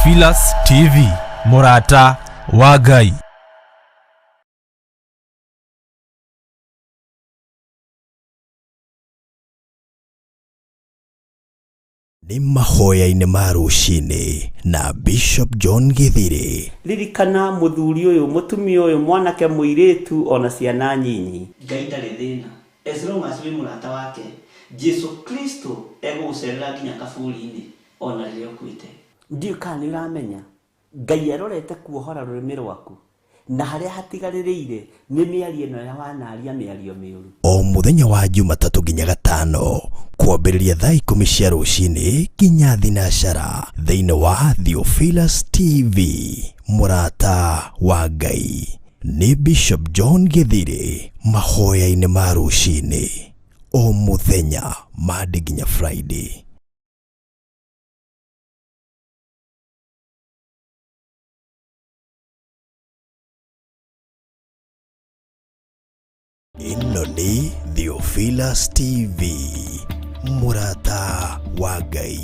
Theophilus TV, mũrata wa Ngai. Nĩ mahoya-inĩ ma rũcinĩ na Bishop John Githiri. Ririkana mũthuri ũyũ, mũtumia ũyũ, mwanake, mũirĩtu ona ciana nyinyi. Ngai ndarĩ thĩna as long as wĩ mũrata wake. Jesu Kristo egũgũcerera nginya kaburi-inĩ ona rĩrĩa ũkuĩte. Ndiũĩ kana nĩ ũramenya Ngai arorete kuohora rũrĩmĩ rwaku na harĩa hatigarĩrĩire nĩ mĩario ĩno ya wanaria mĩario mĩũru. O mũthenya wa Jumatatũ nginya Gatano kwambĩrĩria thaa 10 cia rũcinĩ nginya thinacara thĩinĩ wa Theophilus TV, mũrata wa Ngai. Nĩ Bishop John Githiri mahoya-inĩ ma rũcinĩ o mũthenya Monday nginya Friday. Ĩno nĩ Theophilus TV, mũrata wa Ngai.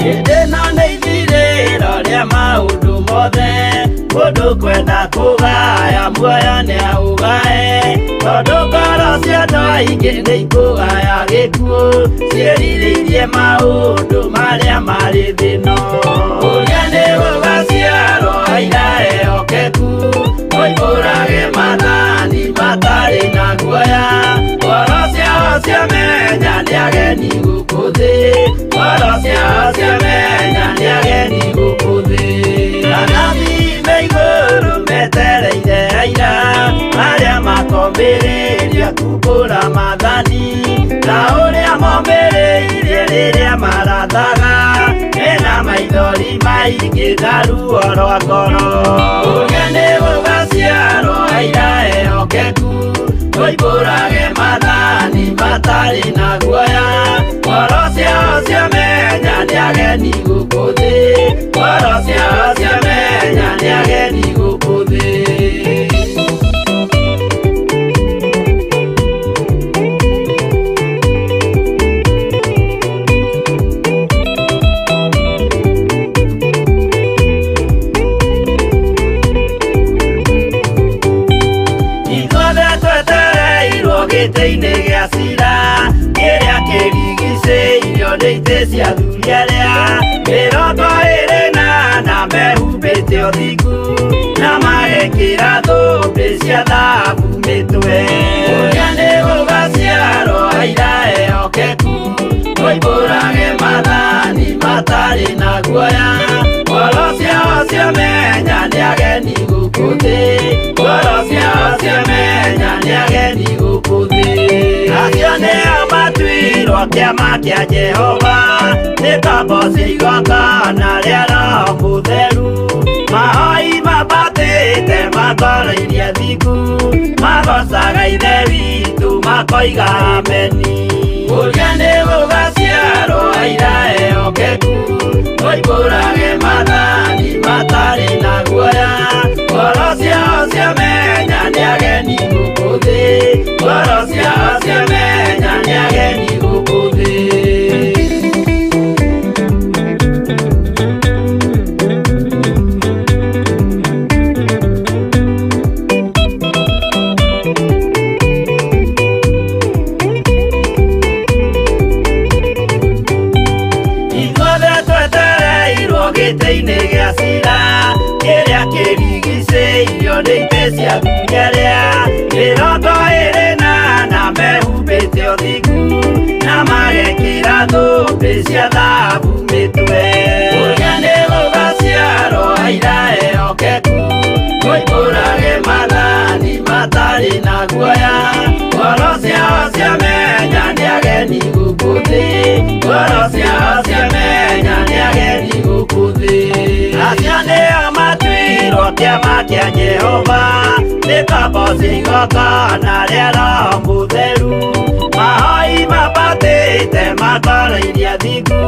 Hĩndĩ ĩno nĩ ithirĩro rĩa maũndũ mothe, mũndũ kwenda kũgaya muoyo nĩ aũgae, tondũ ngoro cia andũ aingĩ nĩ ikũgaya gĩkuũ, ciĩrirĩirie maũndũ marĩa marĩ thĩ ĩno. Ũrĩa nĩ gũgaciarwo aira ehokeku, moimbũrage maathani matarĩ na guoya, ngoro ciao ciamenya nĩ ageni gũkũ thĩ, ngoro ciao ciamenya nĩ ageni gũkũ thĩ. Anabii me igũrũ metereire aira, arĩa makombĩrĩria kumbũra maathani, ta ũrĩa mombĩrĩirie rĩrĩa marathaga, mena maithori maingĩ na ruo rwa ngoro. Ũrĩa nĩ gũgaciarwo aira ehokeku, moimbũrage maathani matarĩ na guoya, ngoro ciao ciamenya nĩ ageni gũkũ thĩ, ngoro ciao ciamenya nĩ ageni gũkũ thĩ. Ithuothe twetereirwo gĩtĩ-inĩ gĩa cira, kĩrĩa kĩrigicĩirio nĩ itĩ cia athuri arĩa 24 mehumbĩte ũthingu, na magekĩra thũmbĩ cia thahabu mĩtwe. Ũrĩa nĩ gũgaciarwo aira ehokeku, moimbũrage maathani matarĩ na guoya, ngoro ciao ciamenya nĩ ageni gũkũ thĩ, ngoro ciao ciamenya nĩ ageni gũkũ thĩ. Acio nĩo matuirwo kĩama kĩa Jehova, nĩ ngombo cia igongona rĩa Roho Mũtheru, mahoi mambatĩte makoro-iria thingu, magocaga Ithe witũ makoiga ameni. Ũrĩa nĩ gũgaciarwo aira ehokeku, moimbũrage maathani matarĩ na guoya, ngoro ciao ciamenya nĩ ageni gũkũ thĩ, ngoro ciao ciamenya nĩ ageni gũkũ thĩ. Ithuothe twetereirwo gĩtĩ-inĩ gĩa cira, kĩrĩa kĩrigicĩirio nĩ itĩ cia athuri arĩa 24 mehumbĩte ũthingu, na magekĩra thũmbĩ cia thahabu mĩtwe. Ũrĩa nĩ gũgaciarwo aira ehokeku, moimbũrage maathani matarĩ na guoya, ngoro ciao ciamenya nĩ ageni gũkũ thĩ, ngoro ciao ciamenya nĩ ageni gũkũ thĩ. Acio nĩo matuirwo kĩama kĩa Jehova, nĩ ngombo cia igongona rĩa Roho Mũtheru, mahoi mambatĩte Maikarĩte mataro iria thingu,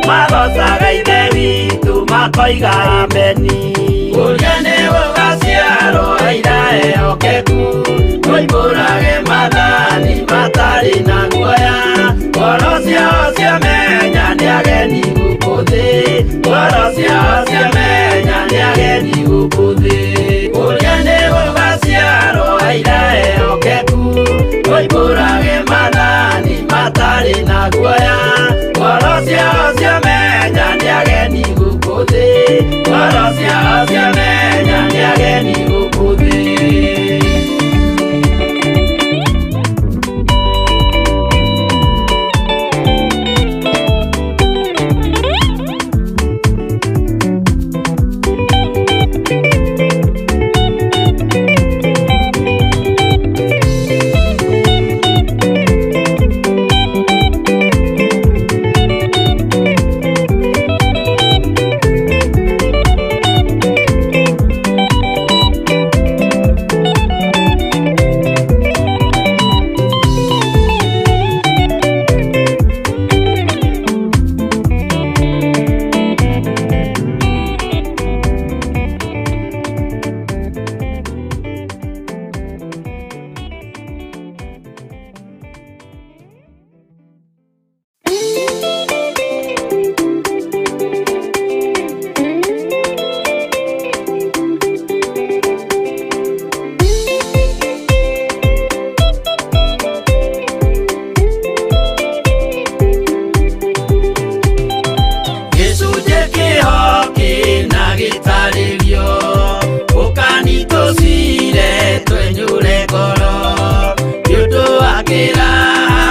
magocaga Ithe witũ makoiga ameni. Ũrĩa nĩ gũgaciarwo aira ehokeku, moimbũrage maathani matarĩ na guoya. Ngoro ciao ciamenya nĩ ageni gũkũ thĩ, ngoro ciao ciamenya nĩ ageni gũkũ thĩ. Ũrĩa nĩ gũgaciarwo aira ehokeku, moimbũrage maathani matarĩ na guoya. Ngoro ciao ciamenya nĩ ageni gũkũ thĩ, ngoro ciao ciamenya nĩ ageni gũkũ thĩ. Gĩcunjĩ kĩho kĩna gĩtarĩrio, ũkanitũcire twenyũre ngoro. Nĩ ũndũ wa kĩraha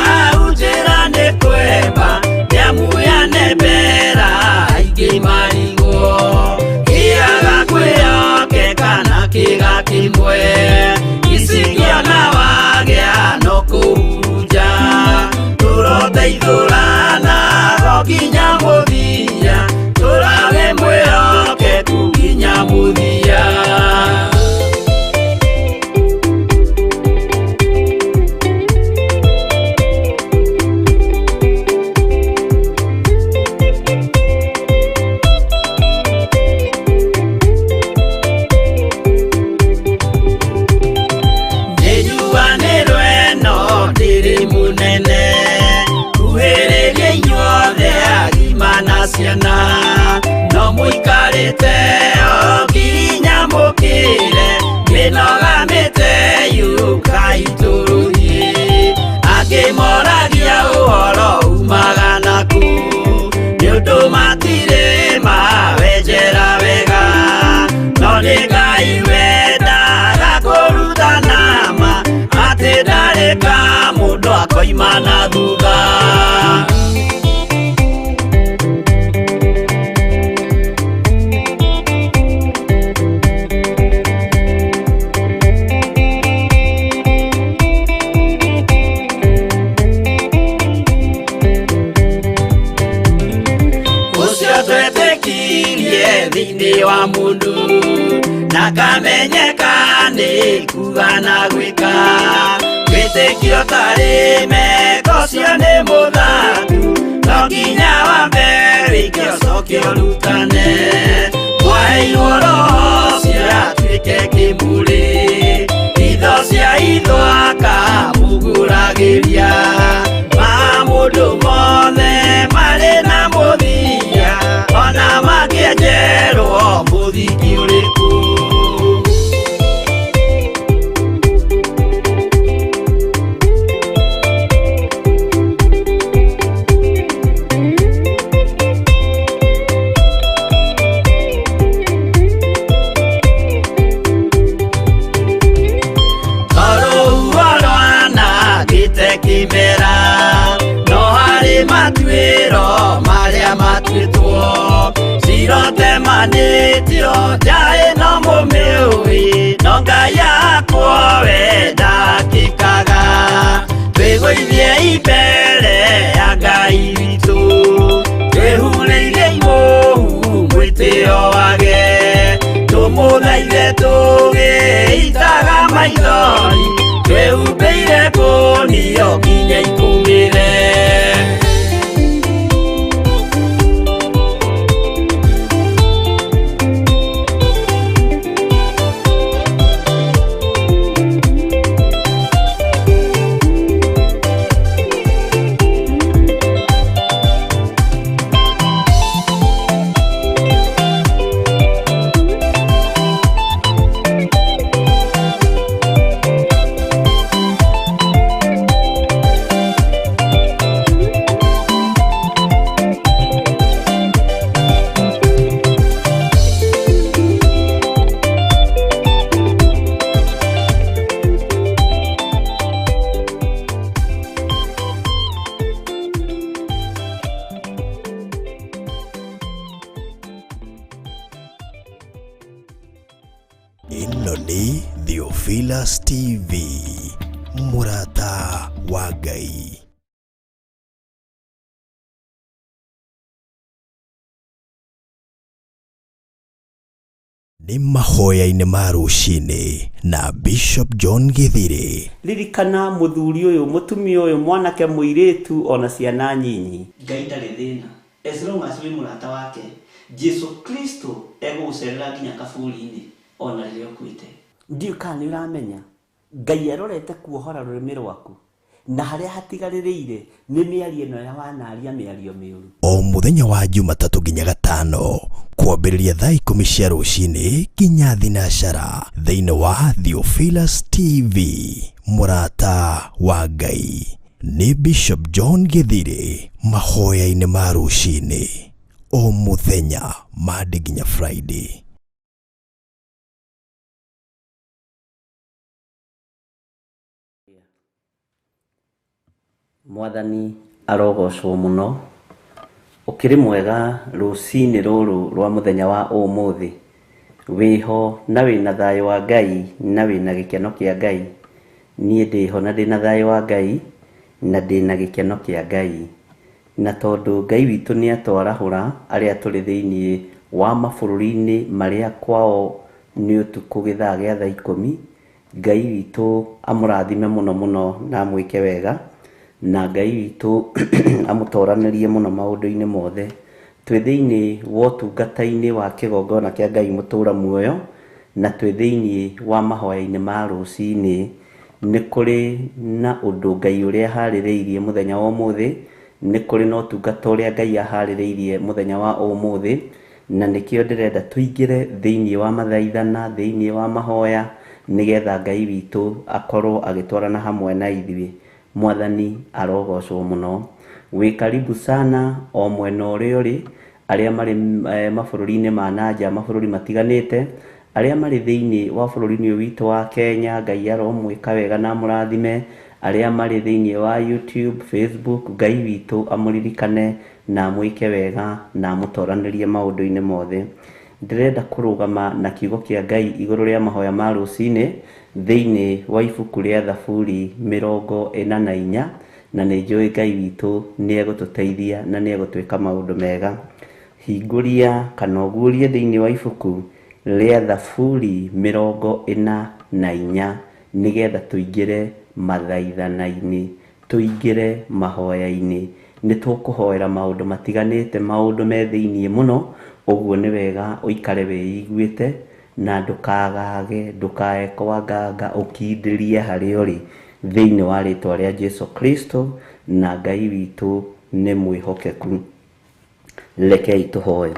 njĩra nĩ kwemba, nĩamuyane mbera aingĩ marigwo. Kĩaga kwĩhokeka na kĩga kĩmwe, icingĩona wagĩa no kũhurunja. Tũroteithũrana o nginya mũthia, tũrage mwĩhokeku nginya mũthia. Nĩnjuanĩrwo ĩno ndĩrĩ mũnene, kuhĩrĩria inyuothe agima na ciana. No mũikarĩte o nginya mũkĩre, mĩnoga mĩte yũkai tũrũthiĩ. Angĩ moragia ũhoro umaga nakũ, nĩ ũndũ matirĩ mawenjera wega. No nĩ Ngai wendaga kũrutana ma, atĩ ndarĩ ka mũndũ akoima na thutha. Ũcio twetĩkirie thĩinĩ wa mũndũ, na kamenyeka nĩ kuga na gwĩka. Wĩtĩkio tarĩ meko ũcio nĩ mũthatu, no nginya wambe wĩke ũcoke ũrutane. Mwaheirwo roho ũcio atuĩke kĩmũrĩ, itho cia itho akamũgũragĩria. Maũndũ mothe marĩ na mũthia, ona mangĩenjerwo mũthingi ũrĩkũ. Tondũ rwanangĩte kĩmera, no harĩ matuĩro marĩa matuĩtwo. Cirotemanĩtio nja ĩno mũmĩũĩ, no Ngai akwo we ndakĩkaga. Twĩgũithie mbere ya Ngai witũ, twĩhurĩirie imũhu mwĩtĩo wage. Tũmũthaithe tũgĩitaga maithori, twĩhumbĩire kũnio nginya ikũmĩre. Ĩno nĩ Theophilus TV, mũrata wa Ngai. Nĩ mahoya-inĩ ma rũcinĩ na Bishop John Githiri. Ririkana mũthuri ũyũ, mũtumia ũyũ, mwanake, mũirĩtu ona ciana nyinyi. Ngai ndarĩ thĩna as long as wĩ mũrata wake. Jesu Kristo egũgũcerera nginya kaburi-inĩ ona rĩrĩa ũkuĩte. Ndiũĩ kana nĩ ũramenya Ngai arorete kuohora rũrĩmĩ rwaku na harĩa hatigarĩrĩire nĩ mĩario ĩno ya wanaria mĩario mĩũru. O mũthenya wa Jumatatũ nginya Gatano kwambĩrĩria thaa 10 cia rũcinĩ nginya thinacara thĩinĩ wa Theophilus TV, mũrata wa Ngai. Nĩ Bishop John Githiri mahoya-inĩ ma rũcinĩ o mũthenya Monday nginya Friday. Mwathani arogocwo mũno. Ũkĩrĩ mwega rũcinĩ rũrũ rwa mũthenya wa ũmũthĩ. Wĩho na wĩna thayũ wa Ngai na wĩna gĩkeno kĩa Ngai. Niĩ ndĩho na ndĩna thayũ wa Ngai na ndĩna gĩkeno kĩa Ngai. Na tondũ Ngai witũ nĩ atwarahũra arĩa tũrĩ thĩinĩ wa mabũrũri-inĩ marĩa kwao nĩ ũtukũ gĩthaa gĩa thaa 10, Ngai witũ amũrathime mũno mũno na amwĩke wega, na Ngai witũ amũtoranĩrie mũno maũndũ-inĩ mothe. Twĩ thĩinĩ wa ũtungata-inĩ wa kĩgongona kĩa Ngai mũtũra muoyo, na twĩ thĩinĩ wa mahoya-inĩ ma rũcinĩ. Nĩ kũrĩ na ũndũ Ngai ũrĩa aharĩrĩirie mũthenya wa ũmũthĩ, nĩ kũrĩ na ũtungata ũrĩa Ngai aharĩrĩirie mũthenya wa ũmũthĩ, na nĩkĩo ndĩrenda tũingĩre thĩinĩ wa mathaithana, thĩinĩ wa mahoya, nĩgetha Ngai witũ akorwo agĩtwarana hamwe na ithuĩ. Mwathani arogocwo mũno. Wĩ karibu sana o mwena ũrĩa ũrĩ, arĩa marĩ mabũrũri-inĩ ma nanja, mabũrũri matiganĩte, arĩa marĩ thĩinĩ wa bũrũri-inĩ ũyũ witũ wa Kenya, Ngai aromwĩka wega na amũrathime. Arĩa marĩ thĩinĩ wa YouTube, Facebook, Ngai witũ amũririkane na amwĩke wega na amũtoranĩrie maũndũ-inĩ mothe. Ndĩrenda kũrũgama na kiugo kĩa Ngai igũrũ rĩa mahoya ma rũcinĩ thĩinĩ wa ibuku rĩa Thaburi 44, na nĩ njũĩ Ngai witũ nĩ egũtũteithia na nĩ egũtwĩka maũndũ mega. Hingũria kana ũguũrie thĩinĩ wa ibuku rĩa Thaburi 44 nĩgetha tũingĩre mathaithana-inĩ, tũingĩre mahoya-inĩ. Nĩ tũkũhoera maũndũ matiganĩte, maũndũ me thĩinĩ mũno, ũguo nĩ wega ũikare wĩiguĩte na ndũkagage, ndũkae kwanganga, ũkindĩrie harĩa ũrĩ thĩinĩ wa rĩtwa rĩa Jesu Kristo, na Ngai witũ nĩ mwĩhokeku. Rekei tũhoe.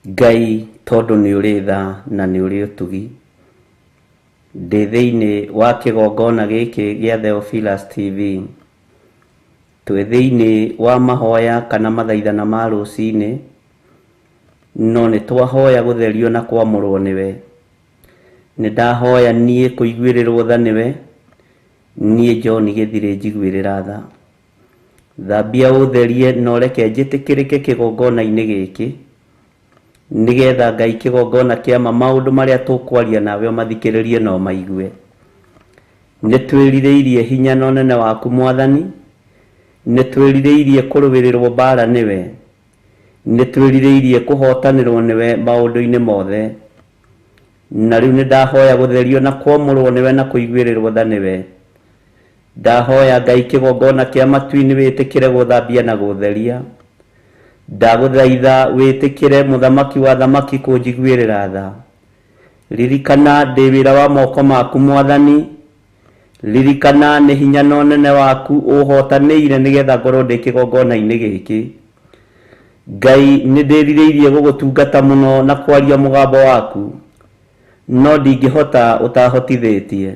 Ngai, tondũ nĩ ũrĩ tha na nĩ ũrĩ ũtugi, ndĩ thĩinĩ wa kĩgongona gĩkĩ gĩa Theophilus TV, twĩ thĩinĩ wa mahoya kana mathaithana ma rũcinĩ, no nĩ twahoya gũtherio na kwamũrwo nĩwe. Nĩ ndahoya niĩ kũiguĩrĩrwo tha nĩwe, niĩ John Githiri njiguĩrĩra tha. Thambia ũtherie na ũreke njĩtĩkĩrĩke kĩgongona-inĩ gĩkĩ, nĩgetha Ngai kĩgongona kĩa ma maũndũ marĩa tũkwaria nawe ũmathikĩrĩrie na ũmaigue. Nĩ twĩrirĩirie hinya na ũnene waku Mwathani, nĩ twĩrirĩirie kũrũĩrĩrwo mbara nĩwe, nĩ twĩrirĩirie kũhotanĩrwo nĩwe maũndũ-inĩ mothe. Na rĩu nĩ ndahoya gũtherio na kwamũrwo nĩwe na kũiguĩrĩrwo tha nĩwe. Ndahoya Ngai kĩgongona kĩa matu-inĩ wĩtĩkĩre gũthambia na gũtheria. Ndagũthaitha wĩtĩkĩre mũthamaki wa thamaki kũnjiguĩrĩra tha. Ririkana ndĩ wĩra wa moko maku Mwathani, ririkana nĩ hinya na ũnene waku ũhotanĩire nĩgetha ngorwo ndĩ kĩgongona-inĩ gĩkĩ. Ngai, nĩ ndĩrirĩirie gũgũtungata mũno na kwaria mũgambo waku, no ndingĩhota ũtahotithĩtie.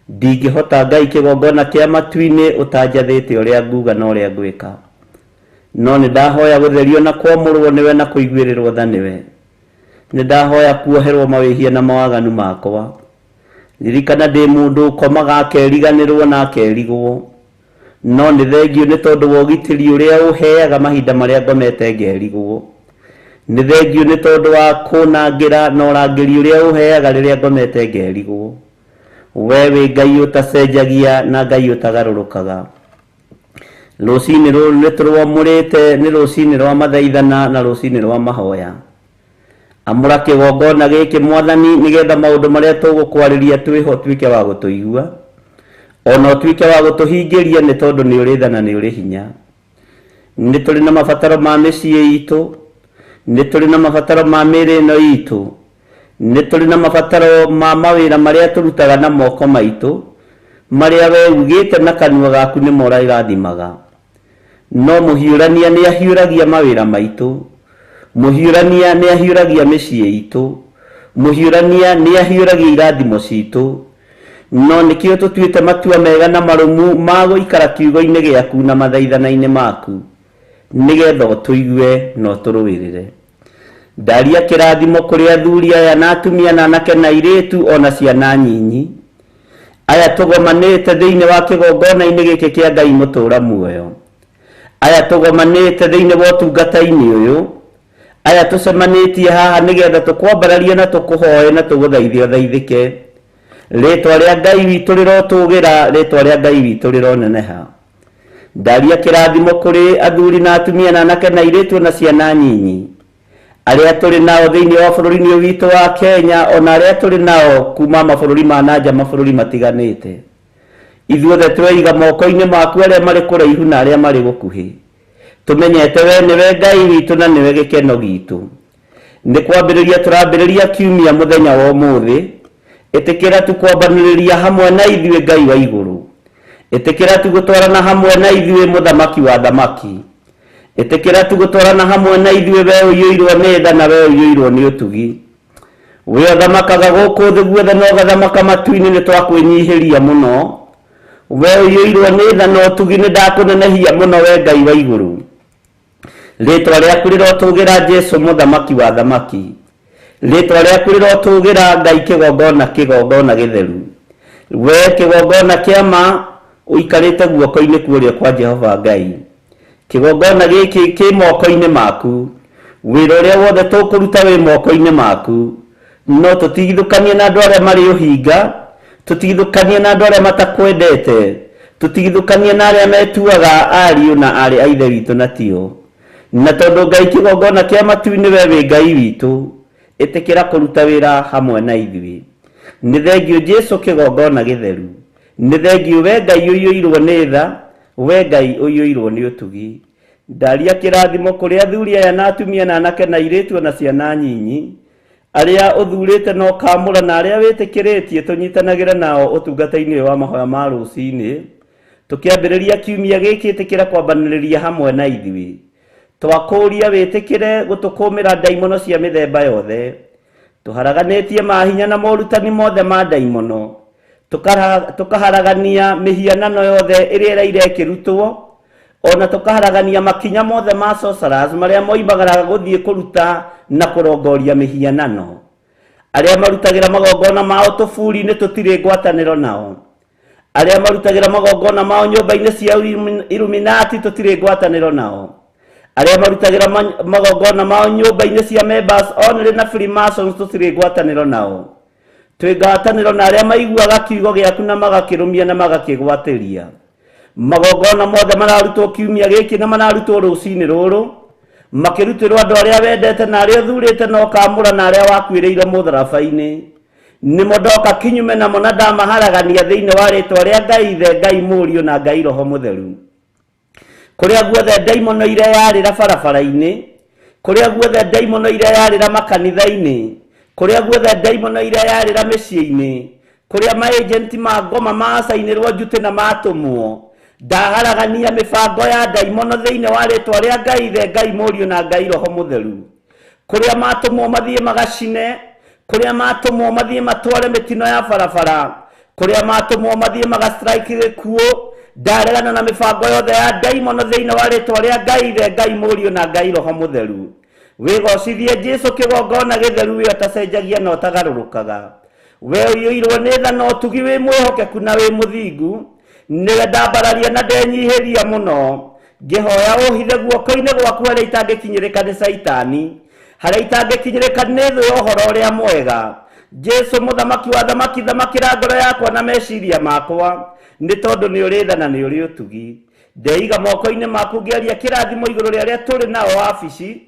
Ndingĩhota Ngai kĩgongona kĩa matu-inĩ ũtanjathĩte ũrĩa nguga na ũrĩa ngwĩka. No nĩ ndahoya gũtherio na kwamũrwo nĩwe na kũiguĩrĩrwo tha nĩwe. Nĩ ndahoya kuoherwo mawĩhia na mawaganu makwa. Ririkana ndĩ mũndũ ũkomaga akeriganĩrwo na akerigwo, no nĩ thengio nĩ tondũ wa ũgitĩri ũrĩa ũheaga mahinda marĩa ngomete ngerigwo. Nĩ thengiũ nĩ tondũ wa kũnangĩra na ũrangĩri ũrĩa ũheaga rĩrĩa ngomete ngerigwo. We wĩ Ngai ũtacenjagia na Ngai ũtagarũrũkaga. Rũcinĩ rũrũ nĩ tũrwamũrĩte, nĩ rũcinĩ rwa mathaithana na rũcinĩ rwa mahoya. Amũra kĩgongona gĩkĩ Mwathani, nĩgetha maũndũ marĩa tũgũkwarĩria twĩho ũtuĩke wa gũtũigua, ona ũtuĩke wa gũtũhingĩria, nĩ tondũ nĩ ũrĩ tha na nĩ ũrĩ hinya. Nĩ tũrĩ na mabataro ma mĩciĩ itũ, nĩ tũrĩ na mabataro ma mĩĩrĩ ĩno itũ, nĩ tũrĩ na mabataro ma mawĩra marĩa tũrutaga na moko maitũ, marĩa we ugĩte na kanua gaku nĩmo ũrĩrathimaga. No mũhiũrania nĩ ahiũragia mawĩra maitũ, mũhiũrania nĩ ahiũragia mĩciĩ itũ, mũhiũrania nĩ ahiũragia irathimo citũ. No nĩkĩo tũtuĩte matua mega na marũmu ma gũikara kiugo-inĩ gĩaku na mathaithana-inĩ maku, nĩgetha ũtũigue na ũtũrũĩrĩre. Ndaria kĩrathimo kũrĩ athuri aya na atumia na anake na airĩtu ona ciana nyinyi, aya tũgomanĩte thĩinĩ wa kĩgongona-inĩ gĩkĩ kĩa Ngai mũtũũra muoyo, aya tũgomanĩte thĩinĩ wa ũtungata-inĩ ũyũ, aya tũcemanĩtie haha nĩgetha tũkwambararie na tũkũhoe na tũgũthaithe ũthaithĩke. Rĩtwa rĩa Ngai witũ rĩrotũgĩra, rĩtwa rĩa Ngai witũ rĩroneneha. Ndaria kĩrathimo kũrĩ athuri na atumia na anake na airĩtu na ciana nyinyi, arĩa tũrĩ nao thĩinĩ wa bũrũri-inĩ ũyũ witũ wa Kenya, ona arĩa tũrĩ nao kuma mabũrũri ma na nja, mabũrũri matiganĩte. Ithuothe tweiga moko-inĩ maku, arĩa marĩ kũraihu na arĩa marĩ gũkuhĩ. Tũmenyete we nĩwe Ngai witũ na nĩwe gĩkeno gitũ. Nĩ kwambĩrĩria tũrambĩrĩria kiumia mũthenya wa ũmũthĩ. Ĩtĩkĩra tu kwambanĩrĩria hamwe na ithuĩ Ngai wa igũrũ. Ĩtĩkĩra tu gũtwarana hamwe na ithuĩ Mũthamaki wa thamaki. Ĩtĩkĩra tu gũtwarana hamwe na ithuĩ we ũiyũirwo nĩ tha na we ũiyũirwo nĩ ũtugi. We ũthamakaga gũkũ thĩ guothe na ũgathamaka matu-inĩ, nĩ twakwĩnyihĩria mũno. We ũiyũirwo nĩ tha na ũtugi, nĩ ndakũnenehia mũno we Ngai wa igũrũ. Rĩtwa rĩaku rĩrotũgĩra Jesu Mũthamaki wa thamaki. Rĩtwa rĩaku rĩrotũgĩra Ngai kĩgongona, kĩgongona gĩtheru. We kĩgongona kĩa ma ũikarĩte guoko-inĩ kwa ũrĩo kwa Jehova Ngai. Kĩgongona gĩkĩ kĩ moko-inĩ maku. Wĩra ũrĩa wothe tũkũruta wĩ moko-inĩ maku. No tũtigithũkanie na andũ arĩa marĩ ũhinga, tũtigithũkanie na andũ arĩa matakwendete, tũtigithũkanie na arĩa metuaga ariũ na aarĩ a ithe witũ na tio. Na tondũ Ngai kĩgongona kĩa matu-inĩ we wĩ Ngai witũ, ĩtĩkĩra kũruta wĩra hamwe na ithuĩ. Nĩ thengiũ Jesu kĩgongona gĩtheru. Nĩ thengiũ we Ngai ũiyũirwo nĩ tha, we Ngai ũiyũirwo nĩ ũtugi. Ndaria kĩrathimo kũrĩ athuri aya na atumia na anake na airĩtu na ciana nyinyi, arĩa ũthurĩte na ũkaamũra na arĩa wĩtĩkĩrĩtie tũnyitanagĩre nao ũtungata-inĩ ũyũ wa mahoya ma rũcinĩ. Tũkĩambĩrĩria kiumia gĩkĩ, ĩtĩkĩra kwambanĩrĩria hamwe na ithuĩ. Twakũũria wĩtĩkĩre gũtũkũmĩra ndaimono cia mĩthemba yothe. Tũharaganĩtie mahinya na morutani mothe ma ndaimono. Tũkaharagania mĩhianano yothe ĩrĩa ĩraire ĩkĩrutwo, ona tũkaharagania makinya mothe ma sorcerers marĩa moimagaraga gũthiĩ kũruta na kũrongoria mĩhianano. Arĩa marutagĩra magongona mao tũburi-inĩ tũtirĩ ngwatanĩro nao. Arĩa marutagĩra magongona mao nyũmba-inĩ cia Illuminati tũtirĩ ngwatanĩro nao. Arĩa marutagĩra magongona mao nyũmba-inĩ cia members only na Freemasons tũtirĩ ngwatanĩro nao. Twĩ ngwatanĩro na arĩa maiguaga kiugo gĩaku na magakĩrũmia na magakĩgwatĩria. Magongona mothe mararutwo kiumia gĩkĩ na mararutwo rũcinĩ rũrũ, makĩrutĩrwo andũ arĩa wendete na arĩa ũthurĩte na ũkaamũra na arĩa wakuĩrĩire mũtharaba-inĩ. Nĩmo ndoka kinyume namo na ndamaharagania thĩinĩ wa rĩtwa rĩa Ngai Ithe, Ngai Mũriũ na Ngai Roho Mũtheru. Kũrĩa guothe ndaimono ireyarĩra barabara-inĩ, kũrĩa guothe ndaimono ireyarĩra makanitha-inĩ, kũrĩa guothe ndaimono ireyarĩra mĩciĩ-inĩ, kũrĩa maagenti ma ngoma macainĩrwo njutĩ na matũmwo, ndaharagania mĩbango ya ndaimono thĩinĩ wa rĩtwa rĩa Ngai Ithe, Ngai Mũriũ na Ngai Roho Mũtheru. Kũrĩa matũmwo mathiĩ magacine, kũrĩa matũmwo mathiĩ matware mĩtino ya barabara, kũrĩa matũmwo mathiĩ magastrike gĩkuũ, ndaregana na mĩbango yothe ya ndaimono thĩinĩ wa rĩtwa rĩa Ngai Ithe, Ngai Mũriũ na Ngai Roho Mũtheru. Wĩgocithie Jesu kĩgongona gĩtheru, we ũtacenjagia na ũtagarũrũkaga. We ũiyũirwo nĩ tha na ũtugi, wĩ mwĩhokeku na wĩ mũthingu. Nĩwe ndambararia na ndenyihĩria mũno, ngĩhoya ũhithe guoko-inĩ gwaku harĩa itangĩkinyĩrĩka nĩ Caitani. Harĩa itangĩkinyĩrĩka nĩ thũ ya ũhoro ũrĩa mwega. Jesu mũthamaki wa thamaki, thamakĩra ngoro yakwa na meciria makwa, nĩ tondũ nĩ ũrĩ tha na nĩ ũrĩ ũtugi. Ndeiga moko-inĩ maku ngĩaria kĩrathimo igũrũ rĩa arĩa tũrĩ nao wabici,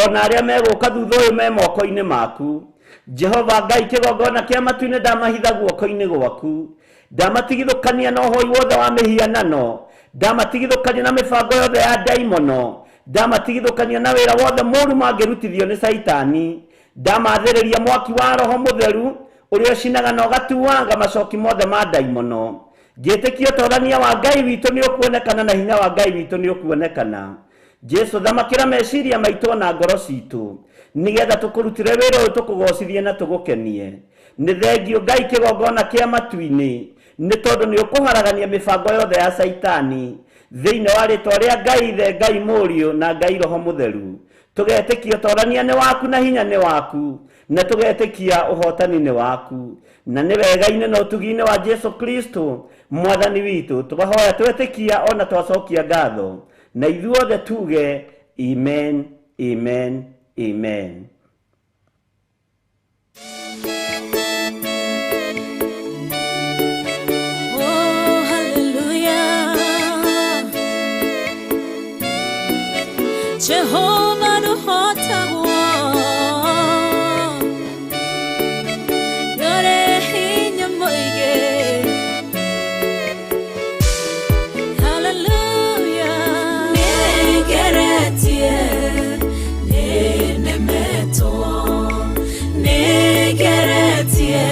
ona arĩa megũka thutha ũyũ me moko-inĩ maku. Jehova Ngai, kĩgongona kĩa matu-inĩ ndamahitha guoko-inĩ gwaku. Ndamatigithũkania na ũhoi wothe wa mĩhianano, ndamatigithũkania na mĩbango yothe ya ndaimono, ndamatigithũkania na wĩra wothe mũũru mangĩrutithio nĩ Caitani. Ndamathĩrĩria mwaki wa Roho Mũtheru ũrĩa ũcinaga na ũgatuanga macoki mothe ma ndaimono. Ngĩtĩkia ũtorania wa Ngai witũ nĩ ũkuonekana na hinya wa Ngai witũ nĩ ũkuonekana. Jesu, thamakĩra meciria maitũ na ngoro citũ, nĩgetha tũkũrutĩre wĩra ũyũ, tũkũgocithie na tũgũkenie. Nĩ thengio Ngai kĩgongona kĩa matu-inĩ, nĩ tondũ nĩ ũkũharagania mĩbango yothe ya Caitani thĩinĩ wa rĩtwa rĩa Ngai Ithe, Ngai Mũriũ na Ngai Roho Mũtheru. Tũgetĩkia ũtorania nĩ waku na hinya nĩ waku, na tũgetĩkia ũhotani nĩ waku, na nĩ wega-inĩ na ũtugi-inĩ wa Jesu Kristo mwathani witũ tũkahoya twetĩkia ona twacokia ngatho, na ithuothe tuge amen, amen, amen. Oh, hallelujah. Jehovah nũhotagwo, nĩũrĩ hinya mũingĩ. Hallelujah. Nĩngeretie, nĩnemetwo, nĩngeretie,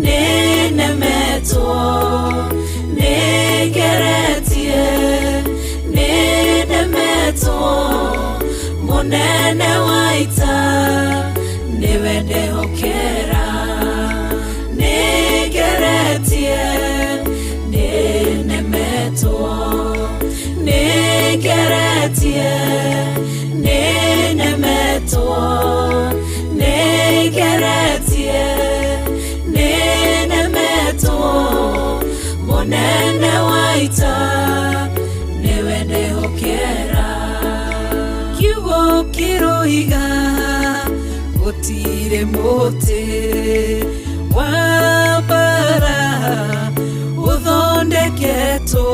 nĩnemetwo, nĩngeretie, nĩnemetwo. Mũnene wa ita nĩwe ndehokera. Nĩngeretie, nĩnemetwo, nĩngeretie, nĩnemetwo, nĩngeretie, nĩnemetwo. Mũnene wa ita nĩwe ndehokera. Kiugo kĩroiga gũtirĩ mũtĩ wa mbara ũthondeketwo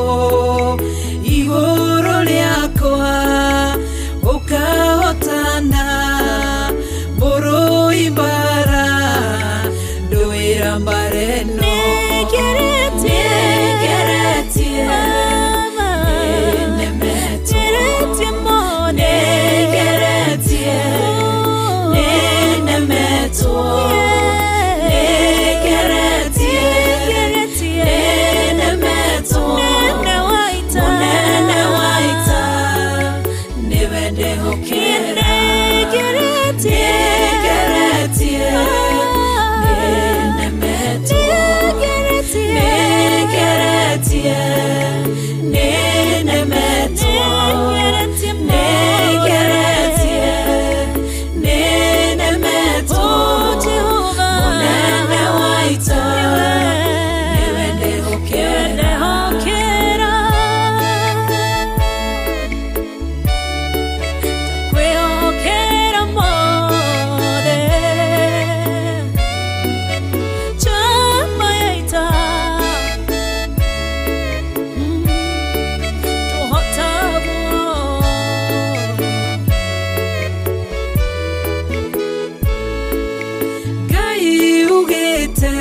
igũrũ rĩakwa ũkahotana. Mũrũi mbara ndũĩra mbara ĩno. Nĩngeretie, nĩnemetwo, nĩngeretie, nĩnemetwo, nĩngeretie, nĩnemetwo. Mũnene wa ita nĩwe ndehokera. Nĩngeretie, nĩnemetwo, nĩngeretie, nĩnemetwo, nĩngeretie, nĩnemetwo. Mũnene wa ita nĩwe ndehokera. Kwĩhokera mothe chama ya ita tũhotagwo. Ngai ugĩte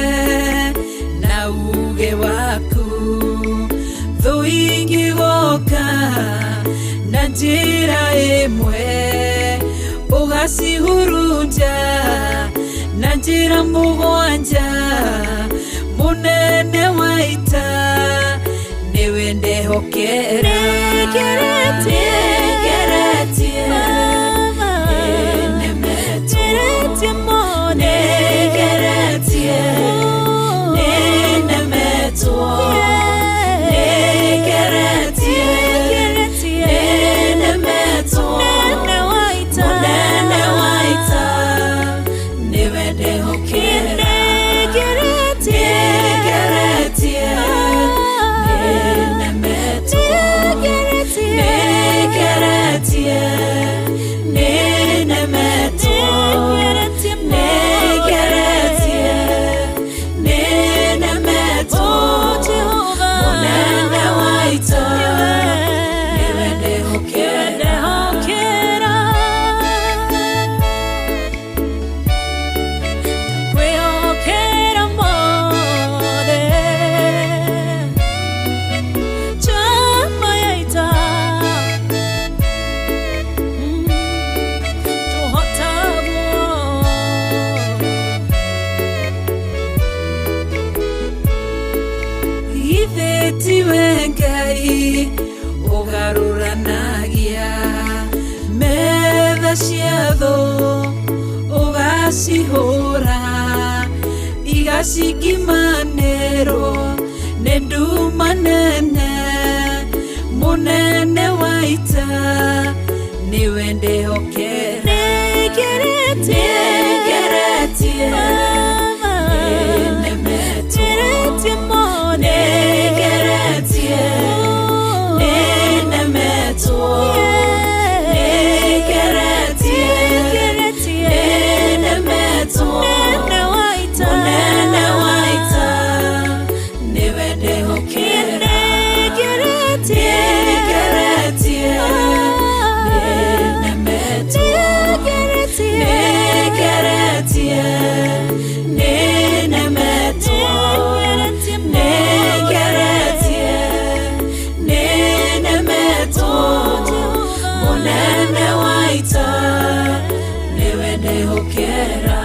na uge waku, thũ ingĩgoka na njĩra ĩmwe ũgacihurunja na njĩra mũgwanja. Mũnene wa ita nĩwe ndehokera. Nĩngeretie, nĩnemetwo, nĩngeretie, nĩnemetwo, nĩngeretie, nĩnemetwo. Mũnene wa ita nĩwe ndehokera. Nĩngeretie, nĩnemetwo, nĩngeretie, ũhonanagia metha cia thũ ũgacihũra igacingimanĩrwo nĩ nduma nene mũnene wa ita nĩwe ndĩhokera nĩngeretie nĩnemetwo nĩngeretie nĩnemetwo nĩngeretie nĩnemetwo mũnene wa ita nĩwe ndĩhokera nĩngeretie nĩnemetwo nĩngeretie nĩnemetwo nĩngeretie nĩnemetwo mũnene wa ita nĩwe ndĩhokera.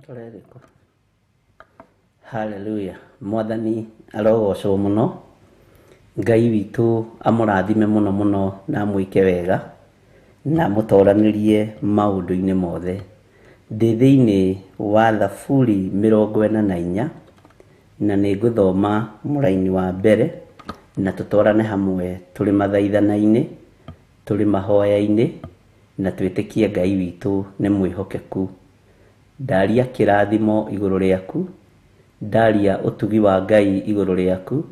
Tũrerĩkũ? Haleluya, mwathani arogocwo mũno. Ngai witũ amũrathime mũno mũno na amwĩke wega na amũtoranĩrie maũndũ-inĩ mothe. Ndĩ thĩinĩ wa Thaburi 44 na nĩ ngũthoma mũraini wa mbere na tũtwarane hamwe tũrĩ mathaithana-inĩ, tũrĩ mahoya-inĩ na twĩtĩkie Ngai witũ nĩ mwĩhokeku. Ndaria kĩrathimo igũrũ rĩaku, ndaria ũtugi wa Ngai igũrũ rĩaku,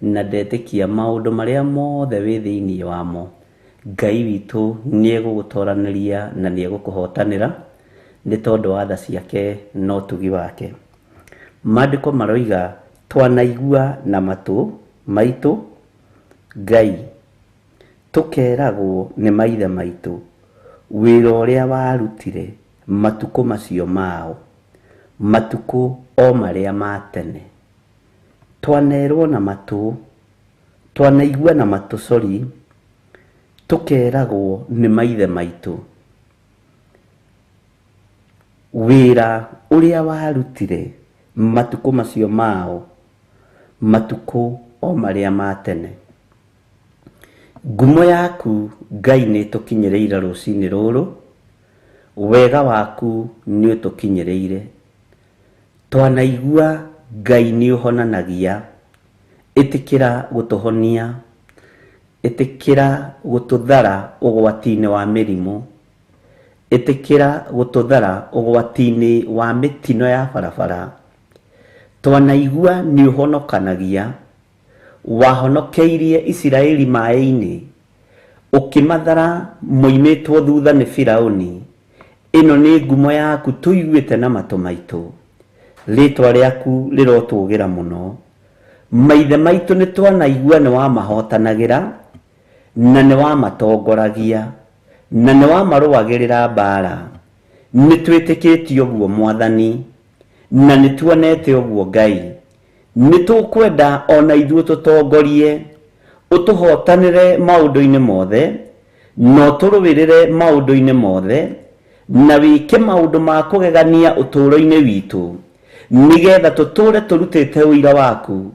na ndetĩkia maũndũ marĩa mothe wĩ thĩinĩ wamo. Ngai witũ nĩ egũgũtoranĩria na nĩ egũkũhotanĩra nĩ tondũ wa tha ciake na ũtugi wake. Maandĩko maroiga twanaigua na matũ maitũ Ngai, tũkeragwo nĩ maithe maitũ wĩra ũrĩa warutire matukũ macio mao, matukũ o marĩa ma tene. Twanerwo na matũ, twanaigua na matũ, sorry, tũkeragwo nĩ maithe maitũ wĩra ũrĩa warutire matukũ macio mao, matukũ o marĩa ma tene. Ngumo yaku Ngai nĩ ĩtũkinyĩrĩire rũcinĩ rũrũ, wega waku nĩ ũtũkinyĩrĩire. Twanaigua Ngai nĩ ũhonanagia, ĩtĩkĩra gũtũhonia, ĩtĩkĩra gũtũthara ũgwati-inĩ wa mĩrimũ, ĩtĩkĩra gũtũthara ũgwati-inĩ wa mĩtino ya barabara. Twanaigua nĩ ũhonokanagia, wahonokeirie Isiraeli maĩ-inĩ, ũkĩmathara moimĩtwo thutha nĩ Firaũni. Ĩno nĩ ngumo yaku tũiguĩte na matũ maitũ, rĩtwa rĩaku rĩrotũgĩra mũno. Maithe maitũ nĩ twanaigua nĩ wamahotanagĩra, na nĩ wamatongoragia, na nĩ wamarũagĩrĩra mbara. Nĩ twĩtĩkĩtie ũguo Mwathani, na nĩ tuonete ũguo Ngai. Nĩ tũkwenda ona ithuĩ tũtongorie, ũtũhotanĩre maũndũ-inĩ mothe, na ũtũrũĩrĩre maũndũ-inĩ mothe, na wĩke maũndũ ma kũgegania ũtũũro-inĩ witũ, nĩgetha tũtũũre tũrutĩte ũira waku,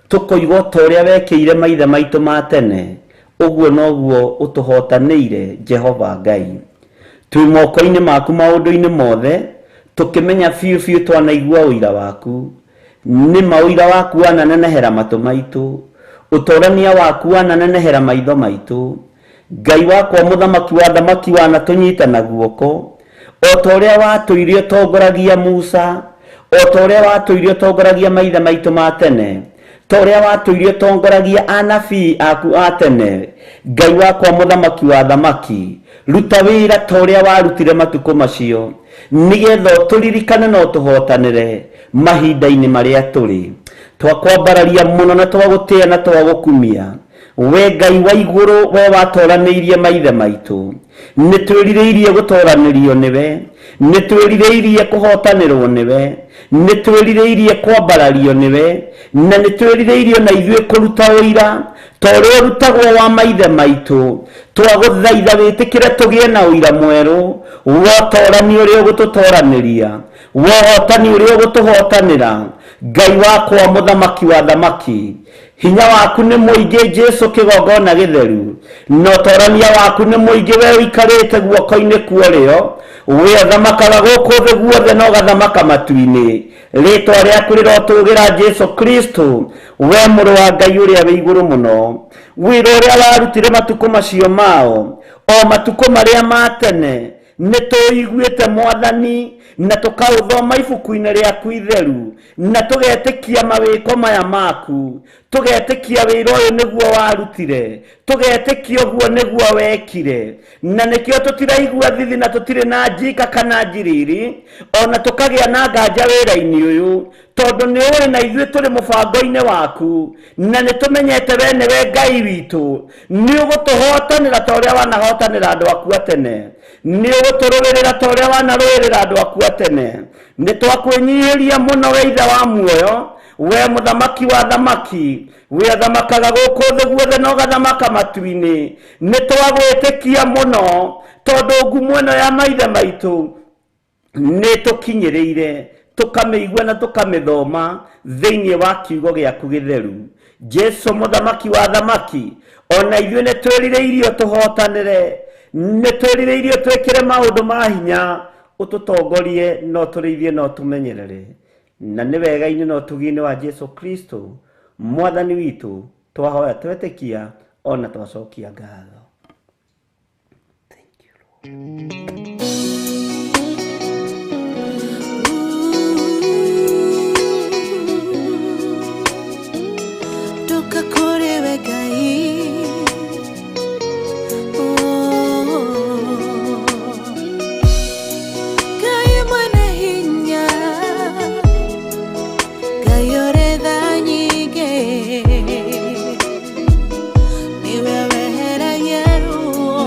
tũkoiga ta ũrĩa wekĩire maithe maitũ ma tene, ũguo noguo ũtũhotanĩire Jehova Ngai. Twĩ moko-inĩ maku maũndũ-inĩ mothe, tũkĩmenya biũ biũ twanaigua ũira waku. Nĩ ma ũira waku wananenehera matũ maitũ, ũtorania waku wananenehera maitho maitũ. Ngai wakwa mũthamaki wa thamaki wanatũnyita na guoko, o ta ũrĩa watũire ũtongoragia Musa, o ta ũrĩa watũire ũtongoragia maithe maitũ ma tene, ta ũrĩa watũire ũtongoragia anabii aku a tene. Ngai wakwa mũthamaki wa thamaki, Ruta wĩra ta ũrĩa warutire matukũ macio, nĩgetha ũtũririkane na ũtũhotanĩre mahinda-inĩ marĩa tũrĩ. Twakwambararia mũno na twagũtĩĩa na twagũkumia. We Ngai wa igũrũ, we watoranĩirie maithe maitũ, nĩ twĩrirĩirie gũtoranĩrio nĩwe, nĩ twĩrirĩirie kũhotanĩrwo nĩwe, nĩ twĩrirĩirie kwambarario nĩwe, na nĩ twĩrirĩirie na ithuĩ kũruta ũira ta ũrĩa ũrutagwo wa maithe maitũ. Twagũthaitha wĩtĩkĩre tũgĩe na ũira mwerũ wa ũtorani ũrĩa ũgũtũtoranĩria, wa ũhotani ũrĩa ũgũtũhotanĩra. Ngai wakwa, mũthamaki wa thamaki, hinya waku nĩ mũingĩ Jesu kĩgongona gĩtheru, na ũtorania waku nĩ mũingĩ, we ũikarĩte guoko-inĩ kwa ũrĩo, we ũthamakaga gũkũ thĩ guothe na ũgathamaka matu-inĩ. Rĩtwa rĩaku rĩrotũgĩra Jesu Kristo, we mũrũ wa Ngai ũrĩa wĩ igũrũ mũno. Wĩra ũrĩa warutire matukũ macio mao, o matukũ marĩa ma tene, nĩ tũiguĩte Mwathani, na tũkaũthoma ibuku-inĩ rĩaku itheru, na tũgetĩkia mawĩko maya maku, tũgetĩkia wĩra ũyũ nĩguo warutire, tũgetĩkia ũguo nĩguo wekire, na nĩkĩo tũtiraigua thithi na tũtirĩ na njika kana njiriri, ona tũkagĩa na nganja wĩra-inĩ ũyũ, tondũ nĩ ũĩ na ithuĩ tũrĩ mũbango-inĩ waku, na nĩ tũmenyete we nĩwe Ngai witũ. Nĩ ũgũtũhotanĩra ta ũrĩa wanahotanĩra andũ aku a tene, nĩ ũgũtũrũĩrĩra ta ũrĩa wanarũĩrĩra andũ aku a tene. Nĩ twakwĩnyihĩria mũno we Ithe wa muoyo, we mũthamaki wa thamaki, we ũthamakaga gũkũ thĩ guothe na ũgathamaka matu-inĩ. Nĩ twagwĩtĩkia mũno, tondũ ngumo ĩno ya maithe maitũ nĩ tũkinyĩrĩire, tũkamĩigua na tũkamĩthoma thĩinĩ wa kiugo gĩaku gĩtheru. Jesu mũthamaki wa thamaki, ona ithuĩ nĩ twĩrirĩirio tũhotanĩre, nĩ twĩrirĩirio twĩkĩre maũndũ ma hinya, ũtũtongorie na ũtũrĩithie na ũtũmenyerere. Na nĩ wega-inĩ na ũtugi-inĩ wa Jesu Kristo Mwathani witũ twahoya twetĩkia ona twacokia ngatho. Thank you, Lord. Ndoka kũrĩ we Ngai. Oh. Ngai mwene hinya, Ngai ũrĩ tha nyingĩ, nĩwe weheragia ruo.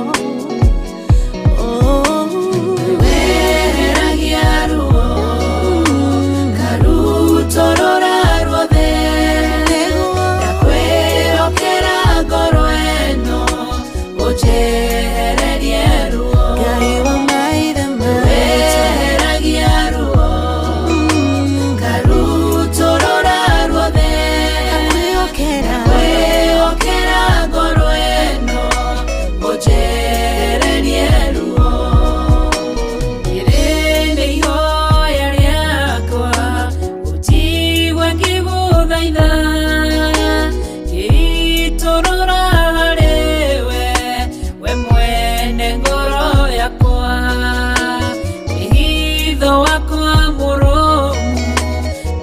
Oh. Weheragia ruo, karutorora ruothe, ndakwĩhokera ngoro ĩno, ũnjehererie ruo. Ngai wa maithe maitũ. Weheragia ruo, karutorora ruothe, Ndakwĩhokera. ndakwĩhokera ngoro ĩno, ũnjehererie ruo. Rĩrĩ nĩ ihoya rĩakwa, ũnjigue ngĩgũthaitha, ngĩitũrũra harĩ we, we mwene ngoro yakwa. Wĩhitho wakwa mũrũmu,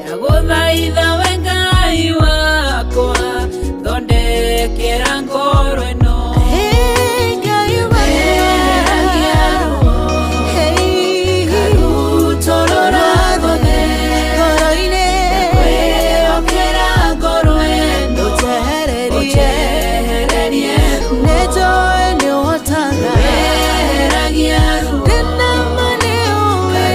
ndagũthaitha we Ngai wakwa, thondekera ngoro ĩno. Hey, Ngai wa Weheragia ruo, Hey, karutorora ruothe, ngoro-inĩ. ndakwĩhokera ngoro ĩno, Ũnjehererie. ũnjehererie ruo. Nĩnjũĩ nĩũhotaga. Weheragia ruo, Ndĩna ma nĩũĩ.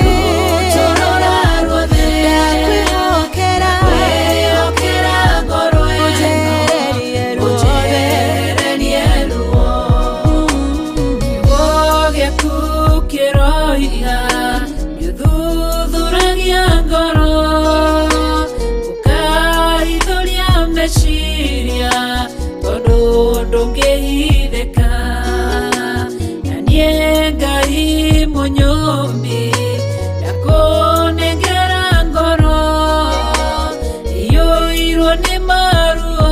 karutorora ruothe, Ndakwĩhokera. ndakwĩhokera ngoro ĩno, Ũnjehererie ruothe. ũnjehererie ruo. Kiugo gĩaku kĩroiga nĩũthuthuragia ngoro, ũkahithũria meciria, tondũ ndũngĩhithĩka. Na niĩ Ngai mũnyũmbi, ndakũnengera ngoro iyũirwo nĩ maruo,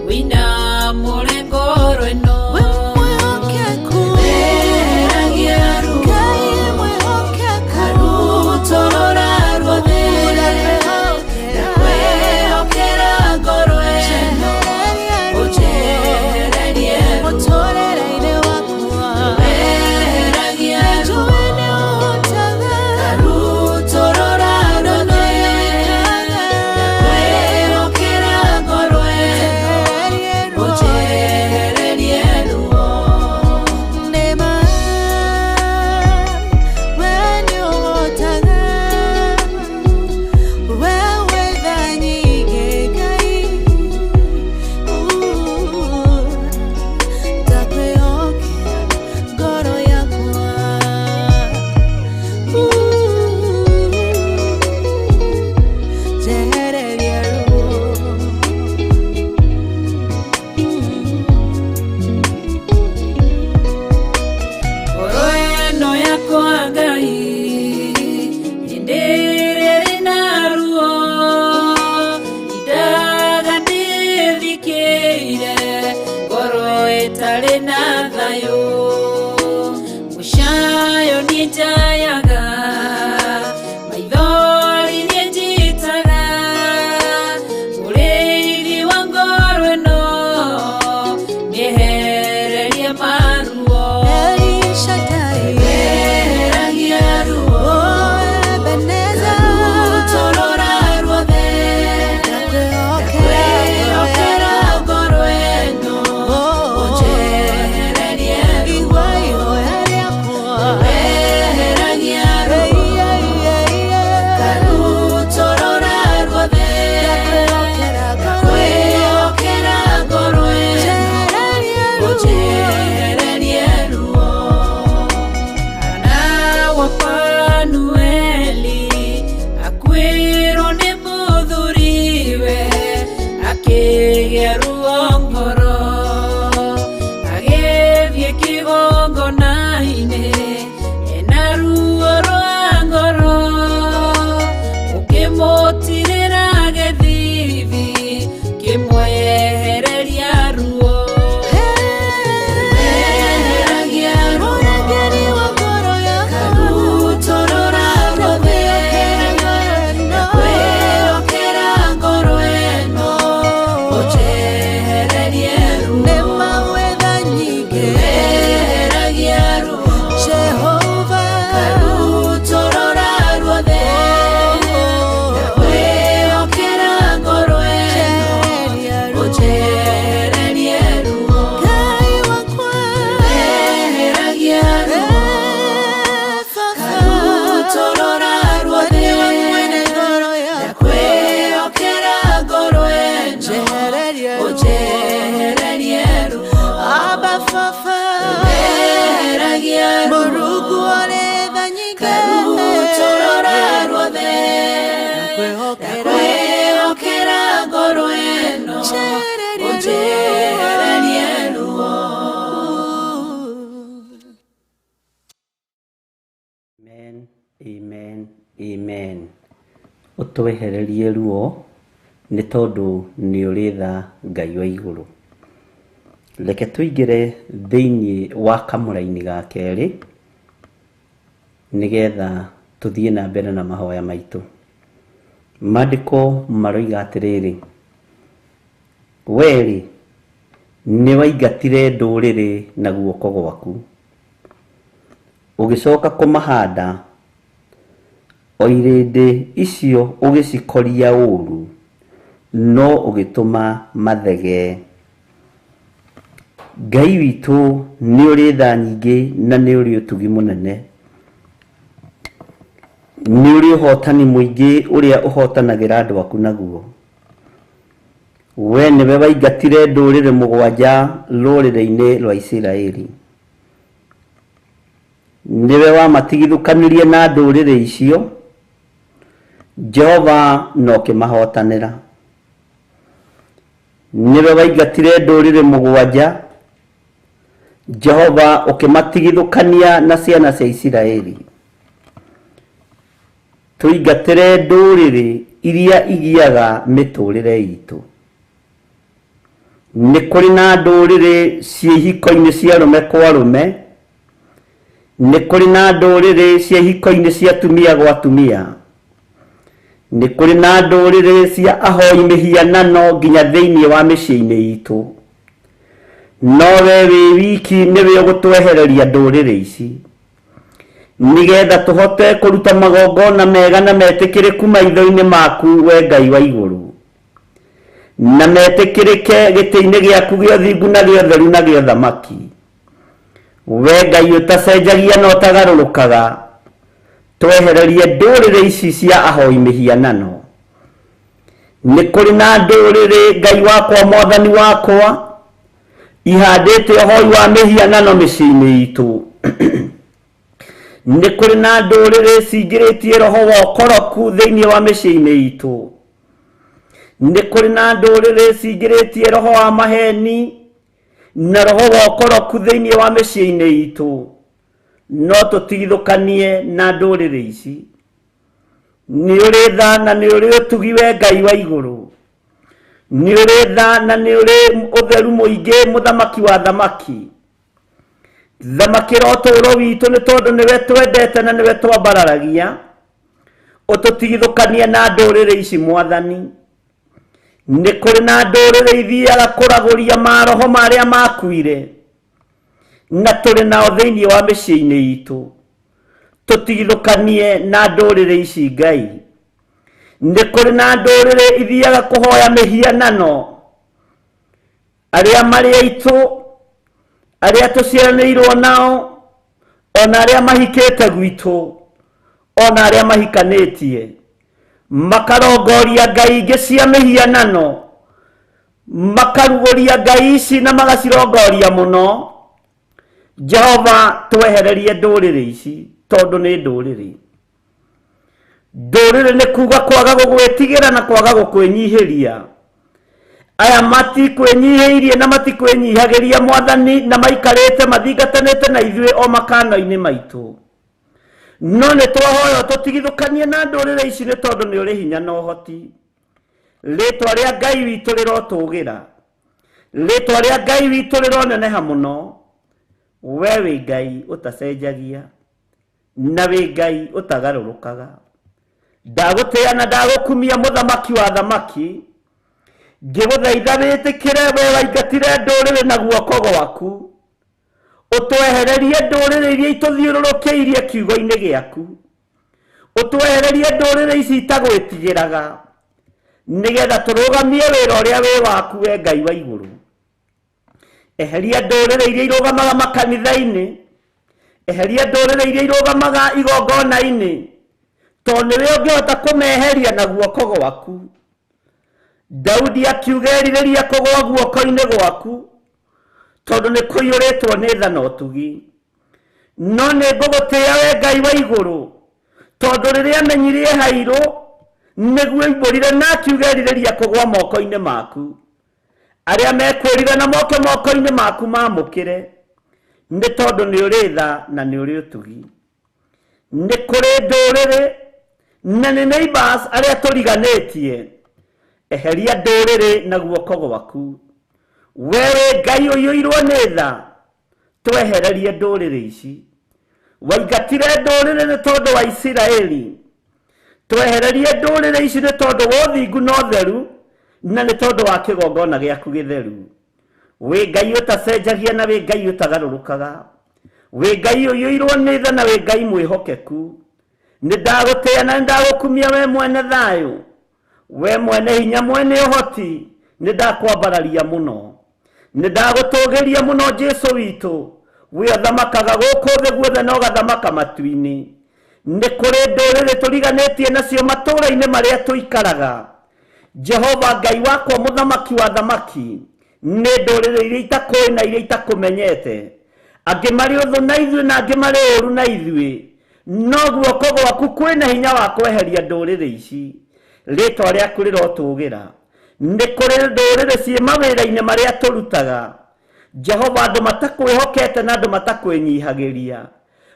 wĩinamũre ngoro ĩno. We mwĩhokeku. Weheragia ruo, Ngai mwĩhokeku. karutorora ruothe, Ndakwĩhokera. ndakwĩhokera ngoro ĩno, Njehererie ruo. ũnjehererie ruo. Mũtũũrĩre-inĩ wakwa. Akĩgĩa ruo ngoro agĩthiĩ kĩgongona-inĩ ena ruo rwa ngoro ũkĩmũtirĩra gĩthithi kĩmwehereria ruo Eheragia ruo Mũrangĩri wa ngoro yakwa karutorora ruothe ndakwĩhokera ngoro ĩno ũnjehererie ruo Nĩ mawetha nyingĩ Eheragia ruo Jehova karutorora ruothe ndakwĩhokera ngoro ĩno Njehereria ruo ũnjehererie ruo Ngai wakwa Eheragia ruo karutorora ruothe Nĩwe mwene ngoro yakwa ndakwĩhokera ngoro ĩno Njehereria ruo ũnjehererie ruo Abba Baba Eheragia ruo Mũrungu ũrĩ tha nyingĩ karutorora ruothe Ndakwĩhokera ndakwĩhokera ngoro ĩno Njehereria ũnjehererie ruo Amen, amen, amen. Ũtwehererie ruo nĩ tondũ nĩ ũrĩ tha Ngai wa igũrũ. Reke tũingĩre thĩinĩ wa kamũra-inĩ ga kerĩ nĩgetha tũthiĩ na mbere na mahoya maitũ. Maandĩko maroiga atĩrĩrĩ, we-rĩ nĩ waingatire ndũrĩrĩ na guoko gwaku, ũgĩcoka kũmahanda o irĩndĩ icio ũgĩcikoria ũũru, no ũgĩtũma mathegee. Ngai witũ nĩ ũrĩ tha nyingĩ na nĩ ũrĩ ũtugi mũnene, nĩ ũrĩ ũhotani mũingĩ ũrĩa ũhotanagĩra andũ aku naguo. We nĩwe waingatire ndũrĩrĩ mũgwanja rũrĩrĩ-inĩ rwa Isiraeli, nĩwe wamatigithũkanirie na ndũrĩrĩ icio, Jehova na ũkĩmahotanĩra. Nĩwe waingatire ndũrĩrĩ mũgwanja, Jehova ũkĩmatigithũkania na ciana cia Isiraeli. Tũingatĩre ndũrĩrĩ iria igiaga mĩtũrĩre itũ. Nĩ kũrĩ na ndũrĩrĩ ciĩ ihiko-inĩ cia arũme kwa arũme, nĩ kũrĩ na ndũrĩrĩ cia ihiko-inĩ cia atumia gwa atumia, nĩ kũrĩ na ndũrĩrĩ cia ahoi mĩhianano nginya thĩinĩ wa mĩciĩ-inĩ itũ. No we wĩ wiki nĩwe ũgũtwehereria ndũrĩrĩ ici nĩgetha tũhote kũruta magongona mega na metĩkĩrĩku maitho-inĩ maku we Ngai wa igũrũ, na metĩkĩrĩke gĩtĩ-inĩ gĩaku gĩa ũthingu na gĩa ũtheru na gĩa ũthamaki. We Ngai ũtacenjagia na ũtagarũrũkaga, twehererie ndũrĩrĩ ici cia ahoi mĩhianano. Nĩ kũrĩ na ndũrĩrĩ Ngai wakwa mwathani wakwa ihandĩte ũhoi wa mĩhianano mĩciĩ-inĩ itũ. Nĩ kũrĩ na ndũrĩrĩ cingĩrĩtie roho wa ũkoroku thĩinĩ wa mĩciĩ-inĩ itũ. Nĩ kũrĩ na ndũrĩrĩ cingĩrĩtie roho wa maheni na roho wa ũkoroku thĩinĩ wa mĩciĩ-inĩ itũ. No tũtigithũkanie na ndũrĩrĩ ici. Nĩ ũrĩ tha na nĩ ũrĩ ũtugi we Ngai wa igũrũ, nĩ ũrĩ tha na nĩ ũrĩ ũtheru mũingĩ mũthamaki wa thamaki. Thamakĩra ũtũũro witũ nĩ tondũ nĩwe twendete na nĩwe twambararagia. Ũtũtigithũkanie na ndũrĩrĩ ici mwathani. Nĩ kũrĩ na ndũrĩrĩ ithiaga kũragũria maroho marĩa makuire, na tũrĩ nao thĩinĩ wa mĩciĩ-inĩ itũ. Tũtigithũkanie na ndũrĩrĩ ici Ngai. Nĩ kũrĩ na ndũrĩrĩ ithiaga kũhoya mĩhianano, arĩa marĩ aitũ, arĩa tũciaranĩirwo nao, ona arĩa mahikĩte gwitũ, ona arĩa mahikanĩtie, makarongoria ngai ingĩ cia mĩhianano, makarugũria ngai ici na magacirongoria mũno. Jehova twehererie ndũrĩrĩ ici tondũ nĩ ndũrĩrĩ. Ndũrĩrĩ nĩ kuga kwaga gũgwĩtigĩra na kwaga gũkwĩnyihĩria. Aya matikwĩnyihĩirie na matikwĩnyihagĩria Mwathani, na maikarĩte mathingatanĩte na ithuĩ o makano-inĩ maitũ. No nĩ twahoya tũtigithũkanie na ndũrĩrĩ ici, nĩ tondũ nĩ ũrĩ hinya na ũhoti. Rĩtwa rĩa Ngai witũ rĩrotũgĩra, rĩtwa rĩa Ngai witũ rĩroneneha mũno. We wĩ Ngai ũtacenjagia na wĩ Ngai ũtagarũrũkaga. Ndagũtĩĩa na ndagũkumia mũthamaki wa thamaki, ngĩgũthaitha wĩtĩkĩre we waingatire ndũrĩrĩ na guoko gwaku, ũtwehererie ndũrĩrĩ iria itũthiũrũrũkĩirie kiugo-inĩ gĩaku, ũtwehererie ndũrĩrĩ ici itagwĩtigĩraga, nĩgetha tũrũgamie wĩra ũrĩa wĩ waku we Ngai wa igũrũ. Eheria ndũrĩrĩ iria irũgamaga makanitha-inĩ, eheria ndũrĩrĩ iria irũgamaga igongona-inĩ, tondũ nĩwe ũngĩhota kũmeheria na guoko gwaku. Daudi akiuga erirĩria kũgũa guoko-inĩ gwaku, tondũ nĩ kũiyũrĩtwo nĩ tha na ũtugi. No nĩ ngũgũtĩĩa we Ngai wa igũrũ, tondũ rĩrĩa amenyirie hairũ nĩguo oimbũrire na akiuga erirĩria kũgũa moko-inĩ maku. Arĩa mekwĩrira na moke moko-inĩ maku mamũkĩre, nĩ tondũ nĩ ũrĩ tha na nĩ ũrĩ ũtugi. Nĩ kũrĩ ndũrĩrĩ na nĩ neighbors arĩa tũriganĩtie, eheria ndũrĩrĩ na guoko gwaku. We wĩ Ngai ũiyũirwo nĩ tha, twehererie ndũrĩrĩ ici. Waingatire ndũrĩrĩ nĩ tondũ wa Isiraeli, twehererie ndũrĩrĩ ici nĩ tondũ wa ũthingu na ũtheru, na nĩ tondũ wa kĩgongona gĩaku gĩtheru. Wĩ Ngai ũtacenjagia na wĩ Ngai ũtagarũrũkaga, wĩ Ngai ũiyũirwo nĩ tha na wĩ Ngai mwĩhokeku. Nĩ ndagũtĩĩa na nĩ ndagũkumia we mwene thayũ, we mwene hinya, mwene ũhoti, nĩ ndakwambararia mũno, nĩ ndagũtũgĩria mũno Jesũ witũ. We ũthamakaga gũkũ thĩ guothe na ũgathamaka matu-inĩ. Nĩ kũrĩ ndũrĩrĩ tũriganĩtie nacio matũũra-inĩ marĩa tũikaraga. Jehova Ngai wakwa mũthamaki wa thamaki, nĩ ndũrĩrĩ iria itakũĩ na iria itakũmenyete, angĩ marĩ ũthũ na ithuĩ na angĩ marĩ ũũru na ithuĩ, no guoko gwaku kwĩna hinya wa kweheria ndũrĩrĩ ici. Rĩtwa rĩaku rĩrotũgĩra. Nĩ kũrĩ ndũrĩrĩ ciĩ mawĩra-inĩ marĩa tũrutaga, Jehova, andũ matakwĩhokete na andũ matakwĩnyihagĩria.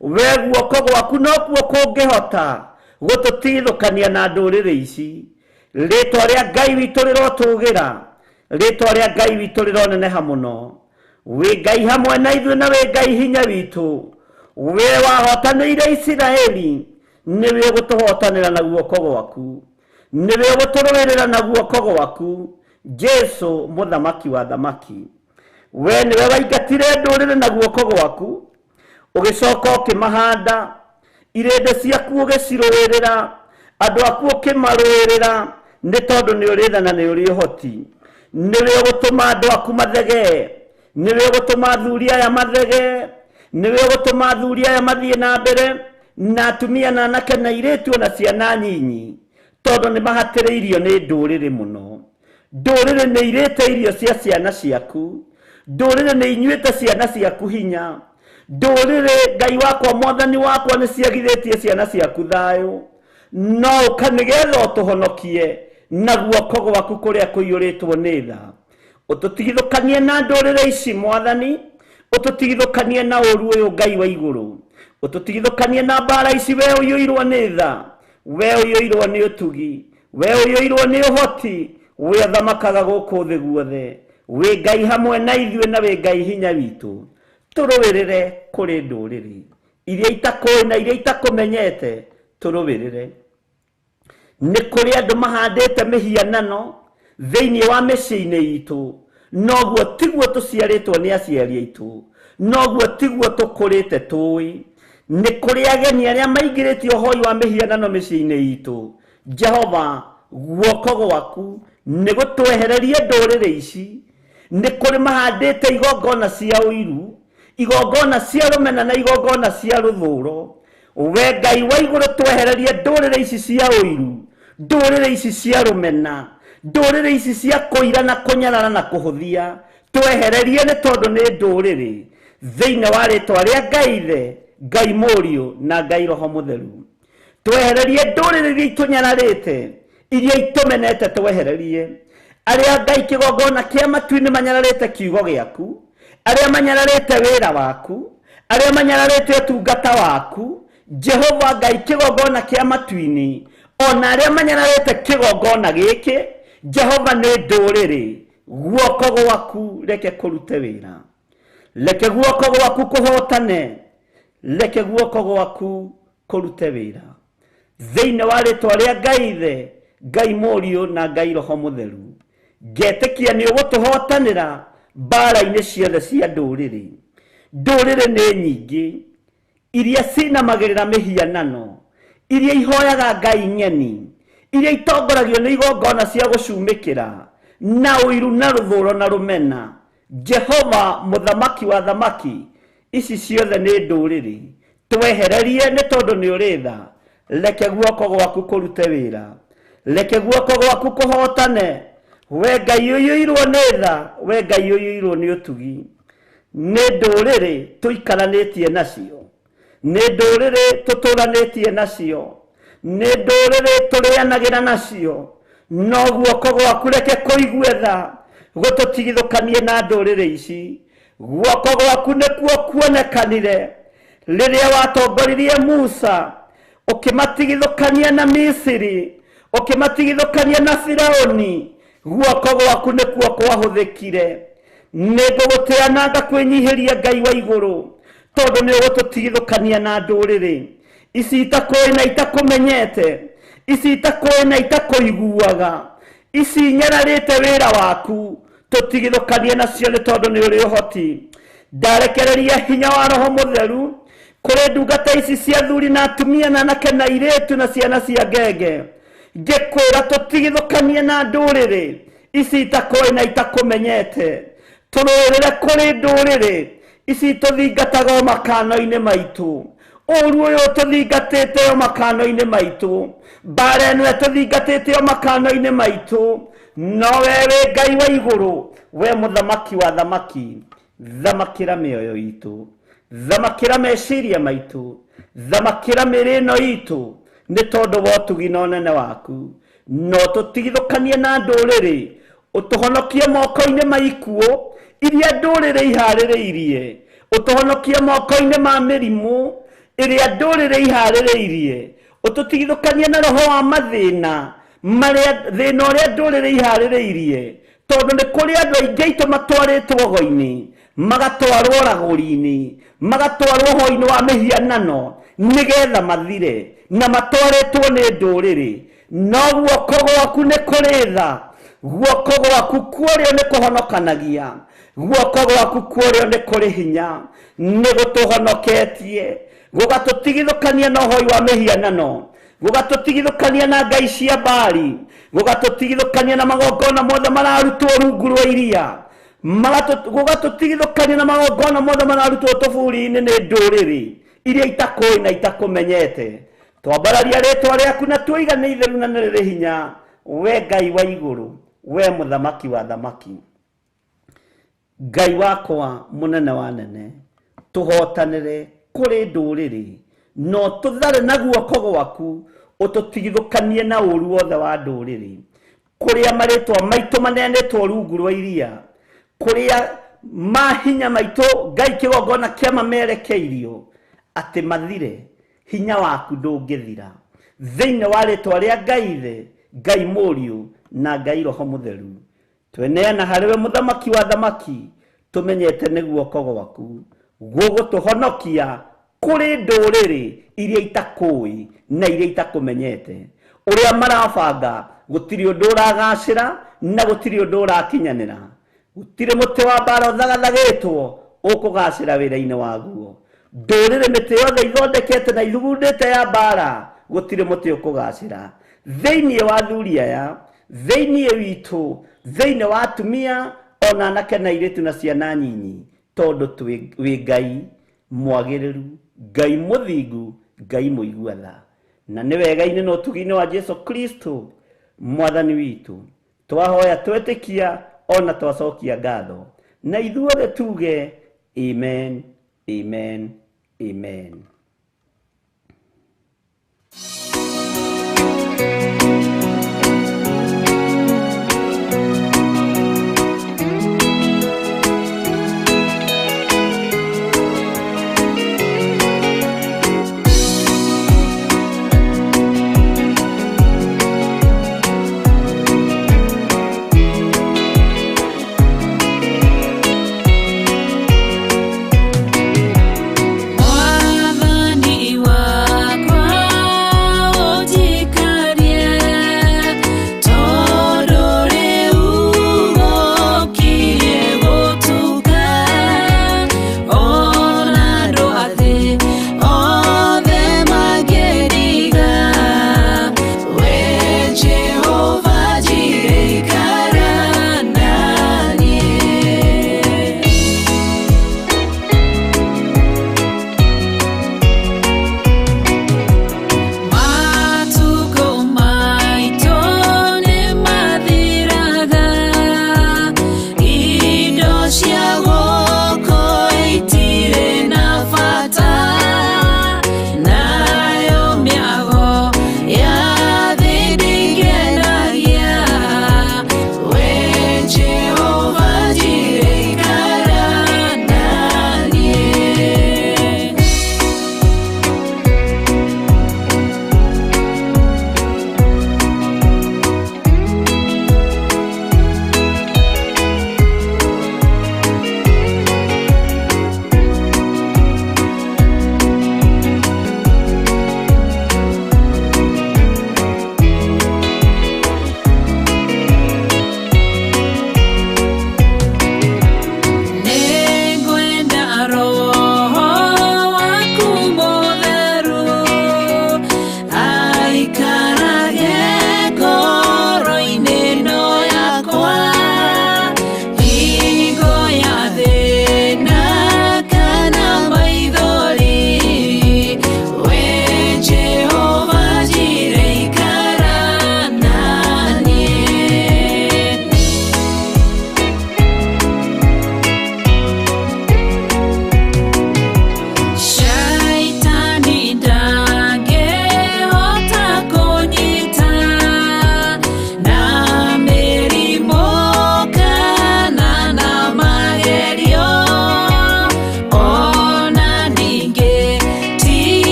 We guoko gwaku nokuo kũngĩhota gũtũtigithũkania na ndũrĩrĩ ici. Rĩtwa rĩa Ngai witũ rĩrotũgĩra, rĩtwa rĩa Ngai witũ rĩroneneha mũno. Wĩ Ngai hamwe na ithuĩ na wĩ Ngai hinya witũ. We wahotanĩire Isiraeli, nĩwe ũgũtũhotanĩra na guoko gwaku, nĩwe ũgũtũrũĩrĩra na guoko gwaku. Jesũ mũthamaki wa thamaki, we nĩwe waingatire ndũrĩrĩ na guoko gwaku, ũgĩcoka ũkĩmahanda, irĩndĩ ciaku ũgĩcirũĩrĩra, andũ aku ũkĩmarũĩrĩra, nĩ tondũ nĩ ũrĩ tha na nĩ ũrĩ ũhoti. Nĩwe ũgũtũma andũ aku mathegee, nĩwe ũgũtũma athuri aya mathegee, nĩwe ũgũtũma athuri aya mathiĩ na mbere, na atumia na anake na airĩtu ona ciana nyinyi, tondũ nĩ mahatĩrĩirio nĩ ndũrĩrĩ mũno. Ndũrĩrĩ nĩ irĩte irio cia ciana ciaku, ndũrĩrĩ nĩ inyuĩte ciana ciaku hinya, ndũrĩrĩ Ngai wakwa mwathani wakwa nĩ ciagithĩtie ciana ciaku thayũ. No ũka nĩgetha ũtũhonokie na guoko gwaku kũrĩa kũiyũrĩtwo nĩ tha. Ũtũtigithũkanie na ndũrĩrĩ ici mwathani, ũtũtigithũkanie na ũũru ũyũ Ngai wa igũrũ, ũtũtigithũkanie na mbara ici. We ũiyũirwo nĩ tha, we ũiyũirwo nĩ ũtugi, we ũiyũirwo nĩ ũhoti, we ũthamakaga gũkũ thĩ guothe. Wĩ Ngai hamwe na ithuĩ na wĩ Ngai hinya witũ. Tũrũĩrĩre kũrĩ ndũrĩrĩ iria itakũĩ na iria itakũmenyete, tũrũĩrĩre. Nĩ kũrĩ andũ mahandĩte mĩhianano thĩinĩ wa mĩciĩ-inĩ itũ, noguo tiguo tũciarĩtwo nĩ aciari aitũ, noguo tiguo tũkũrĩte tũĩ. Nĩ kũrĩ ageni arĩa maingĩrĩtie ũhoi wa mĩhianano mĩciĩ-inĩ itũ. Jehova, guoko gwaku nĩ gũtwehererie ndũrĩrĩ ici. Nĩ kũrĩ mahandĩte igongona cia ũiru, igongona cia rũmena na igongona cia rũthũro. We Ngai wa igũrũ, twehererie ndũrĩrĩ ici cia ũiru, ndũrĩrĩ ici cia rũmena, ndũrĩrĩ ici cia kũira na kũnyarara na kũhũthia, twehererie nĩ tondũ nĩ ndũrĩrĩ. Thĩinĩ wa rĩtwa rĩa Ngai Ithe, Ngai Mũriũ na Ngai Roho Mũtheru, twehererie ndũrĩrĩ iria itũnyararĩte, iria itũmenete, twehererie. Arĩa Ngai kĩgongona kĩa matu-inĩ manyararĩte kiugo gĩaku, arĩa manyararĩte wĩra waku, arĩa manyararĩte ũtungata waku, Jehova Ngai kĩgongona kĩa matu-inĩ, ona arĩa manyararĩte kĩgongona gĩkĩ, Jehova nĩ ndũrĩrĩ, guoko gwaku reke kũrute wĩra, reke guoko gwaku kũhotane, reke guoko gwaku kũrute wĩra thĩinĩ wa rĩtwa rĩa Ngai Ithe, Ngai Mũriũ na Ngai Roho Mũtheru. Ngetĩkia nĩ ũgũtũhotanĩra mbara-inĩ ciothe cia ndũrĩrĩ. Ndũrĩrĩ nĩ nyingĩ iria cinamagĩrĩra mĩhianano, iria ihoyaga ngai ng'eni, iria itongoragio nĩ igongona cia gũcumĩkĩra na ũiru na rũthũro na rũmena. Jehova mũthamaki wa thamaki, ici ciothe nĩ ndũrĩrĩ, twehererie nĩ tondũ nĩ ũrĩ tha. Reke guoko gwaku kũrute wĩra, reke guoko gwaku kũhotane. We Ngai ũiyũirwo nĩ tha, we Ngai ũiyũirwo nĩ ũtugi. Nĩ ndũrĩrĩ tũikaranĩtie nacio, nĩ ndũrĩrĩ tũtũranĩtie nacio, nĩ ndũrĩrĩ tũrĩanagĩra nacio, no guoko gwaku reke kũigue tha gũtũtigithũkanie na ndũrĩrĩ ici. Guoko gwaku nĩkuo kuonekanire rĩrĩa watongoririe Musa, ũkĩmatigithũkania na Misiri, ũkĩmatigithũkania na Firaũni. Guoko gwaku nĩkuo kwahũthĩkire. Nĩ ngũgũtĩa na ngakwĩnyihĩria Ngai wa igũrũ, tondũ nĩ ũgũtũtigithũkania na ndũrĩrĩ ici itakũĩ na itakũmenyete, ici itakũĩ na itakũiguaga, ici nyararĩte wĩra waku, tũtigithũkanie nacio nĩ tondũ nĩ ũrĩ ũhoti. Ndarekereria hinya wa Roho Mũtheru kũrĩ ndungata ici cia athuri na atumia na anake na airĩtu na ciana cia ngenge, ngĩkwĩra tũtigithũkanie na ndũrĩrĩ ici itakũĩ na itakũmenyete, tũrũĩrĩre kũrĩ ndũrĩrĩ ici tũthingataga o makano-inĩ maitũ. Ũru ũyũ tũthingatĩte o makano-inĩ maitũ, mbara ĩno ĩtũthingatĩte o makano-inĩ maitũ, no we wĩ Ngai wa igũrũ, we mũthamaki wa thamaki, thamakĩra mĩoyo itũ, thamakĩra meciria maitũ, thamakĩra mĩĩrĩ ĩno itũ, nĩ tondũ wa ũtugi na ũnene waku. No tũtigithũkanie na ndũrĩrĩ, ũtũhonokie moko-inĩ ma ikuũ iria ndũrĩrĩ iharĩrĩirie, ũtũhonokie moko-inĩ ma mĩrimũ ĩrĩa ndũrĩrĩ iharĩrĩirie, ũtũtigithũkanie na roho wa mathĩna marĩa thĩna ũrĩa ndũrĩrĩ iharĩrĩirie, tondũ nĩ kũrĩ andũ aingĩ aitũ matwarĩtwo go-inĩ, magatwarwo ragũri-inĩ, magatwarwo hoi-inĩ wa mĩhianano nĩgetha mathire, na matwarĩtwo nĩ ndũrĩrĩ. No guoko gwaku nĩ kũrĩ tha, guoko gwaku kũrĩa nĩ kũhonokanagia, guoko gwaku kũrĩa nĩ kũrĩ hinya, nĩ gũtũhonoketie, gũgatũtigithũkania na ũhoi wa mĩhianano, gũgatũtigithũkania na ngai cia Baali, gũgatũtigithũkania na magongona mothe mararutwo rungu rwa iria, gũgatũtigithũkania na magongona mothe mararutwo tũburi-inĩ nĩ ndũrĩrĩ iria itakũĩ na itakũmenyete. Twambararia rĩtwa rĩaku na tuiga nĩ itheru na nĩ rĩrĩ hinya, we Ngai wa igũrũ, we mũthamaki wa thamaki. Ngai wakwa mũnene wa nene, tũhotanĩre kũrĩ ndũrĩrĩ, no tũthare na guoko gwaku, ũtũtigithũkanie na ũru wothe wa ndũrĩrĩ, kũrĩa marĩtwa maitũ maneanĩtwo rungu rwa iria, kũrĩa mahinya maitũ Ngai kĩgongona kĩa mamerekeirio atĩ mathire, hinya waku ndũngĩthira. Thĩinĩ wa rĩtwa rĩa Ngai Ithe, Ngai Mũriũ na Ngai Roho Mũtheru, tweneana harĩ we mũthamaki wa thamaki, tũmenyete nĩ guoko gwaku gũgũtũhonokia kũrĩ ndũrĩrĩ iria itakũĩ na iria itakũmenyete. Ũrĩa marabanga gũtirĩ ũndũ ũragacĩra na gũtirĩ ũndũ ũrakinyanĩra, gũtirĩ mũtĩ wa mbara ũthagathagĩtwo ũkũgacĩra wĩra-inĩ waguo. Ndũrĩrĩ mĩtĩ yothe ithondekete na ithugundĩte ya mbara, gũtirĩ mũtĩ ũkũgacĩra. Thĩinĩ wa athuri aya, thĩinĩ witũ, thĩinĩ wa atumia ona anake na airĩtu na ciana nyinyi, tondũ wĩ Ngai mwagĩrĩru, Ngai mũthingu, Ngai mũigua tha. Na nĩ wega-inĩ na ũtugi-inĩ wa Jesu Kristo mwathani witũ, twahoya twetĩkia ona twacokia ngatho, na ithuothe tuge amen, amen, amen.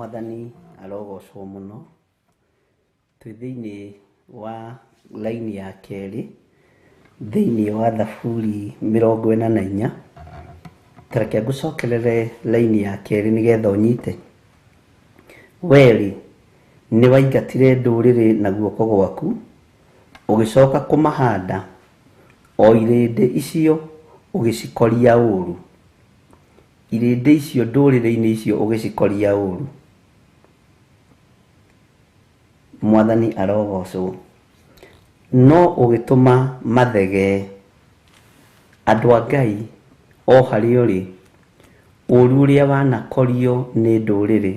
Mwathani arogocwo mũno. Twĩ thĩinĩ wa laini ya kerĩ thĩinĩ wa Thaburi 44. Ta reke ngũcokerere laini ya kerĩ nĩgetha ũnyite. Werĩ, nĩ waingatire ndũrĩrĩ na guoko gwaku, ũgĩcoka kũmahanda, o irĩndĩ icio ũgĩcikoria ũũru. Irĩndĩ icio ndũrĩrĩ-inĩ icio ũgĩcikoria ũũru. Mwathani arogocwo. No ũgĩtũma mathegee. Andũ a Ngai o harĩa ũrĩ, ũũru ũrĩa wanakorio nĩ ndũrĩrĩ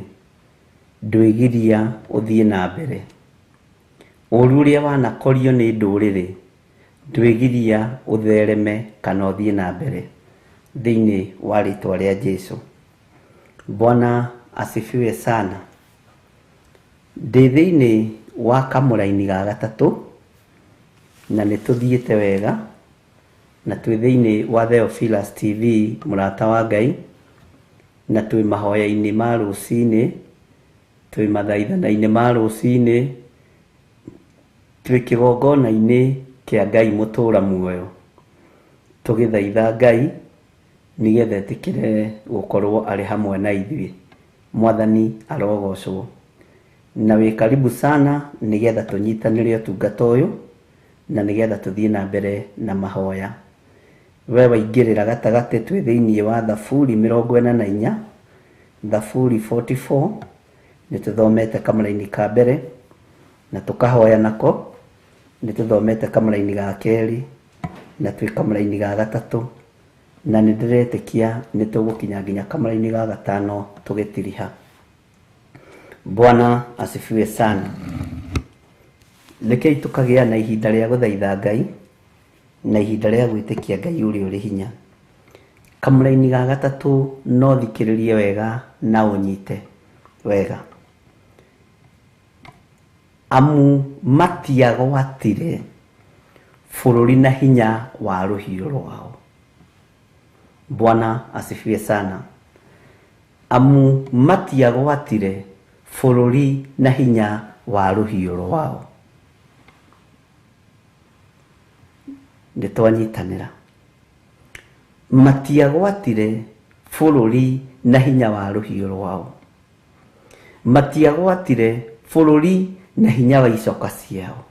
ndwĩgiria ũthiĩ na mbere. Ũũru ũrĩa wanakorio nĩ ndũrĩrĩ ndwĩgiria ũthereme kana ũthiĩ na mbere thĩinĩ wa rĩtwa rĩa Jesu. Bwana asifiwe sana. Ndĩ thĩinĩ wa kamũraini ga gatatũ na nĩ tũthiĩte wega, na twĩ thĩinĩ wa Theophilus TV mũrata wa Ngai, na twĩ mahoya-inĩ ma rũcinĩ, twĩ mathaithana-inĩ ma rũcinĩ, twĩ kĩgongona-inĩ kĩa Ngai mũtũra muoyo, tũgĩthaitha Ngai nĩgetha etĩkĩre gũkorwo arĩ hamwe na ithuĩ. Mwathani arogocwo. Na wĩ karibu sana nĩgetha tũnyitanĩre ũtungata ũyũ na nĩgetha tũthiĩ na mbere na mahoya. We waingĩrĩra gatagatĩ, twĩ thĩinĩ wa Thaburi 44, Thaburi 44. Nĩ tũthomete kamũraini ka mbere na tũkahoya nako, nĩ tũthomete kamũraini ga kerĩ na twĩ kamũraini ga gatatũ, na nĩ ndĩretĩkia nĩ tũgũkinya nginya kamũraini ga gatano tũgĩtiriha. Bwana asifiwe sana. Rekei tũkagĩa na ihinda rĩa gũthaitha Ngai na ihinda rĩa gwĩtĩkia Ngai ũrĩa ũrĩ hinya. Kamũraini ga gatatũ no thikĩrĩrie wega na ũnyite wega. Amu matiagwatire bũrũri na hinya wa rũhiũ rwao. Bwana asifiwe sana. Amu matiagwatire bũrũri na hinya wa rũhiũ rwao. Nĩ twanyitanĩra. Matiagwatire bũrũri na hinya wa rũhiũ rwao. Matiagwatire bũrũri na hinya wa icoka ciao.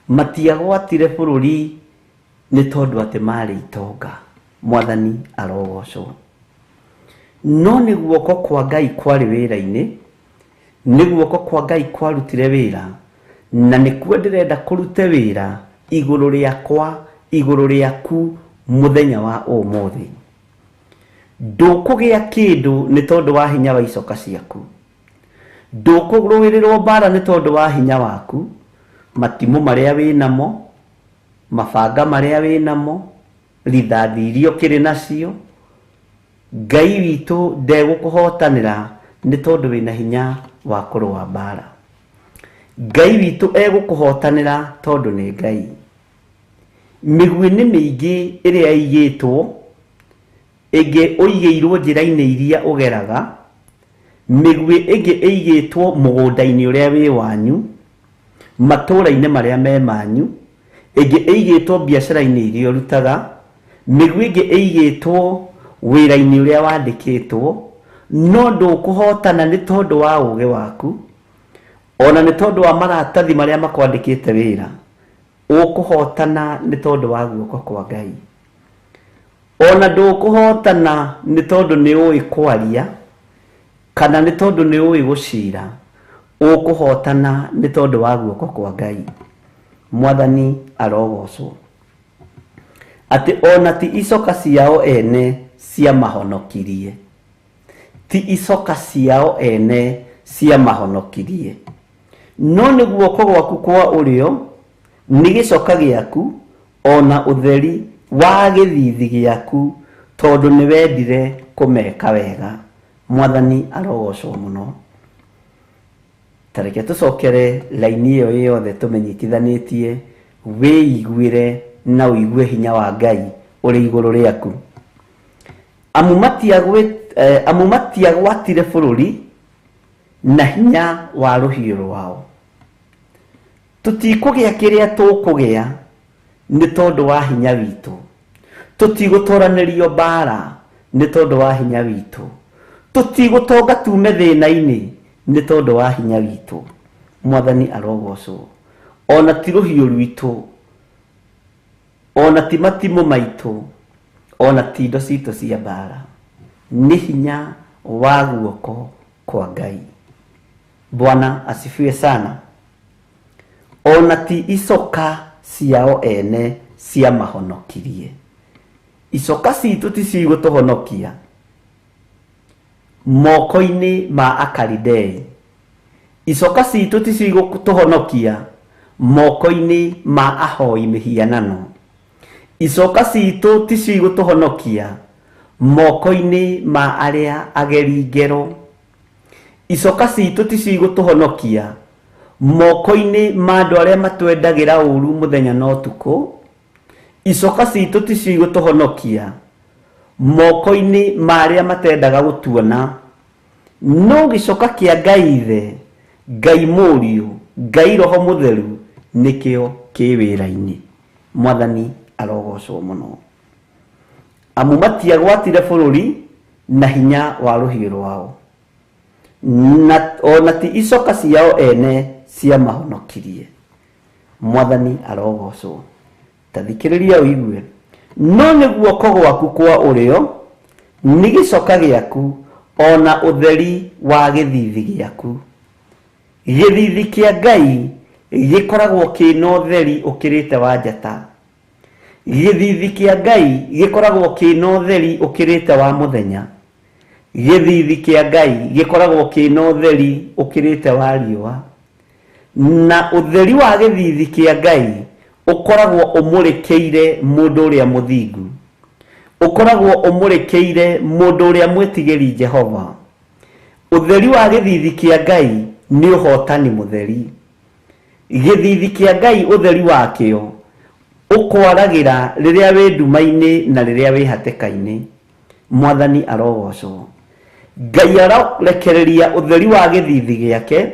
Matiagwatire bũrũri nĩ tondũ atĩ marĩ itonga. Mwathani arogocwo. No nĩ guoko kwa Ngai kwarĩ wĩra-inĩ, nĩ guoko kwa Ngai kwarutire wĩra, na nĩkuo ndĩrenda kũrute wĩra igũrũ rĩakwa, igũrũ rĩaku mũthenya wa ũmũthĩ. Ndũkũgĩa kĩndũ nĩ tondũ wa hinya wa icoka ciaku. Ndũkũrũĩrĩrwo mbara nĩ tondũ wa hinya waku, matimũ marĩa wĩnamo, mabanga marĩa wĩnamo, rithathi iria ũkĩrĩ nacio. Ngai witũ ndegũkũhotanĩra nĩ tondũ wĩna hinya wa kũrũa mbara. Ngai witũ egũkũhotanĩra tondũ nĩ Ngai. Mĩguĩ nĩ mĩingĩ ĩrĩa ĩigĩtwo, ĩngĩ ũigĩirwo njĩra-inĩ iria ũgeraga, mĩguĩ ĩngĩ ĩigĩtwo mũgũnda-inĩ ũrĩa wĩ wanyu, matũũra-inĩ marĩa me manyu, ĩngĩ ĩigĩtwo biacara-inĩ iria ũrutaga, mĩguĩ ĩngĩ ĩigĩtwo wĩra-inĩ ũrĩa wandĩkĩtwo, no ndũkũhotana nĩ tondũ wa ũgĩ waku, ona nĩ tondũ wa maratathi marĩa makwandĩkĩte wĩra. Ũkũhotana nĩ tondũ wa guoko kwa Ngai. Ona ndũkũhotana nĩ tondũ nĩ ũĩ kwaria, kana nĩ tondũ nĩ ũĩ gũcira. Ũkũhotana nĩ tondũ wa guoko kwa Ngai. Mwathani arogocwo. Atĩ ona ti icoka ciao ene ciamahonokirie. Ti icoka ciao ene ciamahonokirie. No nĩ guoko gwaku kwa ũrĩo, nĩ gĩcoka gĩaku, ona ũtheri wa gĩthithi gĩaku, tondũ nĩ wendire kũmeka wega. Mwathani arogocwo mũno. Ta reke tũcokere laini ĩyo yothe tũmenyitithanĩtie, wĩiguĩre na ũigue hinya wa Ngai ũrĩ igũrũ rĩaku. Amu matiagwatire bũrũri Na hinya wa rũhiũ rwao. Tũtikũgĩa kĩrĩa tũkũgĩa nĩ tondũ wa hinya witũ. Tũtigũtoranĩrio mbara nĩ tondũ wa hinya witũ. Tũtigũtonga tume thĩna-inĩ nĩ tondũ wa hinya witũ. Mwathani arogocwo. Ona ti rũhiũ rwitũ, ona ti matimũ maitũ, ona ti indo citũ cia mbara, nĩ hinya wa guoko kwa Ngai. Bwana asifiwe sana. Ona ti icoka ciao ene ciamahonokirie. Icoka citũ ti cigũtũhonokia moko-inĩ ma Akalidei. Icoka citũ ti cigũtũhonokia moko-inĩ ma ahoi mĩhianano. Icoka citũ ti cigũtũhonokia moko-inĩ ma arĩa ageri ngero. Icoka citũ ti cigũtũhonokia moko-inĩ ma andũ arĩa matwendagĩra ũru mũthenya na ũtukũ. Icoka citũ ti cigũtũhonokia moko-inĩ ma arĩa matendaga gũtuona. No gĩcoka kĩa Ngai Ithe, Ngai Mũriũ, Ngai Roho Mũtheru nĩkĩo kĩ wĩra-inĩ. Mwathani arogocwo mũno. Amu matiagwatire bũrũri na hinya wa rũhiũ rwao, na ona ti icoka ciao ene ciamahonokirie. Mwathani arogocwo. Ta thikĩrĩria ũigue. No nĩ guoko gwaku kwa ũrĩo nĩ gĩcoka gĩaku, ona ũtheri wa gĩthithi gĩaku. Gĩthithi kĩa Ngai gĩkoragwo kĩna ũtheri ũkĩrĩte wa njata. Gĩthithi kĩa Ngai gĩkoragwo kĩna ũtheri ũkĩrĩte wa mũthenya. Gĩthithi kĩa Ngai gĩkoragwo kĩna ũtheri ũkĩrĩte wa riũa. Na ũtheri wa gĩthithi kĩa Ngai ũkoragwo ũmũrĩkĩire mũndũ ũrĩa mũthingu, ũkoragwo ũmũrĩkĩire mũndũ ũrĩa mwĩtigĩri Jehova. Ũtheri wa gĩthithi kĩa Ngai nĩ ũhotani mũtheri. Gĩthithi kĩa Ngai ũtheri wakĩo ũkwaragĩra rĩrĩa wĩ nduma-inĩ na rĩrĩa wĩ hatĩka-inĩ. Mwathani arogocwo. Ngai arorekereria ũtheri wa gĩthithi gĩake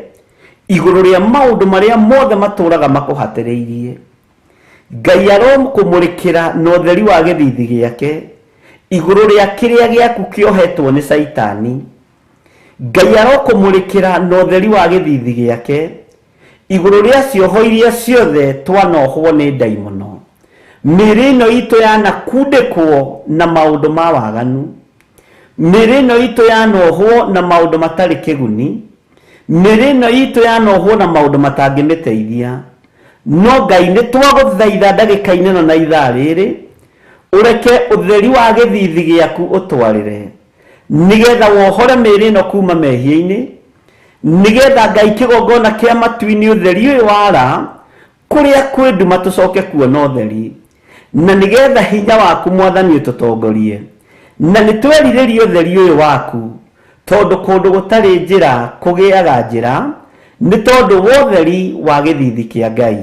igũrũ rĩa maũndũ marĩa mothe matũraga makũhatĩrĩirie. Ngai arokũmũrĩkĩra na ũtheri wa gĩthithi gĩake igũrũ rĩa kĩrĩa gĩaku kĩohetwo nĩ Caitani. Ngai arokũmũrĩkĩra na ũtheri wa gĩthithi gĩake igũrũ rĩa cioho iria ciothe twanohwo nĩ ndaimono. Mĩĩrĩ ĩno itũ yanakundĩkwo na maũndũ ma waganu. Mĩĩrĩ ĩno itũ yanohwo na maũndũ matarĩ kĩguni. Mĩĩrĩ ĩno itũ yanohwo na maũndũ matangĩmĩteithia. No Ngai nĩ twagũthaitha ndagĩka-inĩ ĩno na ithaa rĩrĩ, ũreke ũtheri wa gĩthithi gĩaku ũtwarĩre, nĩgetha wohore mĩĩrĩ ĩno kuma mehia-inĩ, nĩgetha Ngai kĩgongona kĩa matu-inĩ ũtheri ũyũ wara kũrĩa kwĩ nduma tũcoke kuona ũtheri, na nĩgetha hinya waku Mwathani ũtũtongorie. Na nĩ twerirĩrie ũtheri ũyũ waku, tondũ kũndũ gũtarĩ njĩra kũgĩaga njĩra, nĩ tondũ wa ũtheri wa gĩthithi kĩa Ngai,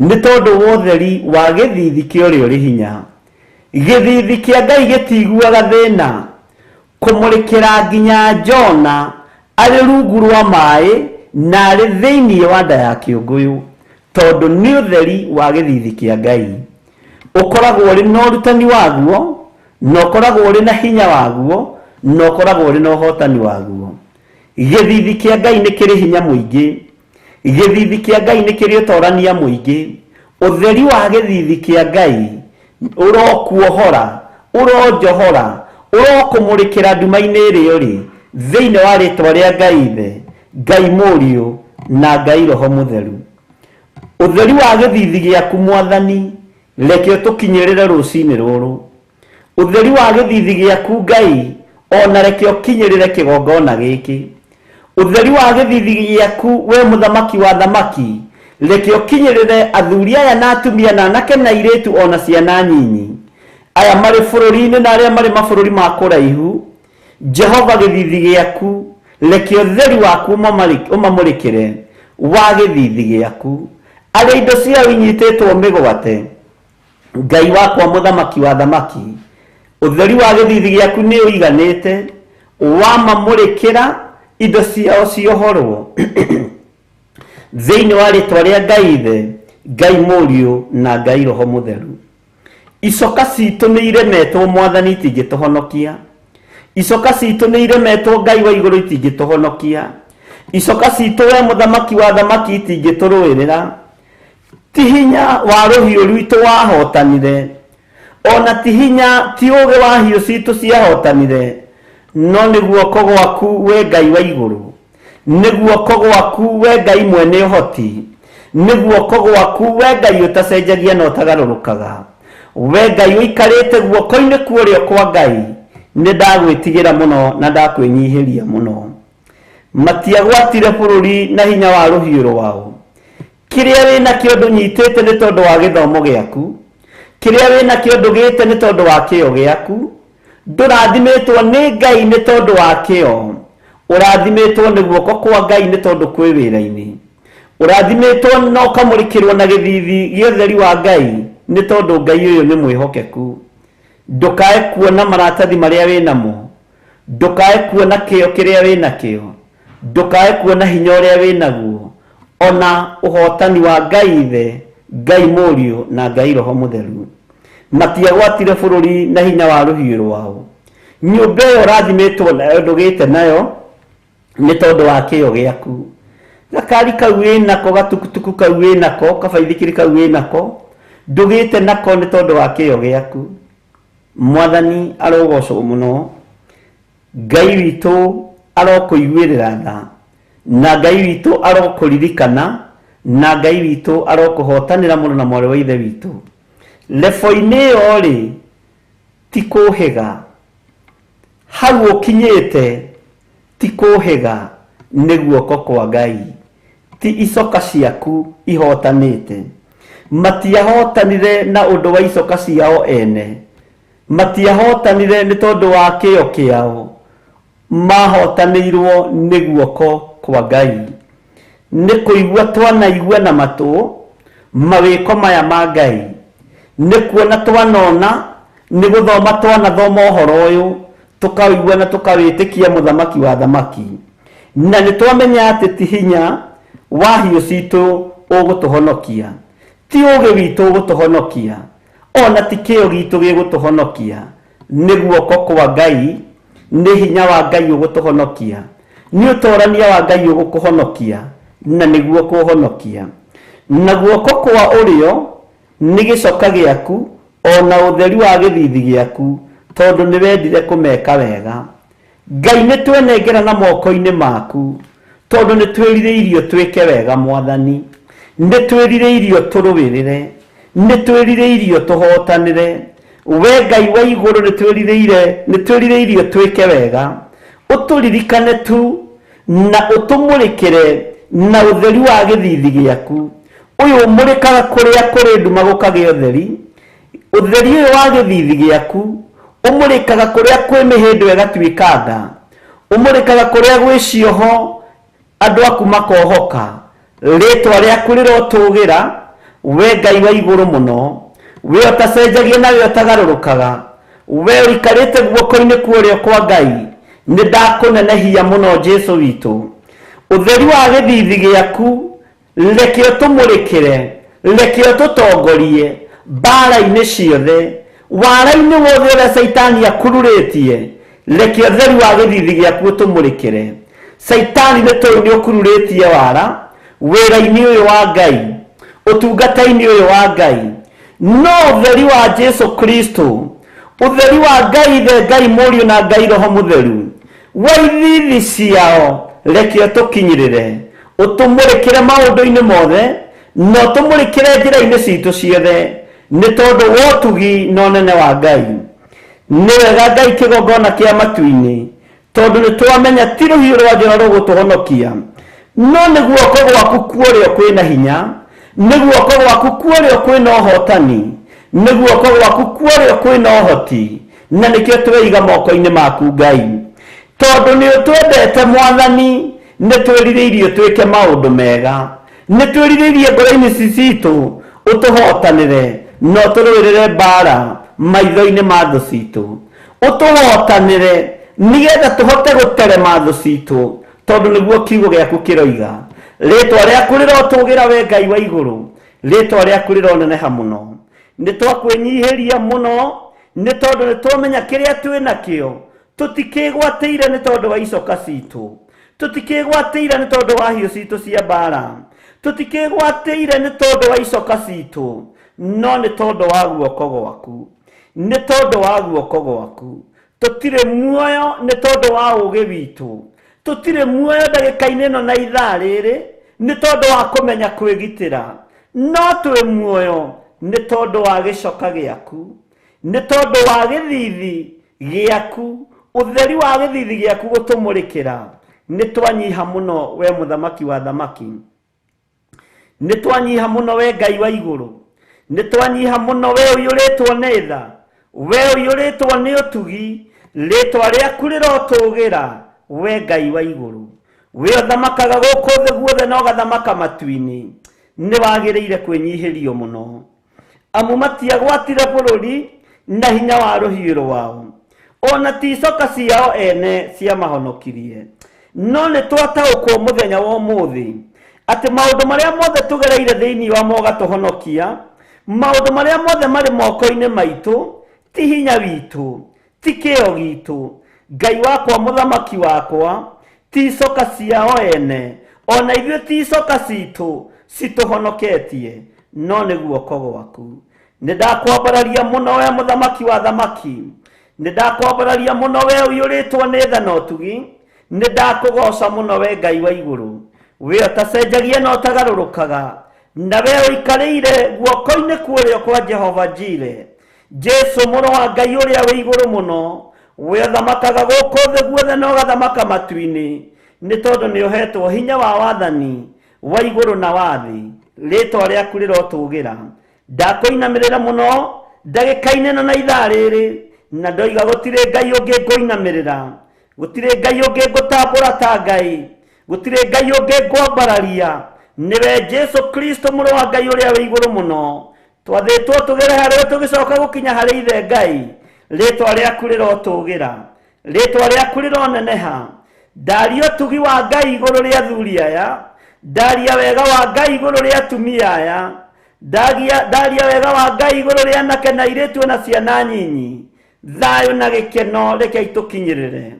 nĩ tondũ wa ũtheri wa gĩthithi kĩa ũrĩa ũrĩ hinya. Gĩthithi kĩa Ngai gĩtiguaga thĩna kũmũrĩkĩra nginya Jona arĩ rungu rwa maĩ na arĩ thĩinĩ wa nda ya kĩũngũyũ, tondũ nĩ ũtheri wa gĩthithi kĩa Ngai. Ũkoragwo ũrĩ na ũrutani waguo, na ũkoragwo ũrĩ na hinya waguo, na ũkoragwo ũrĩ na ũhotani waguo. Gĩthithi kĩa Ngai nĩ kĩrĩ hinya mũingĩ. Gĩthithi kĩa Ngai nĩ kĩrĩ ũtorania mũingĩ. Ũtheri wa gĩthithi kĩa Ngai ũrokuohora, ũronjohora, ũrokũmũrĩkĩra nduma-inĩ ĩrĩa ũrĩ, thĩinĩ wa rĩtwa rĩa Ngai Ithe, Ngai Mũriũ na Ngai Roho Mũtheru. Ũtheri wa gĩthithi gĩaku Mwathani reke ũtũkinyĩrĩre rũcinĩ rũrũ. Ũtheri wa gĩthithi gĩaku Ngai ona reke ũkinyĩrĩre kĩgongona gĩkĩ. Ũtheri wa gĩthithi gĩaku we mũthamaki wa thamaki reke ũkinyĩrĩre athuri aya na atumia na anake na airĩtu ona ciana nyinyi, aya marĩ bũrũri-inĩ na arĩa marĩ mabũrũri ma kũraihu. Jehova gĩthithi gĩaku reke ũtheri waku ũmamũrĩkĩre wa gĩthithi gĩaku. Arĩa indo ciao inyitĩtwo mĩgwate, Ngai wakwa mũthamaki wa thamaki, ũtheri wa gĩthithi gĩaku nĩ ũiganĩte wamamũrĩkĩra. Indo ciao ciohorwo thĩinĩ wa rĩtwa rĩa Ngai Ithe, Ngai Mũriũ na Ngai Roho Mũtheru. Icoka citũ nĩ iremetwo Mwathani itingĩtũhonokia. Icoka citũ nĩ iremetwo Ngai wa igũrũ itingĩtũhonokia. Icoka citũ we mũthamaki wa thamaki itingĩtũrũĩrĩra. Ti hinya wa rũhiũ rwitũ wahotanire, ona ti hinya ti ũũgĩ wa hiũ citũ ciahotanire, no nĩ guoko gwaku we Ngai wa igũrũ, nĩ guoko gwaku we Ngai mwene ũhoti, nĩ guoko gwaku we Ngai ũtacenjagia na ũtagarũrũkaga, we Ngai ũikarĩte guoko-inĩ kwa ũrĩo kwa Ngai. Nĩ ndagwĩtigĩra mũno na ndakwĩnyihĩria mũno. Matiagwatire bũrũri na hinya wa rũhiũ rwao. Kĩrĩa wĩnakĩo ndũnyitĩte nĩ tondũ wa gĩthomo gĩaku, kĩrĩa wĩnakĩo ndũgĩte nĩ tondũ wa kĩo gĩaku. Ndũrathimĩtwo nĩ Ngai nĩ tondũ wa kĩo, ũrathimĩtwo nĩ guoko kwa Ngai nĩ tondũ kwĩ wĩra-inĩ. Ũrathimĩtwo na ũkamũrĩkĩrwo na gĩthithi gĩa ũtheri wa Ngai nĩ tondũ Ngai ũyũ nĩ mwĩhokeku. Ndũkae kuona maratathi marĩa wĩnamo, ndũkae kuona kĩo kĩrĩa wĩnakĩo, ndũkae kuona hinya ũrĩa wĩnaguo, ona ũhotani wa Ngai Ithe, Ngai Mũriũ na Ngai Roho Mũtheru. Matiagwatire bũrũri na hinya wa rũhiũ rwao. Nyũmba ĩyo ũrathimĩtwo nayo ndũgĩte nayo nĩ tondũ wa kĩo gĩaku. Gakari kau wĩnako, gatukutuku kau wĩnako, kabaithikiri kau wĩnako, ndũgĩte nako nĩ tondũ wa kĩo gĩaku. Mwathani arogocwo mũno. Ngai witũ arokũiguĩrĩra tha, na Ngai witũ arokũririkana, na Ngai witũ arokũhotanĩra mũno na mwarĩ wa ithe witũ. Lebo-inĩ ĩyo rĩ, ti kũhĩga. Hau ũkinyĩte ti kũhĩga, nĩ guoko kwa Ngai. Ti icoka ciaku ihotanĩte. Matiahotanire na ũndũ wa icoka ciao ene, matiahotanire nĩ tondũ wa kĩo kĩao, mahotanĩirwo nĩ guoko kwa Ngai. Nĩ kũigua twanaigua na matũ mawĩko maya ma Ngai, nĩ kuona twanona, nĩ gũthoma twanathoma ũhoro ũyũ, tũkawĩigua na tũkawĩtĩkia mũthamaki wa thamaki. Na nĩ twamenya atĩ ti hinya wa hiũ citũ ũgũtũhonokia, ti ũũgĩ witũ ũgũtũhonokia, ona ti kĩo gitũ gĩgũtũhonokia. Nĩ guoko kwa Ngai, nĩ hinya wa Ngai ũgũtũhonokia, nĩ ũtorania wa Ngai ũgũkũhonokia, na nĩguo kũhonokia. Na guoko kwa ũrĩo nĩ gĩcoka gĩaku, ona ũtheri wa gĩthithi gĩaku, tondũ nĩ wendire kũmeka wega. Ngai nĩ twenengera na moko-inĩ maku, tondũ nĩ twĩrirĩirio twĩke wega Mwathani, nĩ twĩrirĩirio tũrũĩrĩre, nĩ twĩrirĩirio tũhotanĩre. We Ngai wa igũrũ nĩ twĩrirĩirio twĩke wega. Ũtũririkane tu na ũtũmũrĩkĩre na ũtheri wa gĩthithi gĩaku. Ũyũ ũmũrĩkaga kũrĩa kũrĩ nduma gũkagĩa ũtheri. Ũtheri ũyũ wa gĩthithi gĩaku ũmũrĩkaga kũrĩa kwĩ mĩhĩndo ĩgatuĩka nda, ũmũrĩkaga kũrĩa gwĩ cioho andũ aku makohoka. Rĩtwa rĩaku rĩrotũgĩra, we Ngai wa igũrũ mũno, we ũtacenjagia na we ũtagarũrũkaga, we ũikarĩte guoko-inĩ kwa ũrĩo kwa Ngai. Nĩ ndakũnenehia mũno Jesu witũ. Ũtheri wa gĩthithi gĩaku reke ũtũmũrĩkĩre, reke ũtũtongorie mbara-inĩ ciothe, wara-inĩ wothe ũrĩa Caitani akururĩtie, reke ũtheri wa gĩthithi gĩaku ũtũmũrĩkĩre. Caitani nĩ tũĩ nĩ ũkururĩtie wara wĩra-inĩ ũyũ wa Ngai, ũtungata-inĩ ũyũ wa Ngai, no ũtheri wa Jesu Kristo, ũtheri wa Ngai Ithe, Ngai Mũriũ na Ngai Roho Mũtheru, wa ithithi ciao reke ũtũkinyĩrĩre, ũtũmũrĩkĩre maũndũ-inĩ mothe, na ũtũmũrĩkĩre njĩra-inĩ citũ ciothe, nĩ tondũ wa ũtugi na ũnene wa Ngai. Nĩ wega Ngai kĩgongona kĩa matu-inĩ, tondũ nĩ twamenya ti rũhiũ rwa njora rũgũtũhonokia, no nĩ guoko gwaku kwa ũrĩo kwĩna hinya, nĩ guoko gwaku kwa ũrĩo kwĩna ũhotani, nĩ guoko gwaku kwa ũrĩo kwĩna ũhoti, na nĩkĩo tweiga moko-inĩ maku Ngai. Tondũ nĩ ũtwendete Mwathani, nĩ twĩrirĩirie twĩke maũndũ mega, nĩ twĩrirĩirie ngoro-inĩ citũ ũtũhotanĩre na ũtũrũĩrĩre mbara maitho-inĩ ma thũ citũ, ũtũhotanĩre nĩgetha tũhote gũterema thũ citũ. Tondũ nĩguo kiugo gĩaku kĩroiga. Rĩtwa rĩaku rĩrotũgĩra we Ngai wa igũrũ. Rĩtwa rĩaku rĩroneneha mũno. Nĩ twakwĩnyihĩria mũno nĩ tondũ nĩ twamenya kĩrĩa twĩ nakĩo. Tũtikĩgwatĩire nĩ tondũ wa icoka citũ. Tũtikĩgwatĩire nĩ tondũ wa hiũ citũ cia mbara. Tũtikĩgwatĩire nĩ tondũ wa icoka citũ. No nĩ tondũ wa guoko gwaku. Nĩ tondũ wa guoko gwaku. Tũtirĩ muoyo nĩ tondũ wa ũũgĩ witũ. Tũtirĩ muoyo ndagĩka-inĩ ĩno na ithaa rĩrĩ nĩ tondũ wa kũmenya kwĩgitĩra. No twĩ muoyo nĩ tondũ wa gĩcoka gĩaku. Nĩ tondũ wa gĩthithi gĩaku. Ũtheri wa gĩthithi gĩaku gũtũmũrĩkĩra. Nĩ twanyiha mũno we mũthamaki wa thamaki. Nĩ twanyiha mũno we Ngai wa igũrũ. Nĩ twanyiha mũno we ũiyũrĩtwo nĩ tha. We ũiyũrĩtwo nĩ ũtugi. Rĩtwa rĩaku rĩrotũgĩra we Ngai wa igũrũ. We ũthamakaga gũkũ thĩ guothe na ũgathamaka matu-inĩ. Nĩ wagĩrĩire kwĩnyihĩrio mũno. Amu matiagwatire bũrũri na hinya wa rũhiũ rwao. Ona ti icoka ciao ene ciamahonokirie. No nĩ twataũkwo mũthenya wa ũmũthĩ atĩ maũndũ marĩa mothe tũgereire thĩinĩ wamo ũgatũhonokia, maũndũ marĩa mothe marĩ moko-inĩ maitũ ti hinya witũ, ti kĩo gitũ. Ngai wakwa mũthamaki wakwa ti icoka ciao ene, ona ithuĩ ti icoka citũ citũhonoketie, no nĩ guoko gwaku. Nĩ ndakwambararia mũno we mũthamaki wa thamaki. Nĩ ndakwambararia mũno we ũiyũrĩtwo nĩ tha na ũtugi. Nĩ ndakũgoca mũno we Ngai wa igũrũ. We ũtacenjagia na ũtagarũrũkaga. Na we ũikarĩire guoko-inĩ kwa ũrĩo kwa Jehova Jire. Jesu mũrũ wa Ngai ũrĩa wĩ igũrũ mũno. We ũthamakaga gũkũ thĩ guothe na ũgathamaka matu-inĩ. Nĩ tondũ nĩ ũhetwo hinya wa wathani wa igũrũ na wa thĩ. Rĩtwa rĩaku rĩrotũgĩra. Ndakũinamĩrĩra mũno ndagĩka-inĩ ĩno na ithaa rĩrĩ, na ndoiga gũtirĩ Ngai ũngĩ ngũinamĩrĩra. Gũtirĩ Ngai ũngĩ ngũtambũra ta Ngai. Gũtirĩ Ngai ũngĩ ngwambararia. Nĩwe Jesu Kristo mũrũ wa Ngai ũrĩa wĩ igũrũ mũno. Twathĩtwo tũgere harĩwe tũgĩcoka gũkinya harĩ ithe Ngai. Rĩtwa rĩaku rĩrotũgĩra. Rĩtwa rĩaku rĩroneneha. Ndaria ũtugi wa Ngai igũrũ rĩa athuri aya. Ndaria wega wa Ngai igũrũ rĩa atumia aya. Ndaria wega wa Ngai igũrũ rĩa anake na airĩtu na ciana nyinyi. Thayũ na gĩkeno reke itũkinyĩrĩre.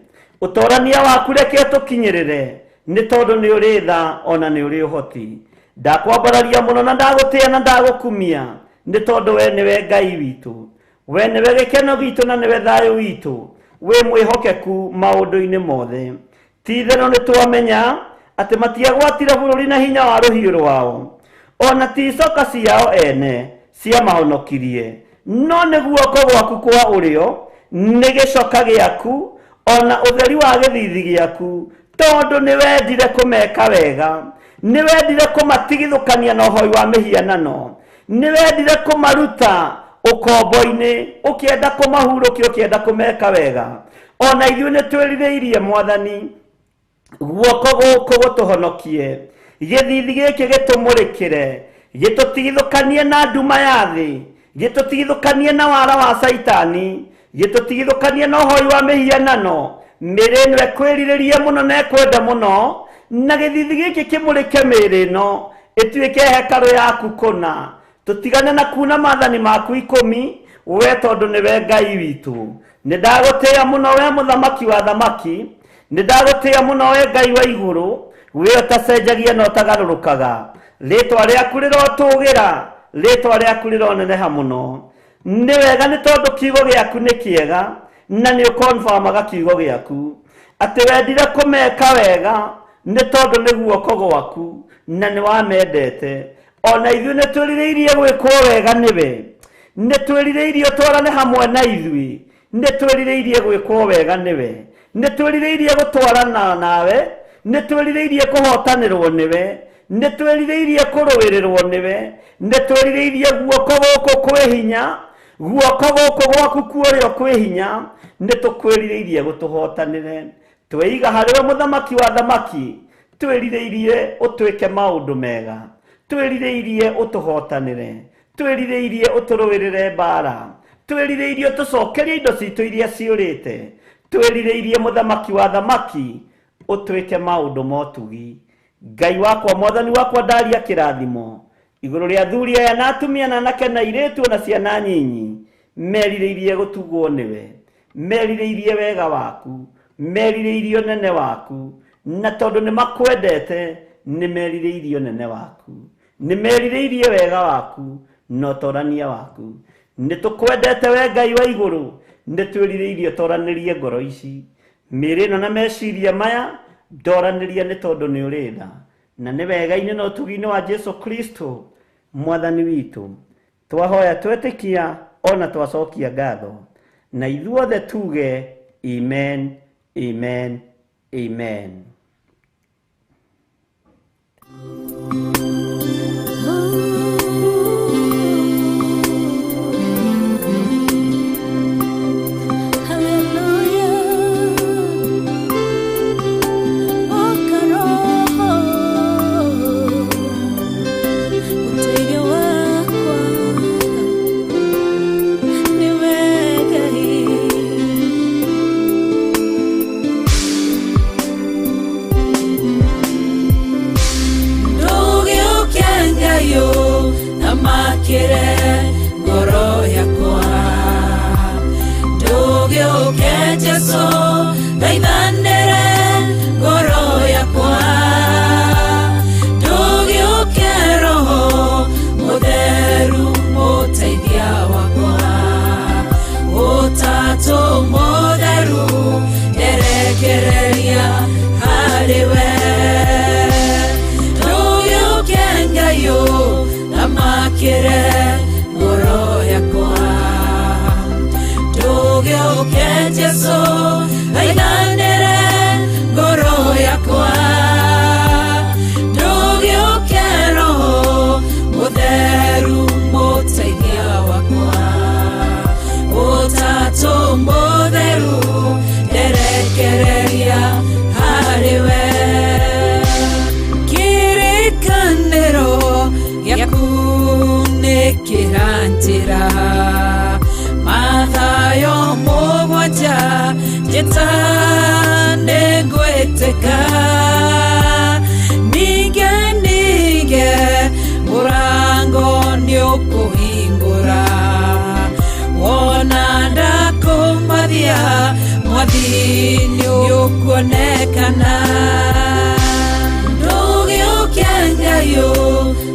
Ũtorania waku reke ũtũkinyĩrĩre. Nĩ tondũ nĩ ũrĩ tha ona nĩ ũrĩ ũhoti. Ndakwambararia mũno na ndagũtĩĩa na ndagũkumia. Nĩ tondũ we nĩwe Ngai witũ. We nĩwe gĩkeno gitũ na nĩwe thayũ witũ. Wĩ mwĩhokeku maũndũ-inĩ mothe. Ti itherũ nĩ twamenya atĩ matiagwatire bũrũri na hinya wa rũhiũ rwao. Ona ti icoka ciao ene ciamahonokirie. No nĩ guoko gwaku kwa ũrĩo, nĩ gĩcoka gĩaku, ona ũtheri wa gĩthithi gĩaku, tondũ nĩ wendire kũmeka wega. Nĩ wendire kũmatigithũkania na ũhoi wa mĩhianano. Nĩ wendire kũmaruta ũkombo-inĩ, ũkĩenda kũmahurũkia, ũkĩenda kũmeka wega. Ona ithuĩ nĩ twĩrirĩirie Mwathani guoko gũkũ gũtũhonokie. Gĩthithi gĩkĩ gĩtũmũrĩkĩre, gĩtũtigithũkanie na nduma ya thĩ, gĩtũtigithũkanie na wara wa Caitani, gĩtũtigithũkanie na ũhoi wa mĩhianano. Mĩĩrĩ ĩno ĩkwĩrirĩria mũno na ĩkwenda mũno, na gĩthithi gĩkĩ kĩmũrĩke mĩĩrĩ ĩno ĩtuĩke hekarũ yaku kũna. Tũtigane na kuna maathani maku 10, we tondũ nĩwe Ngai witũ. Nĩ ndagũtĩĩa mũno we mũthamaki wa thamaki. Nĩ ndagũtĩĩa mũno we Ngai wa igũrũ. We ũtacenjagia na ũtagarũrũkaga. Rĩtwa rĩaku rĩrotũgĩra. Rĩtwa rĩaku rĩroneneha mũno. Nĩ wega nĩ tondũ kiugo gĩaku nĩ kĩega na nĩ ũkonfamaga kiugo gĩaku. Atĩ wendire kũmeka wega nĩ tondũ nĩ guoko gwaku na nĩ wamendete. Ona ithuĩ nĩ twĩrirĩirie gwĩkwo wega nĩwe. Nĩ twĩrirĩirie ũtwarane hamwe na ithuĩ. Nĩ twĩrirĩirie gwĩkwo wega nĩwe. Nĩ twĩrirĩirie gũtwarana nawe. Nĩ twĩrirĩirie kũhotanĩrwo nĩwe. Nĩ twĩrirĩirie kũrũĩrĩrwo nĩwe. Nĩ twĩrirĩirie guoko gũkũ kwĩ hinya. Guoko gũkũ gwaku kwa ũrĩo kwĩ hinya. Nĩ tũkwĩrirĩirie gũtũhotanĩre. Tweiga harĩwe mũthamaki wa thamaki. Twĩrirĩirie ũtwĩke maũndũ mega. Twĩrirĩirie ũtũhotanĩre. Twĩrirĩirie ũtũrũĩrĩre mbara. Twĩrirĩirie ũtũcokerie indo citũ iria ciũrĩte. Twĩrirĩirie mũthamaki wa thamaki Ũtwĩke maũndũ ma ũtugi. Ngai wakwa, mwathani wakwa, ndaria kĩrathimo igũrũ rĩa athuri aya na atumia na anake na airĩtu na ciana nyinyi merirĩirie gũtugwo nĩwe, merirĩirie wega waku, merirĩirie ũnene waku, na tondũ nĩ makwendete nĩ merirĩirie ũnene waku, nĩ merirĩirie wega waku na ũtorania waku. Nĩ tũkwendete we Ngai wa igũrũ, nĩ twĩrirĩirie ũtoranĩrie ngoro ici, mĩĩrĩ ĩno na meciria maya, ndoranĩria nĩ tondũ nĩ ũrĩ tha na nĩ wega-inĩ na ũtugi-inĩ wa Jesu Kristo mwathani witũ. Twahoya twetĩkia ona twacokia ngatho, na ithuothe tuge amen, amen, amen. Thamakĩre ngoro yakwa, ndũgĩũke Jesũ, thaithanĩre ngoro yakwa, ndũgĩũke Roho Mũtheru mũteithia wakwa, Ũtatũ Mũtheru nderekereria harĩ we, ndũgĩũke Ngai thamakĩre ngoro yakwa, ndũgĩũke Jesũ, thaithanĩre ngoro yakwa, ndũgĩũke Roho Mũtheru mũteithia wakwa, Ũtatũ Mũtheru nderekereria harĩ we. Kĩrĩkanĩro gĩaku nĩ kĩranjĩra, Mathayo mũgwanja njĩta nĩngwĩtĩka, ninge ninge mũrango nĩũkũhingũra, wona ndakũmathia mwathi nĩũkuonekana. Ndũgĩũke Ngai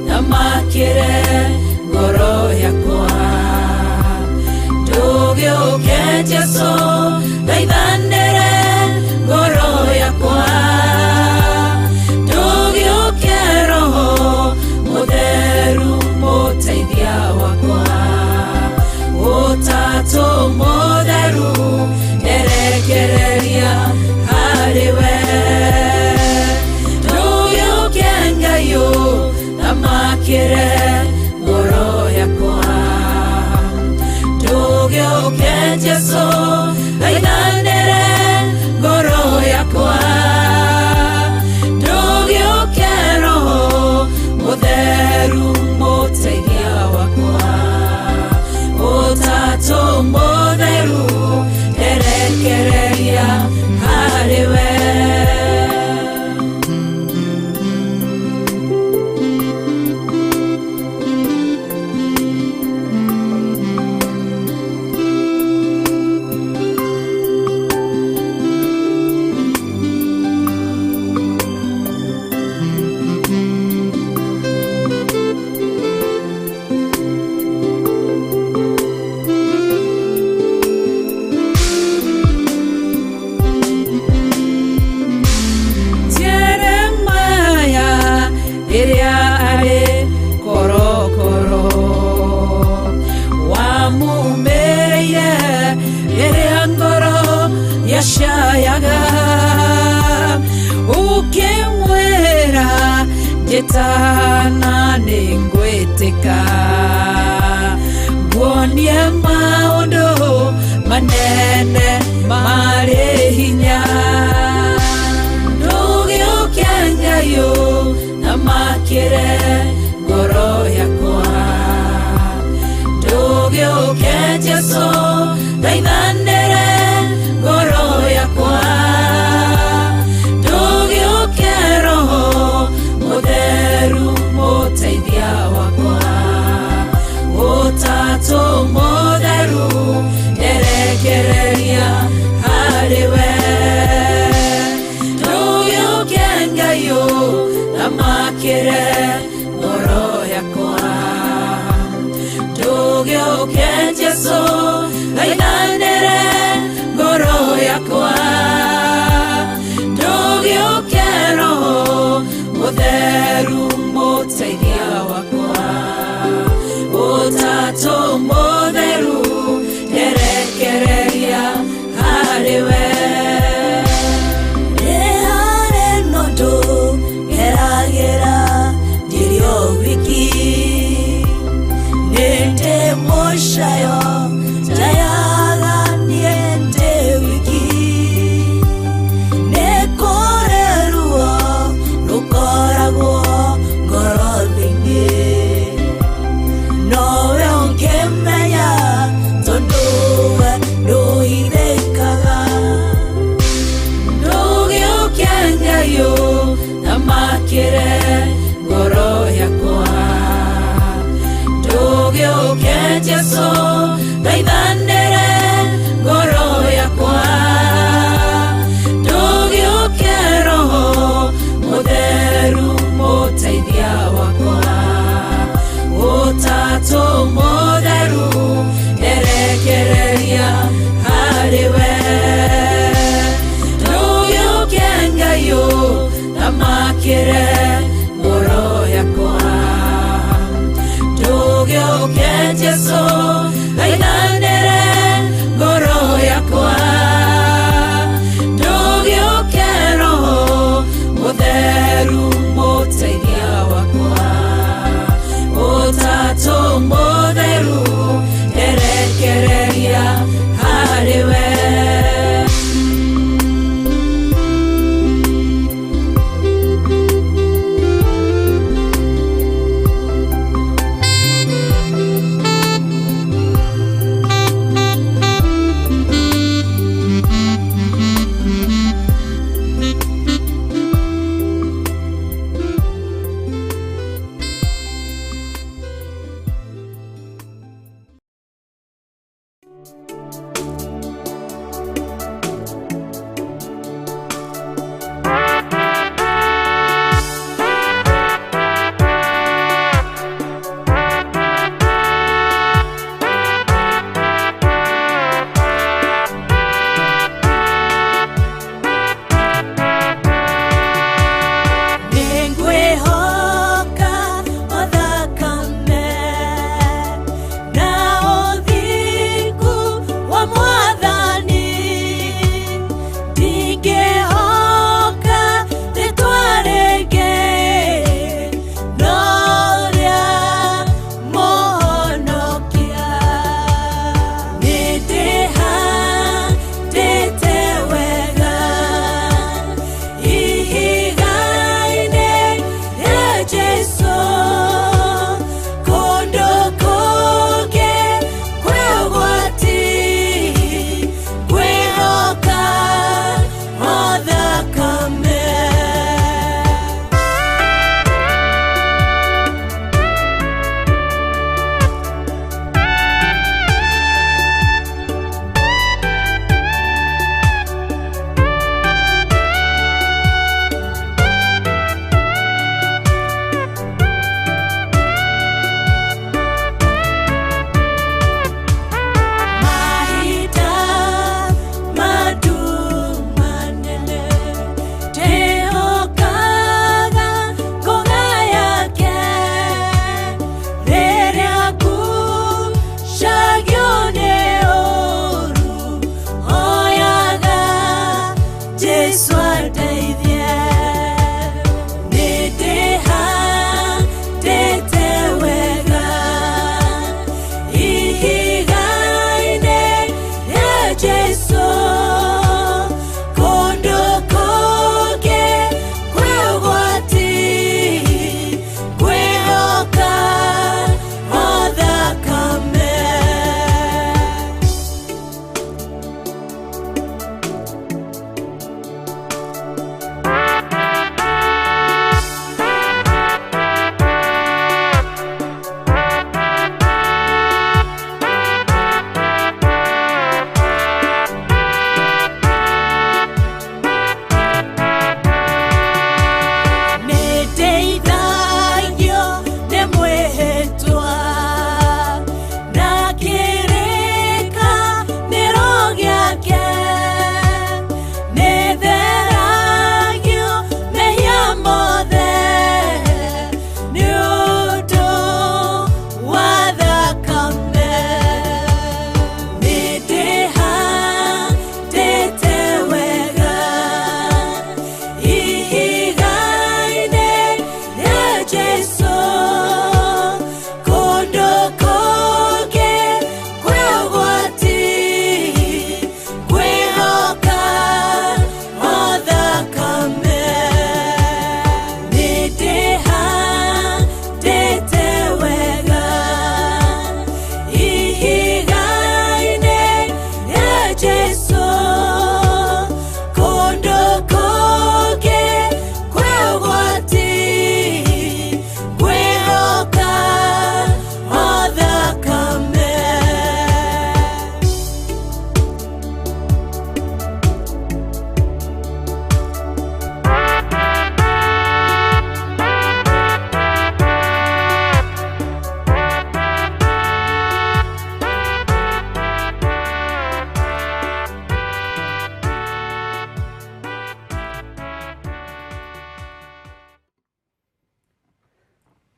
thamakĩre ngoro yakwa, ndũgĩũke Jesũ, thaithanĩre ngoro yakwa, ndũgĩũke Roho Mũtheru mũteithia wakwa, Ũtatũ Mũtheru nderekereria harĩ we, ndũgĩũke Ngai thamakĩre ngoro yakwa, ndũgĩũke Jesũ, thaithanĩre ngoro yakwa, ndũgĩũke Roho Mũtheru mũteithia wakwa, Ũtatũ Mũtheru nderekereria harĩ we. Jeremaya rĩrĩa arĩ korokoro wamumĩrĩire rĩrĩa ngoro yacayaga, ũkĩmwĩra njĩtana nĩngwĩtĩka, nguonie maũndũ manene marĩ hinya. Ndũgĩũke Ngai thamakĩre ngoro yakwa, ndũgĩũke Jesũ, thaithanĩre ngoro yakwa, ndũgĩũke thamakĩre ngoro yakwa. Ndũgĩũke Jesũ thaithanĩre ngoro yakwa. Ndũgĩũke Roho Mũtheru mũteithia wakwa. Ũtatũ Mũtheru nderekereria harĩ we. Nĩharĩ na ũndũ ngeragĩra ndĩrĩ o wiki. Nĩ ndĩ mũcayo njayaga niĩ ndĩ wiki. Nĩ kũrĩ ruo rũkoragwo ngoro thĩinĩ. Nowe ũngĩmenya tondũ we ndũhithĩkaga. Ndũgĩũke Ngai ũthamakĩre ngoro yakwa. Ndũgĩũke Jesũ thaithanĩre ngoro yakwa. Ndũgĩũke Roho Mũtheru mũteithia wakwa. Ũtatũ Mũtheru nderekereria harĩ we. Ndũgĩũke Ngai ũthamakĩre ngoro yakwa. Ndũgĩũke Jesũ thaithanĩre ngoro yakwa. Ndũgĩũke Roho Mũtheru mũteithia wakwa. Ũtatũ Mũtheru nderekereria harĩ we. Nĩngwĩhoka o thakame na ũthingu wa Mwathani. Ndingĩhoka rĩtwa rĩngĩ no rĩa Mũhonokia. Nĩndĩhandĩte wega ihiga-inĩ rĩa Jesũ. Kũndũ kũngĩ kwĩ ũgwati, ngwĩhoka o thakame.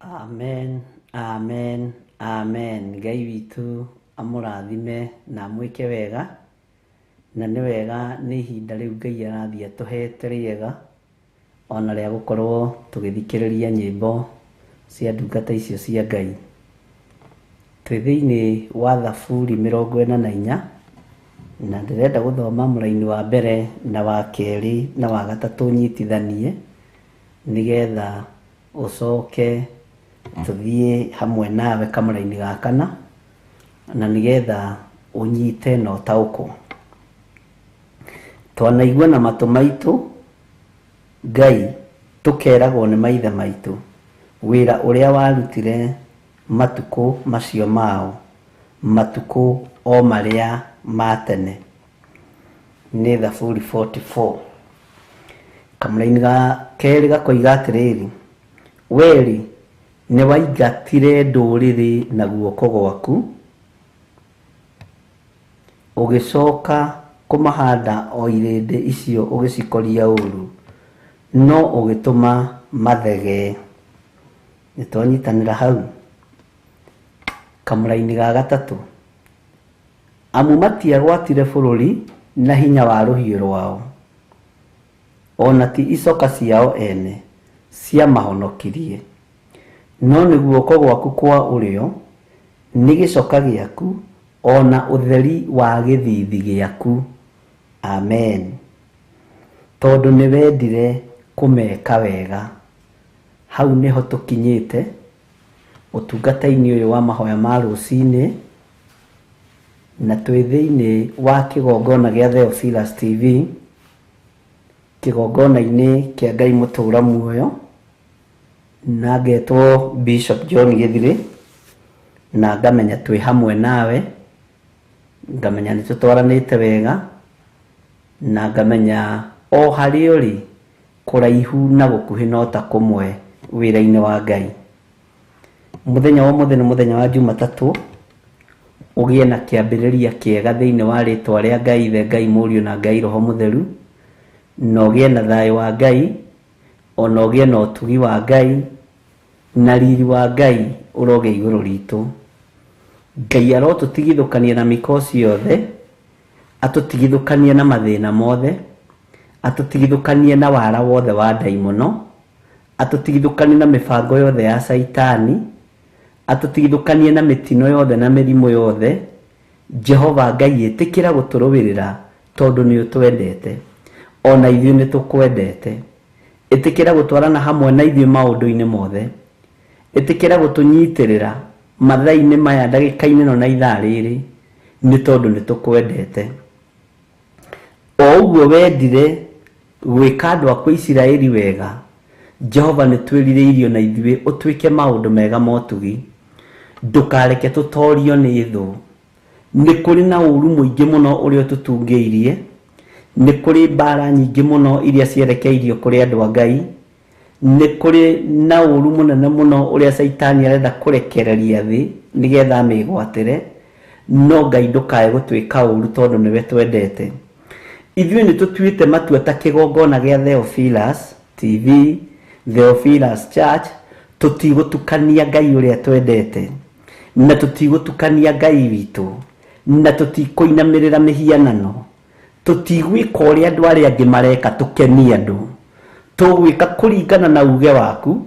Amen, amen, amen. Ngai witũ amũrathime na amwĩke wega, na nĩ wega nĩ ihinda rĩu Ngai arathiĩ atũhete rĩega, ona rĩa gũkorwo tũgĩthikĩrĩria nyĩmbo cia ndungata icio cia Ngai. Twĩ thĩinĩ wa Thaburi 44, na ndĩrenda gũthoma mũraini wa mbere na wa kerĩ na wa gatatũ nyitithanie, nĩgetha ũcoke tũthiĩ hamwe nawe kamũraini ga kana, na nĩgetha ũnyite na ũtaũkwo. Twanaigua na matũ maitũ Ngai, tũkeragwo nĩ maithe maitũ wĩra ũrĩa warutire matukũ macio mao, matukũ o marĩa ma tene. Nĩ Thaburi 44. Kamũraini ga kerĩ gakoiga atĩrĩrĩ, wee-rĩ, nĩ waingatire ndũrĩrĩ na guoko gwaku, ũgĩcoka kũmahanda o irĩndĩ icio ũgĩcikoria ũũru, no ũgĩtũma mathegee. Nĩ twanyitanĩra hau. Kamũraini ga gatatũ, amu matiagwatire bũrũri na hinya wa rũhiũ rwao, ona ti icoka ciao ene ciamahonokirie, no nĩ guoko gwaku kwa ũrĩo, nĩ gĩcoka gĩaku, ona ũtheri wa gĩthiithi gĩaku. Amen. Tondũ nĩ wendire kũmeka wega. Hau nĩho tũkinyĩte ũtungata-inĩ ũyũ wa mahoya ma rũcinĩ, na twĩ thĩinĩ wa kĩgongona gĩa Theophilus TV, kĩgongona-inĩ kĩa Ngai mũtũra muoyo, na ngetwo Bishop John Gĩthirĩ, na ngamenya twĩ hamwe nawe, ngamenya nĩ tũtwaranĩte wega, na ngamenya o harĩa ũrĩ kũraihu na gũkuhĩ no ta kũmwe wĩra-inĩ wa Ngai. Mũthenya wa ũmũthĩ nĩ mũthenya wa Jumatatũ, ũgĩe na kĩambĩrĩria kĩega thĩinĩ wa rĩtwa rĩa Ngai Ithe, Ngai Mũriũ na Ngai Roho Mũtheru, na ũgĩe na thayũ wa Ngai, ona ũgĩe na ũtugi wa Ngai, na riri wa Ngai ũrogĩa igũrũ ritũ. Ngai arotũtigithũkania na mĩkosi yothe, atũtigithũkanie na mathĩna mothe, atũtigithũkanie na wara wothe wa ndaimono, atũtigithũkanie na mĩbango yothe ya Caitani, atũtigithũkanie na mĩtino yothe na mĩrimũ yothe. Jehova Ngai ĩtĩkĩra gũtũrũĩrĩra tondũ nĩ ũtwendete, ona ithuĩ nĩ tũkwendete. Ĩtĩkĩra gũtwarana hamwe na ithuĩ maũndũ-inĩ mothe, ĩtĩkĩra gũtũnyitĩrĩra mathaa-inĩ maya, ndagĩka-inĩ ĩno na ithaa rĩrĩ, nĩ tondũ nĩ tũkwendete. O ũguo wendire gwĩka andũ aku Isiraeli wega, Jehova nĩ twĩrirĩirio na ithuĩ ũtwĩke maũndũ mega motugi. Ndũkareke tũtorio nĩ thũ. Nĩ kũrĩ na ũũru mũingĩ mũno ũrĩa ũtũtungĩirie, nĩ kũrĩ mbara nyingĩ mũno iria cierekeirio kũrĩ andũ a Ngai, nĩ kũrĩ na ũũru mũnene mũno ũrĩa Caitani arenda kũrekereria thĩ nĩgetha amĩgwatĩre, no Ngai ndũkae gũtwĩka ũũru tondũ nĩwe twendete. Ithuĩ nĩ tũtuĩte matua ta kĩgongona gĩa Theophilus TV, Theophilus Church, tũtigũtukania Ngai ũrĩa twendete, na tũtigũtukania Ngai witũ, na tũtikũinamĩrĩra mĩhianano, tũtigwĩka ũrĩa andũ arĩa angĩ mareka tũkenie andũ. Tũgwĩka kũringana na uge waku,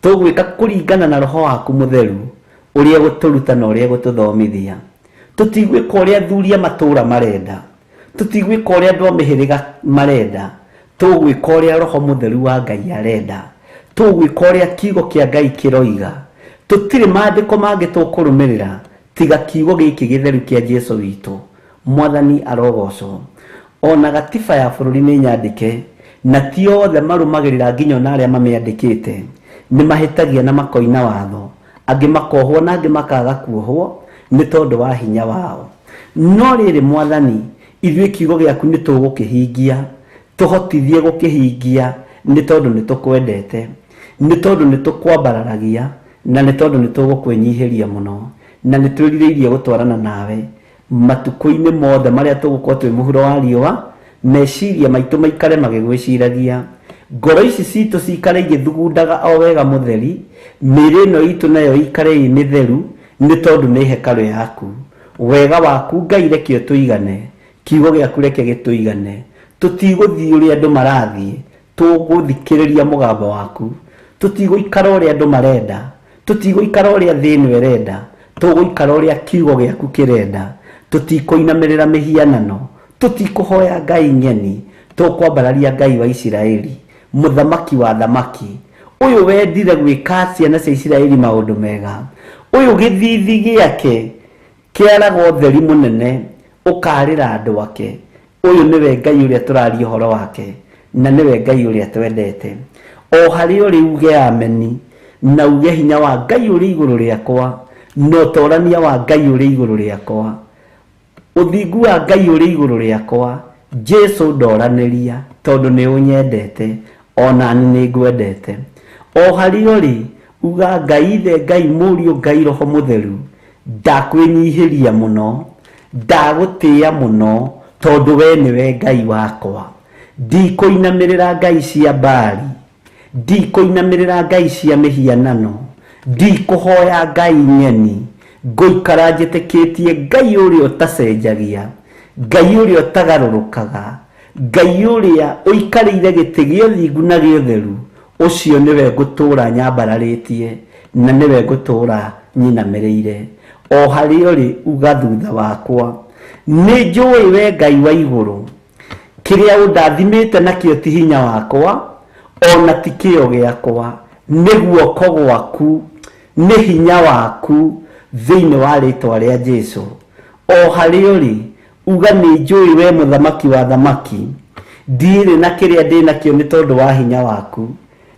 tũgwĩka kũringana na roho waku mũtheru ũrĩa gũtũruta na ũrĩa gũtũthomithia. Tũtigwĩka ũrĩa athuri a matũũra marenda, tũtigwĩka ũrĩa andũ a mĩhĩrĩga marenda, tũgwĩka ũrĩa roho mũtheru wa Ngai arenda, tũgwĩka ũrĩa kiugo kĩa Ngai kĩroiga. Tũtirĩ maandĩko mangĩ tũkũrũmĩrĩra tiga kiugo gĩkĩ gĩtheru kĩa Jesũ witũ. Mwathani arogocwo. Ona gatiba ya bũrũri nĩ nyandĩke, na ti othe marũmagĩrĩra, nginya ona arĩa mamĩandĩkĩte nĩ mahĩtagia na makoina watho, angĩ makohwo na angĩ makaga kuohwo nĩ tondũ wa hinya wao. No rĩrĩ Mwathani, ithuĩ kiugo gĩaku nĩ tũgũkĩhingia, tũhotithie gũkĩhingia nĩ tondũ nĩ tũkwendete, nĩ tondũ nĩ tũkwambararagia, na nĩ tondũ nĩ tũgũkwĩnyihĩria mũno, na nĩ twĩrirĩirie gũtwarana nawe matukũ-inĩ mothe marĩa tũgũkorwo twĩ mũhuro wa riũa. Meciria maitũ maikare magĩgwĩciragia, ngoro ici citũ cikare igĩthugundaga o wega mũtheri, Mĩĩrĩ ĩno itũ nayo ĩikare ĩ mĩtheru nĩ tondũ nĩ hekarũ yaku. Wega waku Ngai reke ũtũigane, kiugo gĩaku reke gĩtũigane. Tũtigũthiĩ ũrĩa andũ marathiĩ, tũgũthikĩrĩria mũgambo waku. Tũtigũikara ũrĩa andũ marenda, tũtigũikara ũrĩa thĩ ĩno ĩrenda, tũgũikara ũrĩa kiugo gĩaku kĩrenda. Tũtikũinamĩrĩra mĩhianano, tũtikũhoya ngai ng'eni, tũkwambararia Ngai wa Isiraeli, mũthamaki wa thamaki, ũyũ wendire gwĩka ciana cia Isiraeli maũndũ mega, ũyũ gĩthithi gĩake kĩaraga ũtheri mũnene ũkarĩra andũ ake. Ũyũ nĩwe Ngai ũrĩa tũraria ũhoro wake, na nĩwe Ngai ũrĩa twendete. O harĩa ũrĩ uge ameni, na uge hinya wa Ngai ũrĩ igũrũ rĩakwa, na ũtorania wa Ngai ũrĩ igũrũ rĩakwa, ũthingu wa Ngai ũrĩ igũrũ rĩakwa. Jesu ndoranĩria tondũ nĩ ũnyendete, ona niĩ nĩ ngwendete. O harĩa ũrĩ uga Ngai Ithe, Ngai Mũriũ, Ngai Roho Mũtheru, ndakwĩnyihĩria mũno, ndagũtĩĩa mũno, tondũ we nĩwe Ngai wakwa. Ndikũinamĩrĩra ngai cia Baali, ndikũinamĩrĩra ngai cia mĩhianano, ndikũhoya ngai ng'eni, ngũikara njĩtĩkĩtie Ngai ũrĩa ũtacenjagia, Ngai ũrĩa ũtagarũrũkaga, Ngai ũrĩa ũikarĩire gĩtĩ gĩa ũthingu na gĩa ũtheru. Ũcio nĩwe ngũtũũra nyambararĩtie, na nĩwe ngũtũũra nyinamĩrĩire. O harĩa ũrĩ uga thutha wakwa, nĩ njũĩ we Ngai wa igũrũ, kĩrĩa ũndathimĩte nakĩo ti hinya wakwa, ona ti kĩo gĩakwa, nĩ guoko gwaku, nĩ hinya waku, thĩinĩ wa rĩtwa rĩa Jesu. O harĩa ũrĩ uga nĩ njũĩ we mũthamaki wa thamaki, ndirĩ na kĩrĩa ndĩ nakĩo nĩ tondũ wa hinya waku,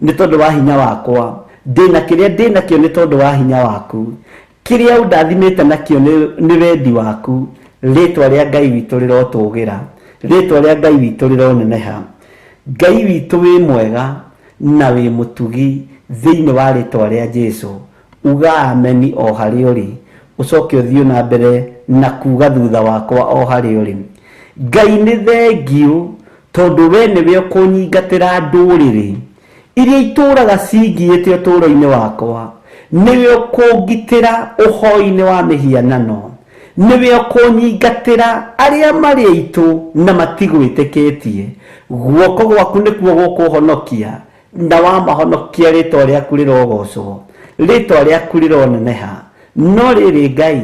nĩ tondũ wa hinya wakwa, ndĩ na kĩrĩa ndĩ nakĩo nĩ tondũ wa hinya waku, kĩrĩa ũndathimĩte nakĩo nĩ wendi waku. Rĩtwa rĩa Ngai witũ rĩrotũgĩra, rĩtwa rĩa Ngai witũ rĩroneneha. Ngai witũ wĩ mwega na wĩ mũtugi, thĩinĩ wa rĩtwa rĩa Jesu. Uga ameni o harĩa ũrĩ, ũcoke ũthiĩ na mbere na kuga thutha wakwa o harĩa ũrĩ. Ngai nĩ thengiũ tondũ we nĩwe ũkũnyingatĩra ndũrĩrĩ iria itũũraga cingiĩte ũtũũro-inĩ wakwa, nĩwe ũkũngitĩra ũhoi-inĩ wa mĩhianano, nĩwe ũkũnyingatĩra arĩa marĩ aitũ na matigwĩtĩkĩtie. Guoko gwaku nĩkuo gũkũhonokia, na wamahonokia rĩtwa rĩaku rĩrogocwo, rĩtwa rĩaku rĩroneneha. No rĩrĩ Ngai,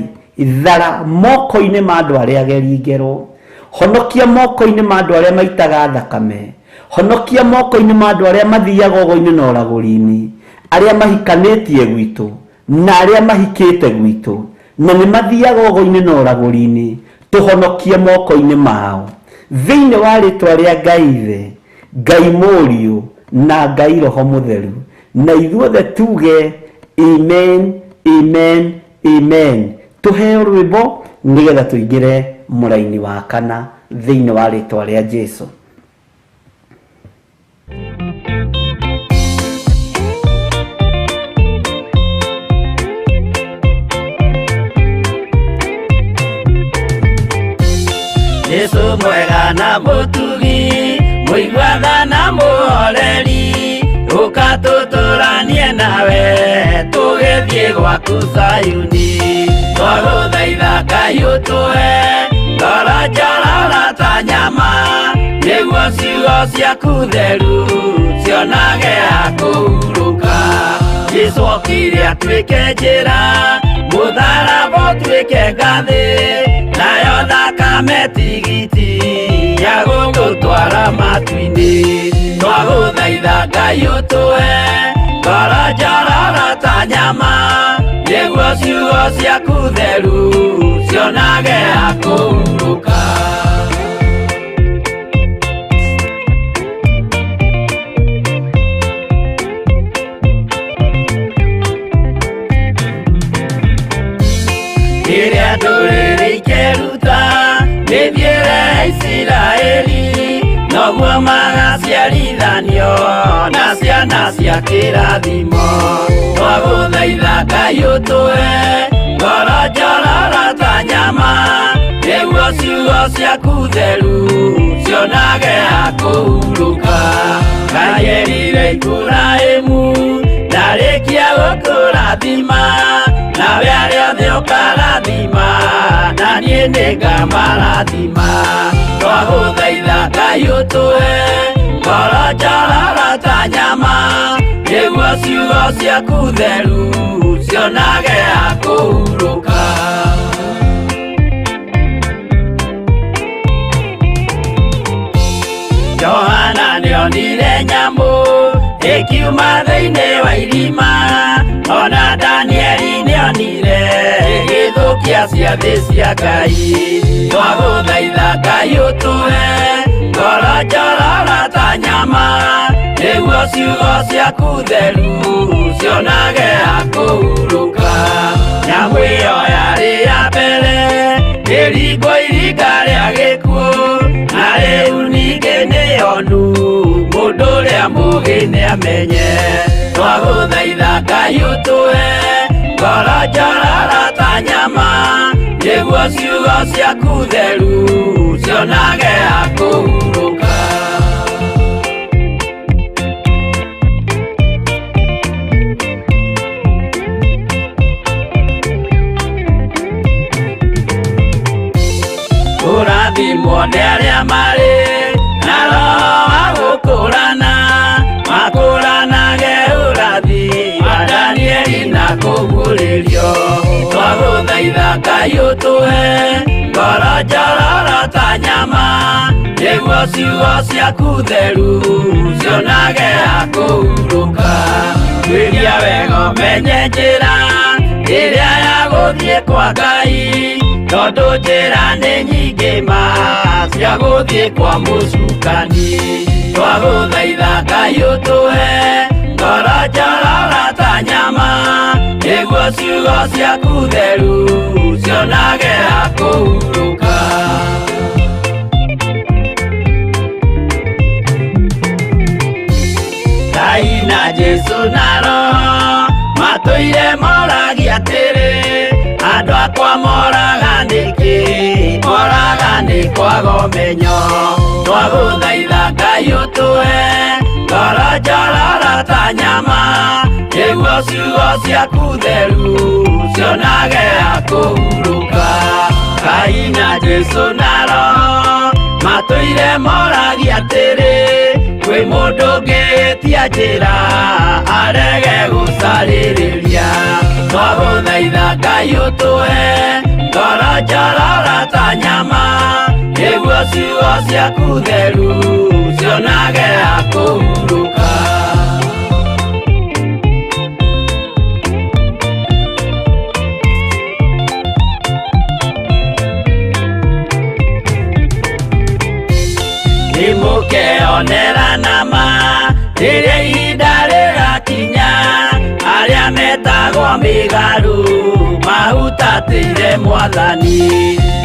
thara moko-inĩ ma andũ arĩa ageri ngero, honokia moko-inĩ ma andũ arĩa maitaga thakame, honokia moko-inĩ ma andũ arĩa mathiaga ũgo-inĩ na ũragũri-inĩ, arĩa mahikanĩtie gwitũ na arĩa mahikĩte gwitũ, na nĩ mathiaga ũgo-inĩ na ũragũri-inĩ, tũhonokie moko-inĩ mao. Thĩinĩ wa rĩtwa rĩa Ngai Ithe, Ngai Mũriũ, na Ngai Roho Mũtheru, na ithuothe tuge amen, amen, amen. Tũheo rwĩmbo nĩgetha tũingĩre mũraini wa kana thĩinĩ wa rĩtwa rĩa Jesu. Jesu mwega na mũtugi, mũiguatha na mũhoreri, ũka tũtũranie nawe, tũgĩthiĩ gwaku Zayuni. Twagũthaitha Ngai ũtũhe ngoro njororo ta nyama, nĩguo ciugo ciaku theru cionage ha kũhurũka. Jesu okire atuĩke njĩra, mũtharaba ũtuĩke ngathĩ, nayo thakame tigiti ya gũtũtwara matu-inĩ. Twagũthaitha Ngai ũtũhe ngoro njororo ta nyama, nĩguo ciugo ciaku theru cionage ha kũhurũka. Rĩrĩa ndũrĩrĩ ikeruta mĩthiĩre ya Isiraeli, noguo magaciarithanio na ciana cia kĩrathimo. Twagũthaitha Ngai ũtũhe ngoro njororo ta nyama, nĩguo ciugo ciaku theru cionage ha kũhurũka. Ngai erire Iburahĩmu ndarĩkia gũkũrathima, nawe arĩa othe ũkarathima, na niĩ nĩngamarathima. Twagũthaitha Ngai ũtũhe ngoro njororo ta nyama, nĩguo ciugo ciaku theru cionage ha kũhurũka. Johana nĩonire nyamũ ĩkiuma thĩinĩ wa irima, ona Danieli nĩonire ĩgĩthũkia ciathĩ cia Ngai. Twagũthaitha Ngai ũtũhe ngoro njororo ta nyama, nĩguo ciugo ciaku theru cionage ha kũhurũka. Nyamũ ĩyo yarĩ ya mbere ĩringwo iringa rĩa gĩkuũ, na rĩu ningĩ nĩyonu mũndũ ũrĩa mũũgĩ nĩamenye. Twagũthaitha Ngai ũtũhe ngoro njororo ta nyama, nĩguo ciugo ciaku theru cionage ha kũhurũka. Kũrathimwo nĩ arĩa marĩ na roho wa gũkũrana, makũranage ũrathi wa Danieli na kũguũrĩrio. Twagũthaitha Ngai ũtũhe ngoro njororo ta nyama, nĩguo ciugo ciaku theru cionage ha kũhurũka. Tuĩria wega ũmenye njĩra ĩrĩa ya gũthiĩ kwa Ngai, tondũ njĩra nĩ nyingĩ ma cia gũthiĩ kwa mũcukani. Twagũthaitha Ngai ũtũhe ngoro njororo ta nyama, nĩguo ciugo ciaku theru cionage ha kũhurũka. Ngai na Jesũ na Roho matũire moragia atĩrĩ, andũ akwa moraga nĩkĩ? Moraga nĩ kwaga ũmenyo. Twagũthaitha Ngai ũtũhe ngoro njororo ta nyama, nĩguo ciugo ciaku theru cionage ha kũhurũka. Ngai na Jesũ na Roho matũire moragia atĩrĩ, kwĩ mũndũ ũngĩtia njĩra arege gũcarĩrĩria. Twagũthaitha Ngai ũtũhe ngoro njororo ta nyama, nĩguo ciugo ciaku theru cionage ha kũhurũka. Nĩmũkeonera nama rĩrĩa ihinda rĩgakinya, arĩa metagwo mĩgarũ mahutatĩire Mwathani.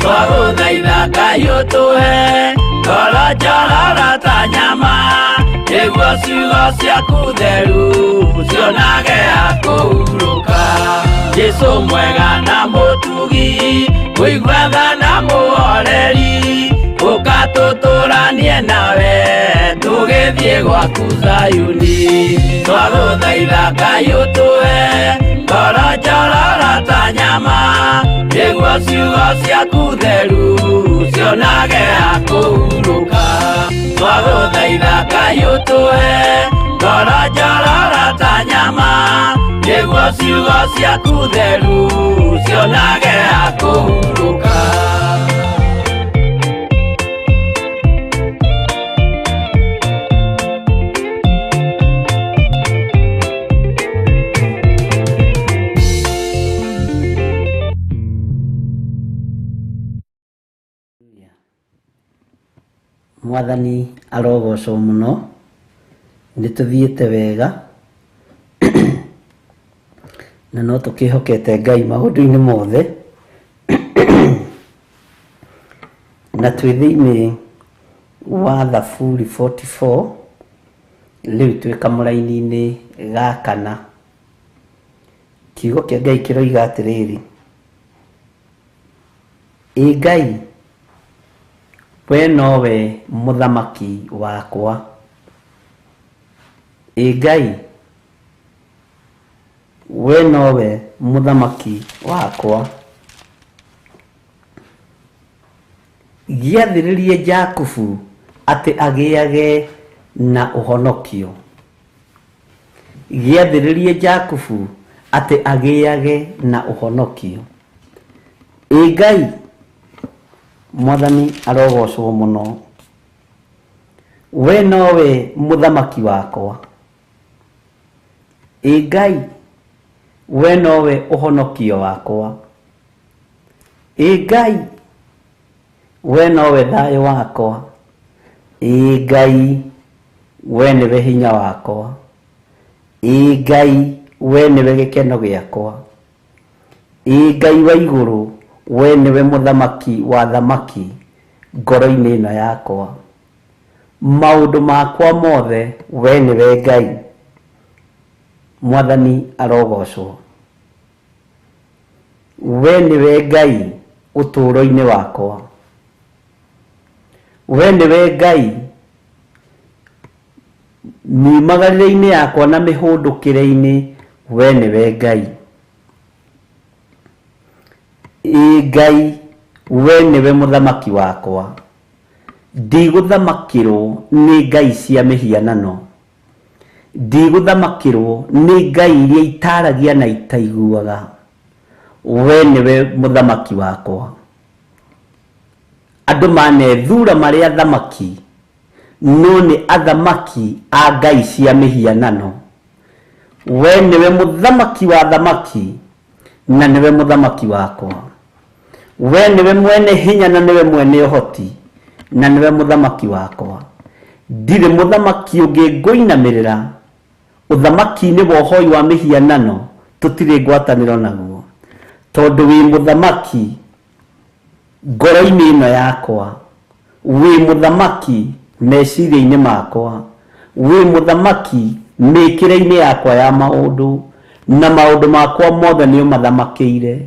Twagũthaitha Ngai ũtũhe ngoro njororo ta nyama, nĩguo ciugo ciaku theru cionage ha kũhurũka. Jesũ mwega na mũtugi, mũigua tha na mũhoreri, ũka tũtũranie nawe tũgĩthiĩ gwaku Zayuni. Twagũthaitha Ngai ũtũhe ngoro njororo ta nyama, nĩguo ciugo ciaku theru cionage ha kũhurũka. Twagũthaitha Ngai ũtũhe ngoro njororo ta nyama, nĩguo ciugo ciaku theru cionage ha kũhurũka. Mwathani arogocwo mũno, nĩ tũthiĩte wega na no tũkĩhokete Ngai maũndũ-inĩ mothe, na twĩ thĩinĩ wa Thaburi 44 rĩu twĩ kamũraini-inĩ ga kana. Kiugo kĩa Ngai kĩroiga atĩrĩrĩ, ĩ Ngai, We nowe mũthamaki wakwa. Ĩ Ngai, we nowe mũthamaki wakwa. Gĩathĩrĩrie Jakubu atĩ agĩage na ũhonokio. Gĩathĩrĩrie Jakubu atĩ agĩage na ũhonokio. Ĩ Ngai, Mwathani arogocwo mũno. We nowe mũthamaki wakwa. Ĩ Ngai, we nowe ũhonokio wakwa. Ĩ Ngai, we nowe thayũ wakwa. Ĩ Ngai, we nĩwe hinya wakwa. Ĩ Ngai, we nĩwe gĩkeno gĩakwa. Ĩ Ngai wa igũrũ, we nĩwe mũthamaki wa thamaki ngoro-inĩ ĩno yakwa. Maũndũ makwa mothe we nĩwe Ngai. Mwathani arogocwo. We nĩwe Ngai ũtũũro-inĩ wakwa. We nĩwe Ngai miumagarĩre-inĩ yakwa na mĩhũndũkĩre-inĩ, we nĩwe Ngai. Ĩ Ngai, we nĩwe mũthamaki wakwa. Ndigũthamakĩrwo nĩ ngai cia mĩhianano. Ndigũthamakĩrwo nĩ ngai iria itaragia na itaiguaga. We nĩwe mũthamaki wakwa. Andũ manethura marĩ athamaki, no nĩ athamaki a ngai cia mĩhianano. We nĩwe mũthamaki wa thamaki na nĩwe mũthamaki wakwa. We nĩwe mwene hinya na nĩwe mwene ũhoti na nĩwe mũthamaki wakwa. Ndirĩ mũthamaki ũngĩ ngũinamĩrĩra. Ũthamaki-inĩ wa ũhoi wa mĩhianano tũtirĩ ngwatanĩro naguo, tondũ wĩ mũthamaki ngoro-inĩ ĩno yakwa, wĩ mũthamaki meciria-inĩ makwa, wĩ mũthamaki mĩkĩre-inĩ yakwa ya maũndũ, na maũndũ makwa mothe nĩ ũmathamakĩire.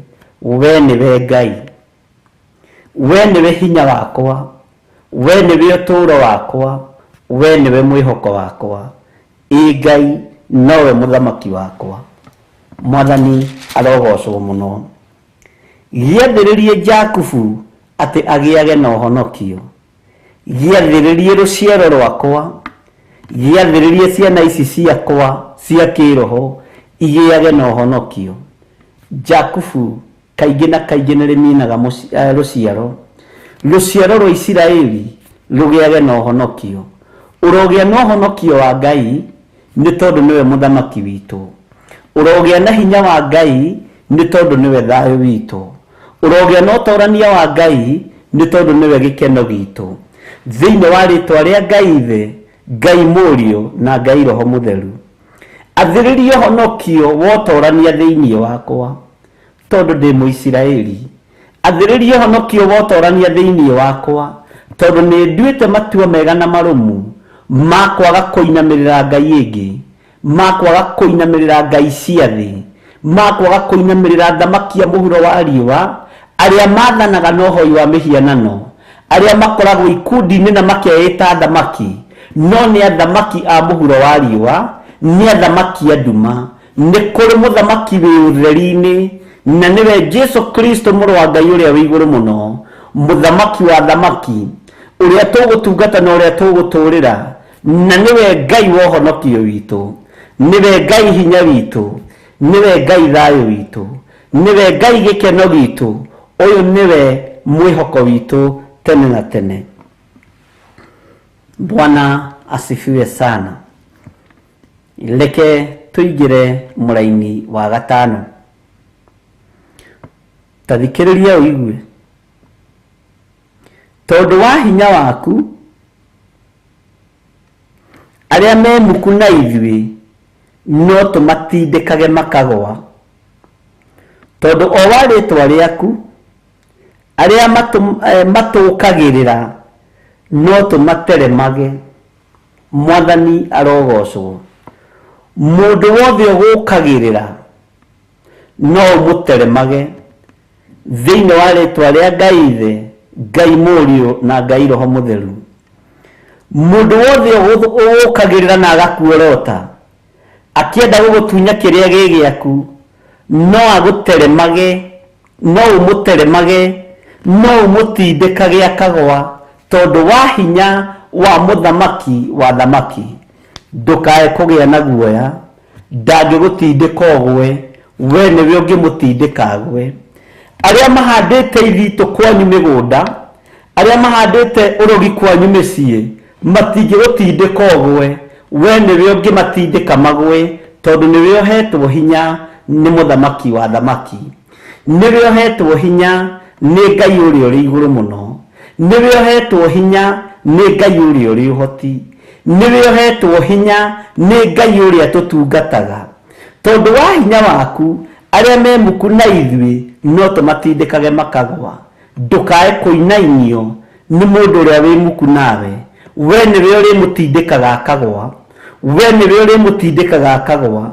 We nĩwe Ngai, we nĩwe hinya wakwa, we nĩwe ũtũũro wakwa, we nĩwe mwĩhoko wakwa. Ĩ Ngai, nowe mũthamaki wakwa. Mwathani arogocwo mũno. Gĩathĩrĩrie Jakubu atĩ agĩage na ũhonokio. Gĩathĩrĩrie rũciaro rwakwa, gĩathĩrĩrie ciana ici ciakwa cia kĩroho igĩage na ũhonokio. Jakubu kaingĩ na kaingĩ nĩ rĩminaga rũciaro. Rũciaro rwa Isiraeli rũgĩage na ũhonokio. Ũrogĩa na ũhonokio wa Ngai nĩ tondũ nĩwe mũthamaki witũ. Ũrogĩa na hinya wa Ngai nĩ tondũ nĩwe thayũ witũ. Ũrogĩa na ũtorania wa Ngai nĩ tondũ nĩwe gĩkeno gitũ. Thĩinĩ wa rĩtwa rĩa Ngai Ithe, Ngai Mũriũ na Ngai Roho Mũtheru. Athĩrĩria ũhonokio wa ũtorania thĩinĩ wakwa, tondũ ndĩ Mũisiraeli. Athĩrĩria ũhonokio wa ũtorania thĩinĩ wakwa, tondũ nĩ nduĩte matua mega na marũmu ma kwaga kũinamĩrĩra ngai ĩngĩ, ma kwaga kũinamĩrĩra ngai cia thĩ, ma kwaga kũinamĩrĩra thamaki a mũhuro wa riũa, arĩa mathanaga na ũhoi wa mĩhianano, arĩa makoragwo ikundi-inĩ na makeĩta thamaki, no nĩ athamaki a mũhuro wa riũa, nĩ athamaki a nduma. Nĩ kũrĩ mũthamaki wĩ ũtheri-inĩ, na nĩwe Jesu Kristo mũrũ wa Ngai ũrĩa wĩ igũrũ mũno, mũthamaki wa thamaki, ũrĩa tũgũtungata na ũrĩa tũgũtũũrĩra, na nĩwe Ngai wa ũhonokio witũ, nĩwe Ngai hinya witũ, nĩwe Ngai thayũ witũ, nĩwe Ngai gĩkeno gitũ, ũyũ nĩwe mwĩhoko witũ tene na tene. Bwana asifiwe sana. Reke tũingĩre mũraini wa gatano. Ta thikĩrĩria ũigue. Tondũ wa hinya waku, arĩa me muku na ithuĩ no tũmatindĩkage makagwa. Tondũ o wa rĩtwa rĩaku, arĩa matũkagĩrĩra no tũmateremage. Mwathani arogocwo. Mũndũ wothe ũgũkagĩrĩra no ũmũteremage thĩinĩ wa rĩtwa rĩa Ngai Ithe, Ngai Mũriũ na Ngai Roho Mũtheru. Mũndũ wothe ũgũkagĩrĩra na agakuorota akĩenda gũgũtunya kĩrĩa gĩ gĩaku, no agũteremage, no ũmũteremage, no ũmũtindĩkage akagwa, tondũ wa hinya wa mũthamaki wa thamaki. Ndũkae kũgĩa na guoya, ndangĩgũtindĩka ũgwe, we nĩwe ũngĩmũtindĩka agwe. Arĩa mahandĩte ithitũ kwanyu mĩgũnda, arĩa mahandĩte ũrogi kwanyu mĩciĩ, matingĩgũtindĩka ũgwe, we nĩwe ũngĩmatindĩka magwe, tondũ nĩwe ũhetwo hinya nĩ mũthamaki wa thamaki. Nĩwe ũhetwo hinya nĩ Ngai ũrĩa ũrĩ igũrũ mũno. Nĩwe ũhetwo hinya nĩ Ngai ũrĩa ũrĩ ũhoti. Nĩwe ũhetwo hinya nĩ Ngai ũrĩa tũtungataga. Tondũ wa hinya waku, arĩa me muku na ithuĩ no tũmatindĩkage makagwa. Ndũkae kũinainio nĩ mũndũ ũrĩa wĩ muku nawe. We nĩwe ũrĩmũtindĩkaga akagwa. We nĩwe ũrĩmũtindĩkaga akagwa.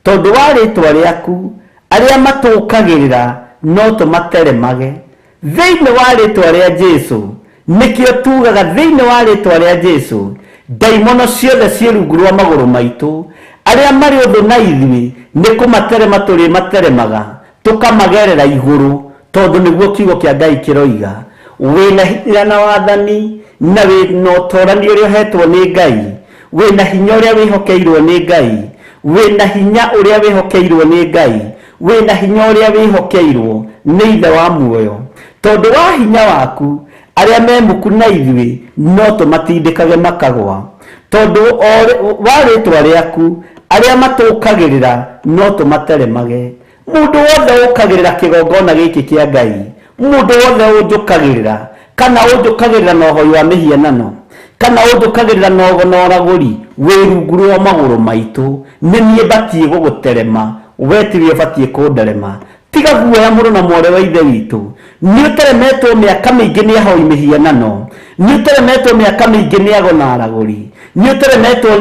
Tondũ wa rĩtwa rĩaku, arĩa matũkagĩrĩra no tũmateremage. Thĩinĩ wa rĩtwa rĩa Jesu, nĩkĩo tugaga thĩinĩ wa rĩtwa rĩa Jesu, ndaimono ciothe ciĩ rungu rwa magũrũ maitũ. Arĩa marĩ ũthũ na ithuĩ nĩ kũmaterema tũrĩmateremaga, tũkamagerera igũrũ, tondũ nĩguo kiugo kĩa Ngai kĩroiga. Wĩna hinya na wathani na wĩna ũtorani ũrĩa ũhetwo nĩ Ngai, wĩna hinya ũrĩa wĩhokeirwo nĩ Ngai, wĩna hinya ũrĩa wĩhokeirwo nĩ Ngai, wĩna hinya ũrĩa wĩhokeirwo nĩ Ithe wa muoyo. Tondũ wa hinya waku, arĩa me muku na ithuĩ no tũmatindĩkage makagwa. Tondũ wa rĩtwa rĩaku, arĩa matũkagĩrĩra no tũmateremage. Mũndũ wothe ũkagĩrĩra kĩgongona gĩkĩ kĩa Ngai, mũndũ wothe ũnjũkagĩrĩra, kana ũnjũkagĩrĩra na ũhoi wa mĩhianano, kana ũnjũkagĩrĩra na ũragũri, wĩ rungu rwa magũrũ maitũ, nĩ niĩ batiĩ gũgũterema, we tiwe ũbatiĩ kũnderema. Tiga guoya mũrũ na mwarĩ wa ithe witũ. Nĩ ũteremetwo mĩaka mĩingĩ nĩ ahoi mĩhianano, nĩ ũteremetwo mĩaka mĩingĩ nĩ agona aragũri, nĩ ũteremetwo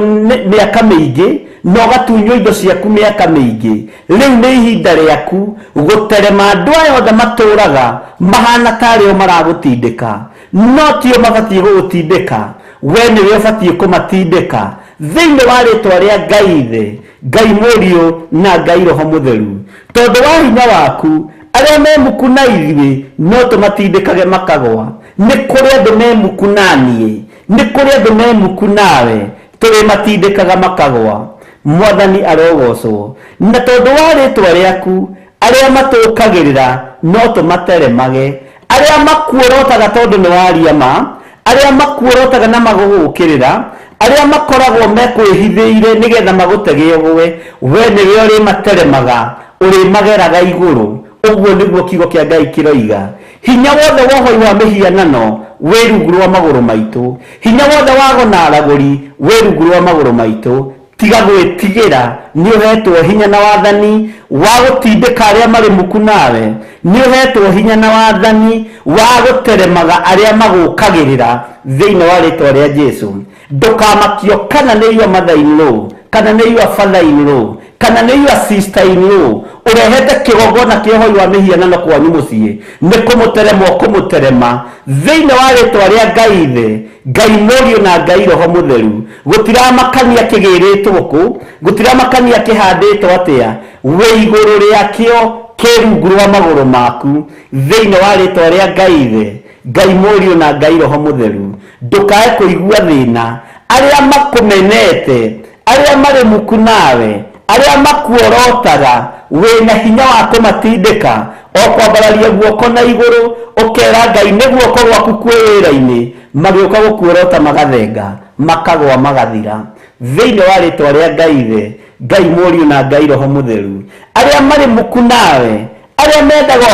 mĩaka mĩingĩ na ũgatunywo indo ciaku mĩaka mĩingĩ. Rĩu nĩ ihinda rĩaku gũterema andũ aya othe matũraga mahana tarĩ o maragũtindĩka, no tio mabatiĩ gũgũtindĩka, we nĩwe ũbatiĩ kũmatindĩka. Thĩinĩ wa rĩtwa rĩa Ngai Ithe, Ngai Mũriũ na Ngai Roho Mũtheru. Tondũ wa hinya waku, arĩa me muku na ithuĩ no tũmatindĩkage makagwa. Nĩ kũrĩ andũ me muku na niĩ, nĩ kũrĩ andũ me muku nawe, tũrĩmatindĩkaga makagwa. Mwathani arogocwo. Na tondũ wa rĩtwa rĩaku, arĩa matũkagĩrĩra no tũmateremage. Arĩa makuorotaga tondũ nĩ waria ma, arĩa makuorotaga na magũgũkĩrĩra, arĩa makoragwo mekwĩhithĩire nĩgetha magũtege ũgwe, we nĩwe ũrĩmateremaga, ũrĩmageraga igũrũ. Ũguo nĩguo kiugo kĩa Ngai kĩroiga. Hinya wothe wa ũhoi wa mĩhianano wĩ rungu rwa magũrũ maitũ. Hinya wothe wa agona aragũri wĩ rungu rwa magũrũ maitũ. Tiga gwĩtigĩra, nĩ ũhetwo hinya na wathani wa gũtindĩka arĩa marĩ muku nawe, nĩ ũhetwo hinya na wathani wa gũteremaga arĩa magũkagĩrĩra thĩinĩ wa rĩtwa rĩa Jesu. Ndũkamakio kana nĩ your mother in law, kana nĩ your father in law, kana nĩ your sister in law, ũrehete kĩgongona kĩa ũhoi wa mĩhianano kwanyu mũciĩ, nĩ kũmũterema ũkũmũterema thĩinĩ wa rĩtwa rĩa Ngai Ithe, Ngai Mũriũ na Ngai Roho Mũtheru. Gũtiramakania kĩgĩrĩtwo kũ, gũtiramakania kĩhandĩtwo atĩa, wĩ igũrũ rĩakĩo kĩ rungu rwa magũrũ maku thĩinĩ wa rĩtwa rĩa Ngai Ithe, Ngai Mũriũ na Ngai Roho Mũtheru. Ndũkae kũigua thĩna, arĩa makũmenete, arĩa marĩ muku nawe, arĩa makuorotaga, wĩna hinya wa kũmatindĩka, o kwambararia guoko na igũrũ, ũkera Ngai nĩ guoko gwaku kwĩ wĩra-inĩ, magĩũka gũkuorota magathenga, makagwa magathira. Thĩinĩ wa rĩtwa rĩa Ngai Ithe, Ngai Mũriũ na Ngai Roho Mũtheru. Arĩa marĩ muku nawe, arĩa mendaga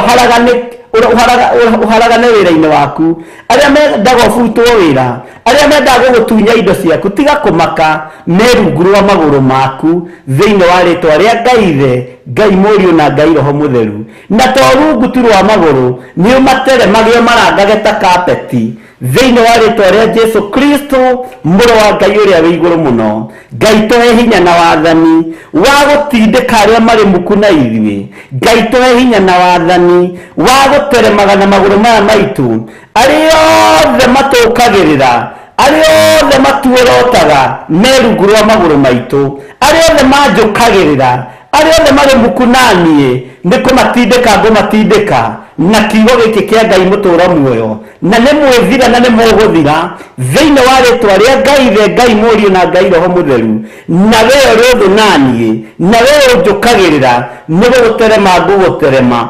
ũharagane wĩra-inĩ waku, arĩa mendaga ũbutwo wĩra, arĩa mendaga gũgũtunya indo ciaku, tiga kũmaka, me rungu rwa magũrũ maku thĩinĩ wa rĩtwa rĩa Ngai Ithe, Ngai Mũriũ na Ngai Roho Mũtheru. Na to rungu tu rwa magũrũ, nĩ ũmateremage ũmarangage ta kapeti. Thĩinĩ wa rĩtwa rĩa Jesu Kristo mũrũ wa Ngai ũrĩa wĩ igũrũ mũno, Ngai tũhe hinya na wathani wa gũtindĩka arĩa marĩ muku na ithuĩ. Ngai tũhe hinya na wathani wa gũteremaga na magũrũ maya maitũ arĩa othe matũkagĩrĩra, arĩa othe matuorotaga me rungu rwa magũrũ maitũ, arĩa othe manjũkagĩrĩra, arĩa othe marĩ muku na niĩ, nĩ kũmatindĩka ngũmatindĩka na kiugo gĩkĩ kĩa Ngai mũtũũra muoyo, na nĩ mwĩthira na nĩ mũgũthira thĩinĩ wa rĩtwa rĩa Ngai Ithe, Ngai Mũriũ na Ngai Roho Mũtheru. Na we ũrĩ ũthũ na niĩ, na we ũnjũkagĩrĩra, nĩ gũgũterema ngũgũterema.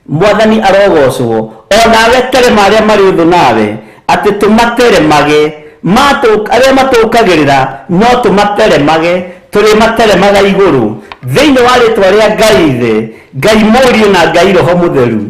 Mwathani arogocwo. O nawe terema arĩa marĩ ũthũ nawe, atĩ tũmateremage. Arĩa matũkagĩrĩra no tũmateremage, tũrĩmateremaga igũrũ thĩinĩ wa rĩtwa rĩa Ngai Ithe, Ngai Mũriũ na Ngai Roho Mũtheru.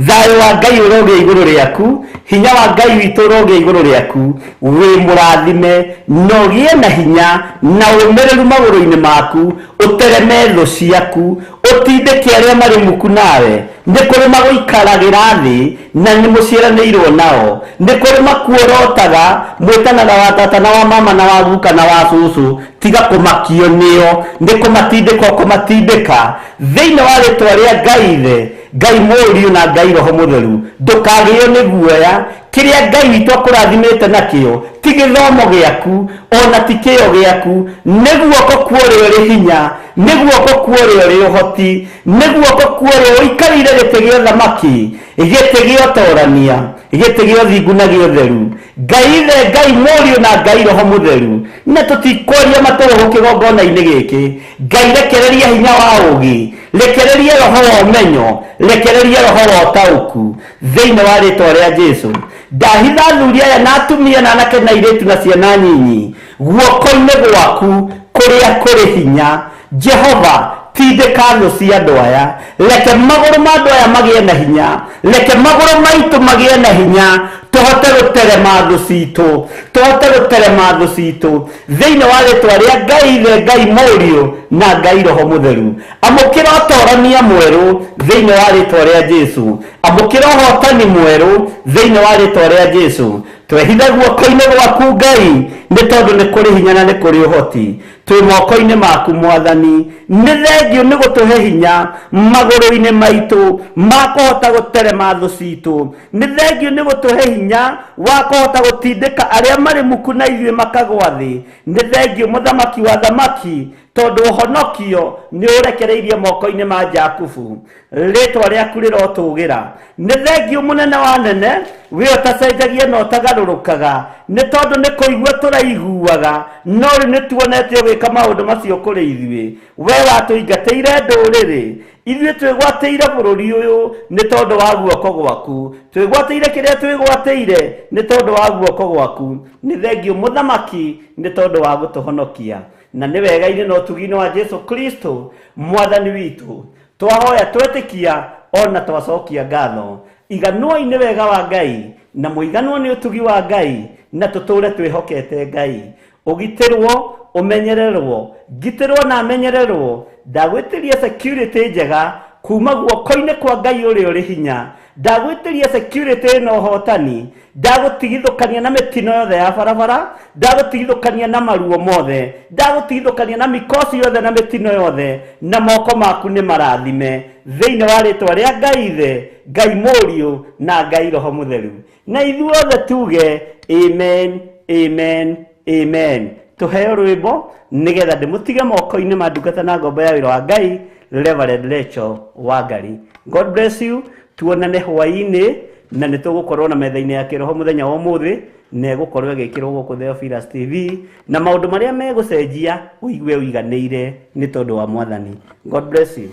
Thayũ wa Ngai ũrogĩa igũrũ rĩaku, hinya wa Ngai witũ ũrogĩa igũrũ rĩaku. Wĩ mũrathime na ũgĩe na hinya na ũmĩrĩru magũrũ-inĩ maku, ũtereme thũ ciaku, ũtindĩke arĩa marĩ muku nawe. Nĩ kũrĩ magũikaragĩra thĩ na nĩ mũciaranĩirwo nao, nĩ kũrĩ makuorotaga, mwĩtanaga wa tata na wa mama na wa guka na wa cũcũ. Tiga kũmakio nĩo, nĩ kũmatindĩka ũkũmatindĩka thĩinĩ wa rĩtwa rĩa Ngai Ithe, Ngai Mũriũ na Ngai Roho Mũtheru. Ndũkagĩo nĩ guoya, kĩrĩa Ngai witũ akũrathimĩte nakĩo ti gĩthomo gĩaku ona ti kĩo gĩaku, nĩ guoko kwa ũrĩa ũrĩ hinya, nĩ guoko kwa ũrĩa ũrĩ ũhoti, nĩ guoko kwa ũrĩa ũikarĩire gĩtĩ gĩa ũthamaki, gĩtĩ gĩa ũtorania, gĩtĩ gĩa ũthingu na gĩa ũtheru. Ngai Ithe, Ngai Mũriũ na Ngai Roho Mũtheru, na tũtikwaria matũhũhũ kĩgongona-inĩ gĩkĩ. Ngai rekereria hinya wa ũũgĩ, rekereria roho wa ũmenyo, rekereria roho wa ũtaũku thĩinĩ wa rĩtwa rĩa Jesu. Ndahitha athuri aya na atumia na anake na airĩtu na ciana nyinyi guoko-inĩ gwaku kũrĩa kũrĩ hinya. Jehova, tindĩka thũ cia andũ aya, reke magũrũ ma andũ aya magĩe na hinya, reke magũrũ maitũ magĩe na hinya, tũhote gũterema thũ citũ, tũhote gũterema thũ citũ thĩinĩ wa rĩtwa rĩa Ngai Ithe, Ngai Mũriũ na Ngai Roho Mũtheru. Amũkĩra ũtorania mwerũ thĩinĩ wa rĩtwa rĩa Jesu, amũkĩra ũhotani mwerũ thĩinĩ wa rĩtwa rĩa Jesu. Twehitha guoko-inĩ gwaku Ngai, nĩ tondũ nĩ kũrĩ hinya na nĩ kũrĩ ũhoti. Twĩ moko-inĩ maku Mwathani, nĩ thengiũ nĩ gũtũhe hinya magũrũ-inĩ maitũ ma kũhota gũterema thũ citũ. Nĩ thengiũ nĩ gũtũhe hinya wa kũhota gũtindĩka arĩa marĩ muku na ithuĩ makagwa thĩ. Nĩ thengiũ Mũthamaki wa thamaki, tondũ ũhonokio nĩ ũrekereirie moko-inĩ ma Jakubu. Rĩtwa rĩaku rĩrotũgĩra. Nĩ thengiũ mũnene wa nene, we ũtacenjagia na ũtagarũrũkaga, nĩ tondũ nĩ kũigua tũraiguaga, no rĩu nĩ tuonete ũgĩka maũndũ macio kũrĩ ithuĩ. We watũingatĩire ndũrĩrĩ, ithuĩ twĩgwatĩire bũrũri ũyũ nĩ tondũ wa guoko gwaku, twĩgwatĩire kĩrĩa twĩgwatĩire nĩ tondũ wa guoko gwaku. Nĩ thengiũ Mũthamaki nĩ tondũ wa gũtũhonokia, na nĩ wega-inĩ na ũtugi-inĩ wa Jesu Kristo Mwathani witũ twahoya twetĩkia ona twacokia ngatho. Iganwoi nĩ wega wa Ngai na mũiganwo nĩ ũtugi wa Ngai, na tũtũre twĩhokete Ngai. Ũgitĩrwo, ũmenyererwo, ngitĩrwo na menyererwo. Ndagwĩtĩria security njega kuma guoko-inĩ kwa Ngai ũrĩa ũrĩ hinya. Ndagwĩtĩria security na ũhotani. Ndagũtigithũkania na mĩtino yothe ya barabara, ndagũtigithũkania na maruo mothe, ndagũtigithũkania na mikosi yothe na mĩtino yothe, na moko maku nĩ marathime thĩinĩ wa rĩtwa rĩa Ngai Ithe, Ngai Mũriũ na Ngai Roho Mũtheru. Na ithuothe tuge amen, amen, amen. Tũheo rwĩmbo nĩgetha ndĩmũtige moko-inĩ ma ndungata na ngombo ya wĩra wa Ngai, Reverend Rachel Wangari. God bless you. Tuonane hwaĩ-inĩ, na nĩ tũgũkorwo na metha-inĩ ya kĩroho mũthenya wa ũmũthĩ, na ĩgũkorwo ĩgĩkĩrwo gũkũ Theophilus TV, na maũndũ marĩa megũcenjia ũigue ũiganĩire nĩ tondũ wa Mwathani. God bless you.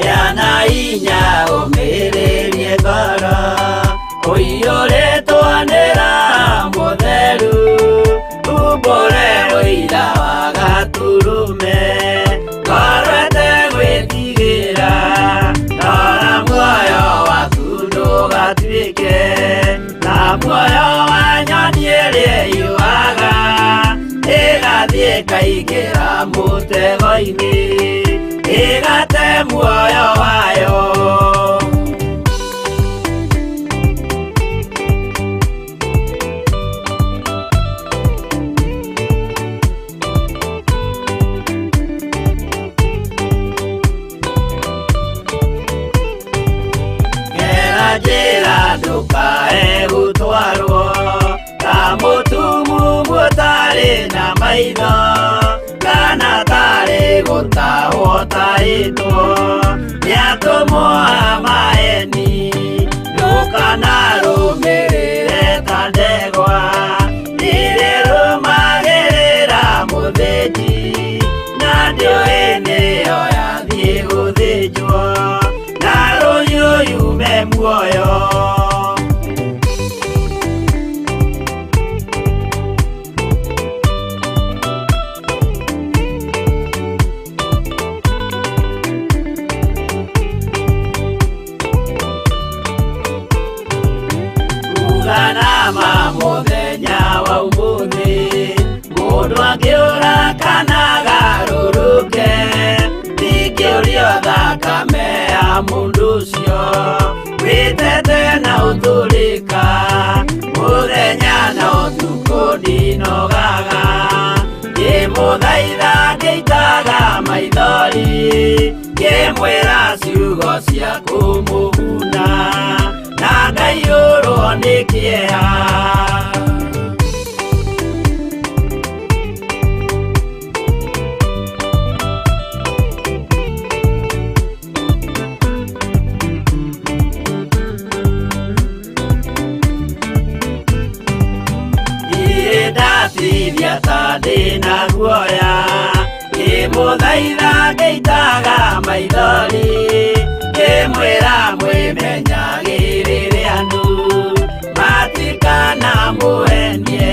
Yana inya ũmĩrĩrie ngoro, ũiyũrĩtwo nĩ Roho Mũtheru, umbũre ũira wa Gatũrũme, ngoro ĩtegwĩtigĩra, rora muoyo waku ndũga Muoyo wa nyoni ĩrĩa ĩyũaga ĩgathiĩ ĩkaingĩra mũtego-inĩ ĩgate muoyo wayo. Njĩra ndũkae gũtwarwo ta mũtumumu ũtarĩ na maitho kana tarĩ gũtahwo ũtahĩtwo nĩ atũmwo a maeni. Ndũkanarũmĩrĩre ta ndegwa irĩrũmagĩrĩra mũthĩnji na ndĩũĩ nĩyo yathiĩ gũthĩnjwo na rũhiũ yume muoyo. Uganama mũthenya wa ũmũthĩ mũndũ angĩũra kana agarũrũke ndingĩũrio thakame ya mũndũ ũcio wĩtete na ũtũrĩka mũthenya na ũtukũ ndinogaga ngĩmũthaitha ngĩitaga maithori ngĩmwĩra ciugo cia kũmũguna na ngaiyũrwo nĩ kĩeha. Ndatithia ta ndĩna guoya ngĩmũthaitha ngĩitaga maithori ngĩmwĩra mwĩmenyagĩrĩre andũ matikanamũhenie.